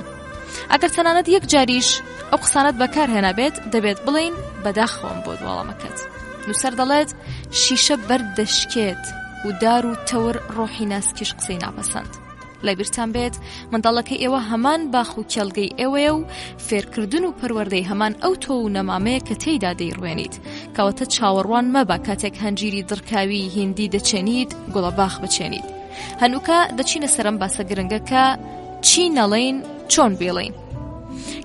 ئەگەر تەنانەت یەک جاریش ئەو قسانەت بەکار هێنابێت دەبێت بڵین بەداخەوەم بۆ وەڵامەکەت نووسەر دەڵێت شیشە بەرد دەشکێت و دار و تەور ڕۆحی ناسکیش قسەی ناپەسەند لەبیرتان بێت منداڵەکەی ئێوە هەمان باخ و کێڵگەی ئێوەیە و فێرکردن و پەروەردەی هەمان ئەو تۆ و نەمامەیە کە تێیدا دەیڕوێنیت کەواتە چاوەڕوان مەبە کاتێک هەنجیری دڕکاوی هیندی دەچێنیت گوڵەباخ بچێنیت هەنووکە دەچینە سەرم باسە گرنگە کە چی نەڵێین چۆن بیڵێین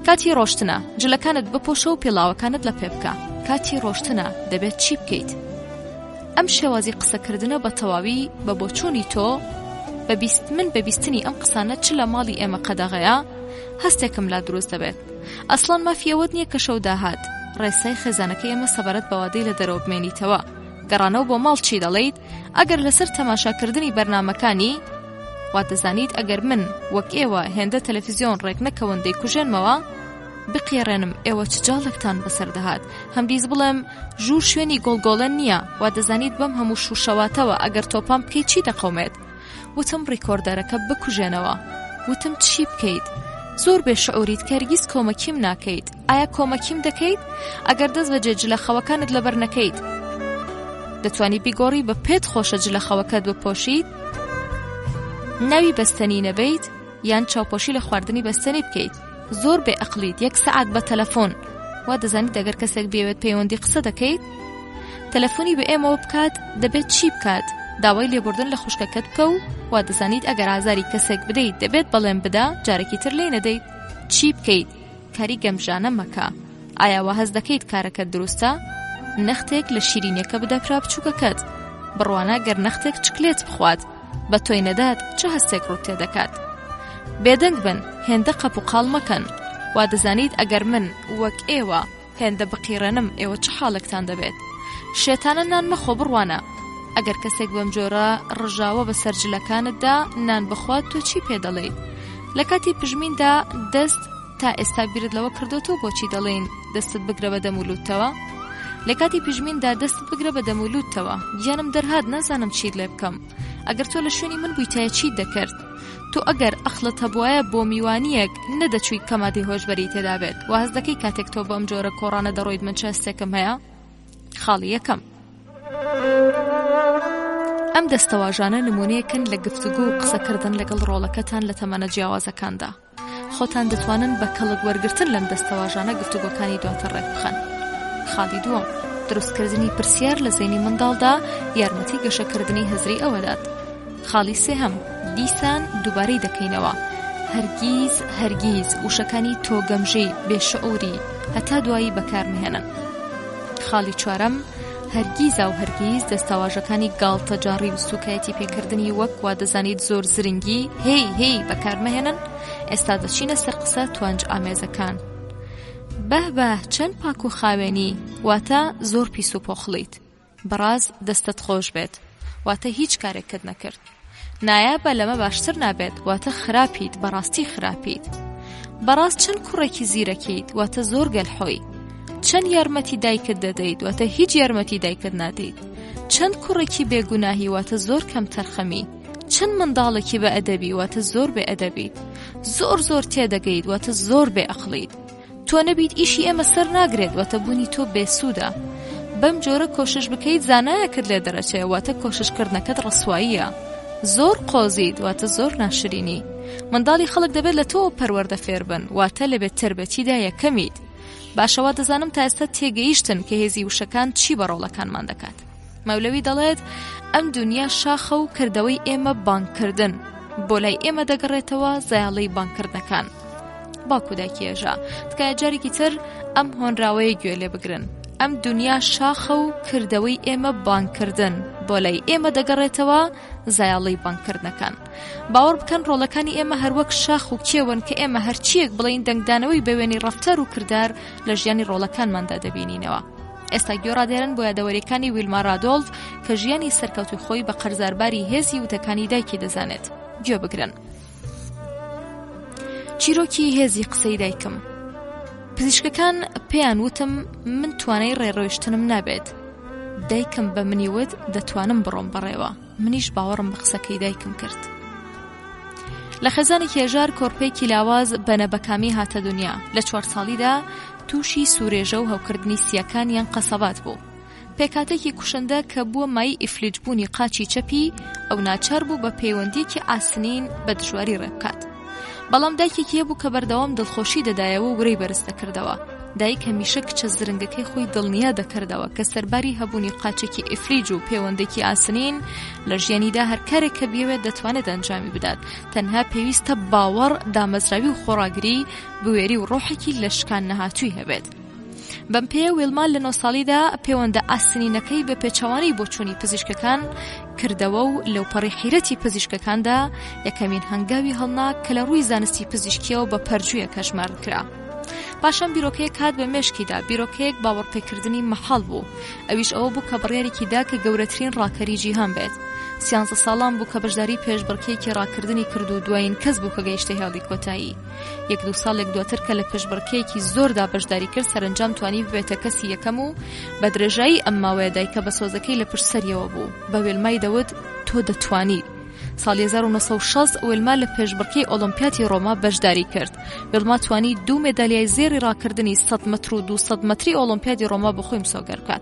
کاتی ڕۆشتنە جلەکانت بپۆشە و پێڵاوەکانت لە پێ بکە کاتی ڕۆشتنە دەبێت چی بکەیت ئەم شێوازی قسەکردنە بە تەواوی بە بۆچوونی تۆ بە بیست من بە بیستنی ئەم قسانە چ لە ماڵی ئێمە قەدەغەیە؟ هەستێکم لا دروست دەبێت. ئەسڵەن مافی ئەوەت نییە کە شەو داهات. ڕێسای خێزانەکەی ئێمە سەبارەت بە وادەی لە دەرەوە بمێنیتەوە. گەڕانەوە بۆ ماڵ چی دەڵێیت؟ ئەگەر لەسەر تەماشاکردنی بەرنامەکانی وا دەزانیت ئەگەر من وەک ئێوە هێندە تەلەفزیۆن ڕێک نەکەون دەیکوژێنمەوە؟ بقێڕێنم ئێوە چ جاڵێکتان بەسەر دەهات هەمدیس بڵێم ژوور شوێنی گۆڵگۆڵێن نییە وا دەزانیت بەم هەموو شوشەواتەوە ئەگەر تۆپان بکەیت چی دەقەومێت وتم ڕیکۆردەرەکە بکوژێنەوە وتم چی بکەیت زۆر بێ شعوریت کە هەرگیز کۆمەکیم ناکەیت ئایا کۆمەکیم دەکەیت ئەگەر دەست بەجێ جلە خەوەکانت لەبەر نەکەیت دەتوانی بیگۆڕی بە پێت خۆشە جلە خەوەکەت بپۆشیت ناوی بەستەنی نەبیت یان چاوپۆشی لە خواردنی بەستەنی بکەیت زۆر بێ ئەقلیت یەک سەعات بە تەلەفۆن وا دەزانیت ئەگەر کەسێک بێوێت پەیوەندی قسە دەکەیت تەلەفۆنی بە ئێمەوە بکات دەبێت چی بکات داوای لێبوردن لە خوشکەکەت بکە و وا دەزانیت ئەگەر ئازاری کەسێک بدەیت دەبێت بەڵێن بدە جارێکی تر لێی نەدەیت چی بکەیت کاری گەمژانە مەکە ئایا وا هەست دەکەیت کارەکەت دروستە؟ نەختێک لە شیرینیەکە بدە برا بچووکەکەت. بڕوانە گەر نەختێک چکلێت بخوات، بە تۆی نەدات چ هەستێک ڕووت تێدەکات؟ بێدەنگ بن، هێندە قەپ و قاڵ مەکەن. وا دەزانیت ئەگەر من وەک ئێوە هێندە بقیڕێنم ئێوە چ حاڵێکتان دەبێت؟ شێتانە نان مەخۆ بڕوانە. ئەگەر کەسێک بەم جۆرە ڕژاوە بەسەر جلەکانتدا نان بخوات تۆ چی پێ دەڵێیت؟ لە کاتی پژمیندا دەست تا ئێستا بیرت لەوە کردۆتەوە بۆچی دەڵێین دەستت بگرە بە دەم و لوتتەوە؟ لە کاتی پژمیندا دەستت بگرە بە دەم و لوتتەوە گیانم دەرهات نازانم چیت لێ بکەم ئەگەر تۆ لە شوێنی من بوویتایە چیت دەکرد؟ تۆ ئەگەر ئەقڵت هەبوایە بۆ میوانییەک نەدەچوویت کە مادەی هۆشبەری تێدا بێت وا هەست دەکەی کاتێک تۆ بەم جۆرە کۆڕانە دەڕۆیت من چ هەستێکم هەیە؟ خاڵی یەکەم ئەم دەستەواژانە نمونەیەکن لە گفتوگۆ و قسەکردن لەگەڵ ڕۆڵەکەتان لە تەمەنە جیاوازەکاندا خۆتان دەتوانن بە کەڵک وەرگرتن لەم دەستەواژانە گفتوگۆکانی دواتر ڕێک بخەن. خاڵی دووەم، دروستکردنی پرسیار لە زەینی منداڵدا یارمەتی گەشەکردنی هزری ئەوەدات. خاڵی سێهەم، دیسان دووبارەی دەکەینەوە، هەرگیز هەرگیز وشەکانی تۆ گەمژەی، بێ شعوری، هەتا دوایی بەکارمەهێنن. خاڵی چوارەم، هەرگیزا و هەرگیز دەستەواژەکانی گاڵتەجاڕی و سوکایەتی پێکردنی وەک وادەزانیت زۆر زرنگی هێی هێی بەکارمەهێنن ئێستا دەچینە سەر قسە توانج ئامێزەکان بەه بە چەند پاک و خاوێنی واتە زۆر پیس و پۆخڵیت بەڕاز دەستت خۆش بێت واتە هیچ کارێکت نەکرد نایابە لەمە باشتر نابێت واتە خراپیت بەڕاستی خراپیت بەڕاست چەند کوڕێکی زیرەکیت واتە زۆر گەلحۆی چەند یارمەتی دایکت دەدەیت واتە هیچ یارمەتی دایکت نادەیت چەند کوڕێکی بێگوناهی واتە زۆر کەم تەرخەمی چەند منداڵێکی بە ئەدەبی واتە زۆر بێ ئەدەبیت زۆر زۆر تێدەگەیت واتە زۆر بێ ئەقڵیت تۆ نەبیت ئیشی ئێمە سەر ناگرێت واتە بوونی تۆ بێسوودە بەم جۆرە کۆشش بکەیت زانایەکت لێ دەرەچێ واتە کۆششکردنەکەت ڕسواییە زۆر قۆزیت واتە زۆر ناشرینی منداڵی خەڵک دەبێت لە تۆ پەروەردە فێربن واتە لە بێ تەربەتیدا یەکەمیت باشە وا دەزانم تا ئێستا تێگەیشتن کە هێزی وشەکان چی بە ڕۆڵەکانمان دەکات مەولەوی دەڵێت ئەم دنیا شاخە و کردەوەی ئێمە بانگکردن بۆ لای ئێمە دەگەڕێتەوە زایاڵەی بانگکردنەکان باوک و دایکی هێژا تکایە جارێکی تر ئەم هۆنراوەیە گوێ لێ بگرن ئەم دنیا شاخە و کردەوەی ئێمە بانگکردن بۆ لای ئێمە دەگەڕێتەوە زایاڵەی بانگکردنەکان باوەڕ بکەن ڕۆڵەکانی ئێمە هەروەک شاخ و کێون کە ئێمە هەرچیەک بڵین دەنگدانەوەی بەوێنی ڕەفتار و کردار لە ژیانی ڕۆڵەکانماندا دەبینینەوە ئێستا گوێ ڕادێرن بۆ یادەوەریەکانی ویلما ڕادۆڵف کە ژیانی سەرکەوتوی خۆی بە قەرزارباری هێزی وتەکانی دایکی دەزانێت گوێ بگرن. چیرۆکی هێزی قسەی دایکم پزیشکەکان پێیان وتم من توانای ڕێڕۆیشتنم نابێت دایکم بە منی وت دەتوانم بڕۆم بەڕێوە منیش باوەڕم بە قسەکەی دایکم کرد لە خێزانێکی هەژار کۆرپێکی لاواز بە نەبەکامی هاتە دنیا لە چوار ساڵیدا تووشی سوورێژە و هەوکردنی سیەکان یان قەسەبات بوو پێکهاتەیەکی کوشندە کە بووە مایەی ئیفلیجبوونی قاچی چەپی، ئەو ناچار بوو بە پەیوەندییەکی ئاسنین بە دژواری ڕێ بکات. بەڵام دایکێکی هەبوو کە بەردەوام دڵخۆشی دەدایەوە و ورەی بەرز دەکردەوە. دایک هەمیشە کچە زرنگەکەی خۆی دڵنیا دەکردەوە کە سەرباری هەبوونی قاچێکی ئیفلیج و پێوەندێکی ئاسنین، لە ژیانیدا هەر کارێک کە بیەوێت دەتوانێت ئەنجامی بدات، تەنها پێویستە باوەڕ، دامەزراوی و خۆڕاگری، بوێری و ڕۆحێکی لە شکان نەهاتووی هەبێت. بەم پێیە وێلما لە نۆ ساڵیدا پێوەندە ئاسنینەکەی بە پێچەوانەی بۆچوونی پزیشکەکان کردەوە و لەوپەڕی حیرەتی پزیشکەکاندا یەکەمین هەنگاوی هەڵنا کە لە ڕووی زانستی پزیشکیەوە بە پەرجوویەک هەژمار کرا. پاشان بیرۆکەیەک هات بە مێشکیدا، بیرۆکەیەک باوەڕپێکردنی مەحاڵ بوو، ئەویش ئەوە بوو کە بڕیارێکی دا کە گەورەترین ڕاکەری جیهان بێت. سیانزە ساڵان بوو کە بەشداری پێشبڕکێیەکی ڕاکردنی کرد و دوایین کەس بوو کە گەیشتە هێڵی کۆتایی. یەک دوو ساڵێک دواتر کە لە پێشبڕکێیەکی زۆردا بەشداری کرد سەرەنجام توانی ببێتە کەسی یەکەم و بە درێژایی ئەم ماوەیە دایکە بەسۆزەکەی لە پشت سەریەوە بوو بە وێلمای دەوت تۆ دەتوانی. ساڵی 1960 وێلما لە پێشبڕکێی ئۆڵۆمپیاتی ڕۆما بەشداری کرد. وێلما توانی دوو مێدالیای زێڕی ڕاکردنی 100 مەتر و 200 مەتری ئۆڵۆمپیادی ڕۆما بۆ خۆی مسۆگەر بکات.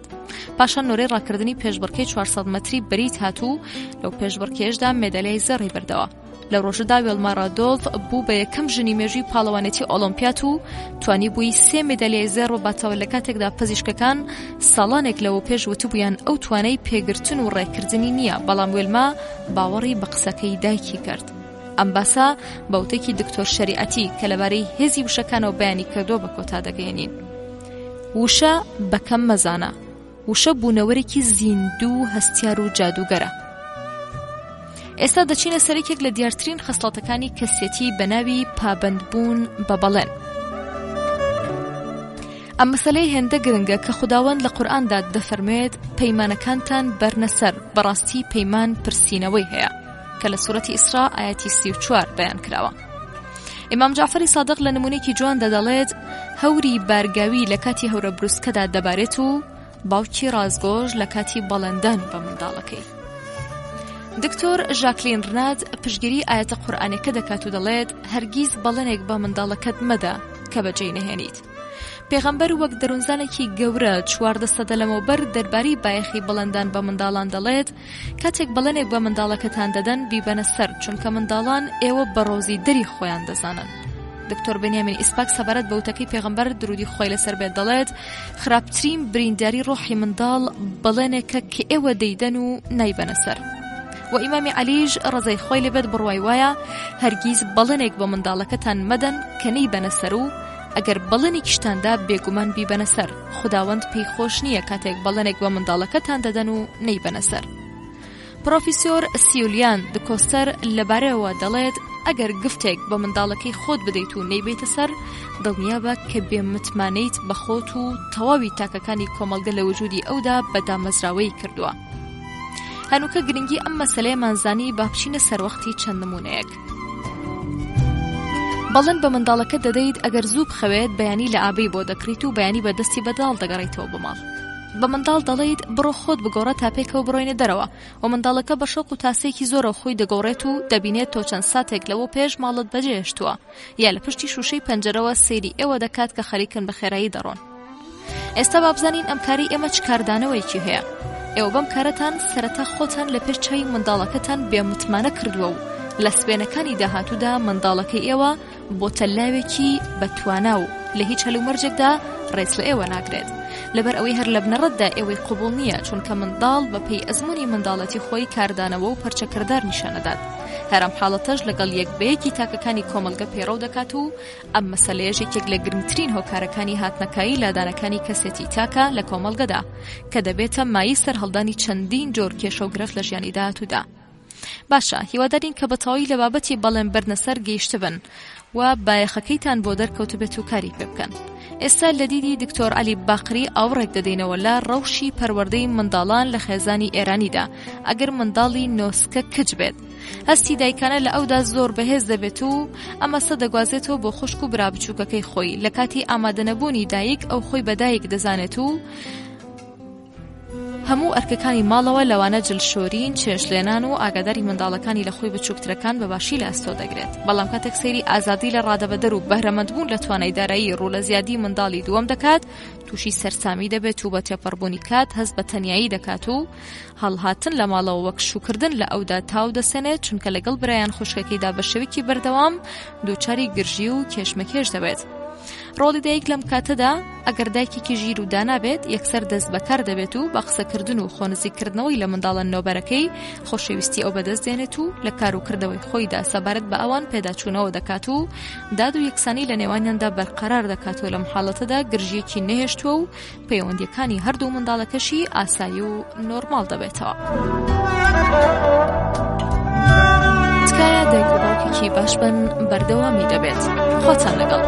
پاشان نۆرەی ڕاکردنی پێشبڕکێی 400 مەتری بەریت هات و لەو پێشبڕکێیەشدا مێدالیای زێڕی بردەوە. لەو ڕۆژەدا وێلما ڕادۆڵف بوو بە یەکەم ژنی مێژووی پاڵەوانێتی ئۆڵۆمپیات و توانیبووی سێ مێدالیای زێڕ بباتەوە لە کاتێکدا پزیشکەکان ساڵانێک لەوە پێش وتبوویان ئەو توانای پێگرتن و ڕێکردنی نییە بەڵام وێلما باوەڕی بە قسەکەی دایکی کرد. ئەم باسە بە وتێکی دکتۆر شەریعەتی کە لەبارەی هێزی وشەکانەوە بەیانی کردووە بە کۆتا دەگەیەنین. وشە بە کەم مەزانە. وشە بوونەوەرێکی زیندوو و هەستیار و جادووگەرە. ئێستا دەچینە سەر یەکێک لە دیارترین خەسڵەتەکانی کەسێتی بە ناوی پابەندبوون بە بەڵێن. ئەم مەسەلەی هێندە گرنگە کە خوداوەند لە قورئاندا دەفەرموێت پەیمانەکانتان بەرنە سەر بەڕاستی پەیمان پرسینەوەی هەیە کە لە سورەتی ئیسرا ئایەتی 34 بەیان کراوە. ئیمام جعفری سادق لە نمونێکی جواندا دەڵێت هەوری بارگاوی لە کاتی هەورە بروسکەدا دەبارێت و باوکی ڕازگۆش لە کاتی بەڵێندان بە منداڵەکەی. دکتۆر ژاکلین ڕناد پشگیری ئاەتە قورئانەکە دەکات و دەڵێت هەرگیز بەڵێنێک بە منداڵەکەت مەدە کە بەجێی نەهێنیت. پێغەمبەر وەک دەروونزانێکی گەورە 14 سەدە لەمەوبەر دەربارەی بایەخی بەڵێندان بە منداڵان دەڵێت کاتێک بەڵێنێک بە منداڵەکەتان دەدەن بیبەنە سەر چونکە منداڵان ئێوە بە ڕۆزی دەری خۆیان دەزانن. دکتۆر بنیامین ئیسپاک سەبارەت بە وتەکەی پێغەمبەر درودی خوای لەسەر بێت دەڵێت خراپترین برینداری ڕۆحی منداڵ بەڵێنێکە کە ئێوە دەیدەن و نایبەنە سەر. و ئیمامی عەلیش ڕەزای خوای لێبێت بڕوای وایە هەرگیز بەڵێنێک بە منداڵەکەتان مەدەن کە نەیبەنە سەر و ئەگەر بەڵێنێکیشتان دا بێگومان بیبەنە سەر، خوداوەند پێی خۆش نییە کاتێک بەڵێنێک بە منداڵەکەتان دەدەن و نەیبەنە سەر. پڕۆفیسۆر سیولیان دکۆستەر لەبارەیەوە دەڵێت، ئەگەر گفتێک بە منداڵەکەی خۆت بدەیت و نەیبەیتە سەر، دڵنیابە کە بێ متمانەیت بە خۆت و تەواوی تاکەکانی کۆمەڵگە لە وجودی ئەودا بە دامەزراوەیی کردووە. هەنووکە گرنگی ئەم مەسەلەیەمان زانی با بچینە سەروەختی چەند نموونەیەک. بەڵێن بە منداڵەکەت دەدەیت ئەگەر زوو بخەوێت بەیانی لە ئابەی بۆ دەکڕیت و بەیانی بە دەستی بەداڵ دەگەڕیتەوە بۆ ماڵ. بە منداڵ دەڵێیت بڕۆ خۆت بگۆڕە تا پێکەوە بڕۆینە دەرەوە و منداڵەکە بە شەوق و تاسێکی زۆرەوە خۆی دەگۆڕێت و دەبینێت تۆ چەند ساتێک لەوە پێش ماڵت بەجێهێشتووە یا لە پشتی شووشەی پەنجەرەوە سەیری ئێوە دەکات کە خەریکن بە خێرایی دەڕۆن. ئێستا با بزانین ئەم کارەی ئێمە چ کاردانەوەیەکی هەیە. ئێوە بەم کارەتان سەرەتا خۆتان لە پێش چاوی منداڵەکەتان بێ متمانە کردووە و لە سوێنەکانی داهاتوودا منداڵەکەی ئێوە بۆتە لاوێکی بە توانا و لە هیچ هەلومەرجێکدا ڕێز لە ئێوە ناگرێت. لەبەر ئەوەی هەر لە بنەڕەتدا ئێوەی قبوڵ نییە چونکە منداڵ بە پێی ئەزموونی منداڵەتی خۆی کاردانەوە و پەرچەکردار نیشانەدات. هەر ئەم حاڵەتەش لەگەڵ یەک بە یەکی تاکەکانی کۆمەڵگە پەیڕەو دەکات و ئەم مەسەلەیەش یەکێک لە گرنگترین هۆکارەکانی هاتنەکایی لادانەکانی کەسێتی تاکە لە کۆمەڵگەدا کە دەبێتە مایەی سەرهەڵدانی چەندین جۆر کێشە و گرفت لە ژیانی داهاتوودا. باشە هیوادارین کە بە تەواوی لە بابەتی بەڵێن بردنە سەر گەیشتبن و بایەخەکەیتان بۆ دەرکەوتبێت و کاری پێ بکەن. ئێستا لە دیدی دکتۆر عەلی باقری ئاوڕێک دەدەینەوە لە ڕەوشی پەروەردەی منداڵان لە خێزانی ئێرانیدا ئەگەر منداڵی نۆسکە کچ بێت. هەستی دایکانە لە ئەودا زۆر بەهێز دەبێت و ئەم هەستە دەگوازێتەوە بۆ خوشک و برا بچووکەکەی خۆی لە کاتی ئامادەنەبوونی دایک ئەو خۆی بە دایک دەزانێت و هەموو ئەرکەکانی ماڵەوە لەوانە جلشۆرین، چێشتلێنان و ئاگاداری منداڵەکانی لە خۆی بچووکترەکان بە باشی لە ئەستۆ دەگرێت. بەڵام کاتێک سەیری ئازادی لە ڕادەبەدەر و بەهرەمەندبوون لە توانای دارایی ڕوو لە زیادی منداڵی دووەم دەکات، تووشی سەرسامی دەبێت و بە تێپەڕبوونی کات هەست بە تەنیایی دەکات و هەڵهاتن لە ماڵەوە وەک شووکردن لە ئەودا تاو دەسێنێت چونکە لەگەڵ برایان خوشکەکەیدا بە شێوەیەکی بەردەوام دووچاری گرژی و کێشمەکێش دەبێت. ڕۆڵی دایک لەم کاتەدا ئەگەر دایکێکی ژیر و دانا بێت یەکسەر دەست بەکار دەبێت و بە قسەکردن و خۆنزیککردنەوەی لە منداڵە نۆبەرەکەی خۆشەویستی ئەو بەدەست دێنێت و لە کار و کردەوەی خۆیدا سەبارەت بە ئەوان پێداچوونەوە دەکات و داد و یەکسانی لە نێوانیاندا بەرقەرار دەکات و لەم حاڵەتەدا گرژییەکی نەهێشتووە و پەیوەندیەکانی هەردوو منداڵەکەشی ئاسایی و نۆرماڵ دەبێتەوە. تکایە دایک و باوکێکی باش بن بەردەوامی دەبێت خۆتان لەگەڵ.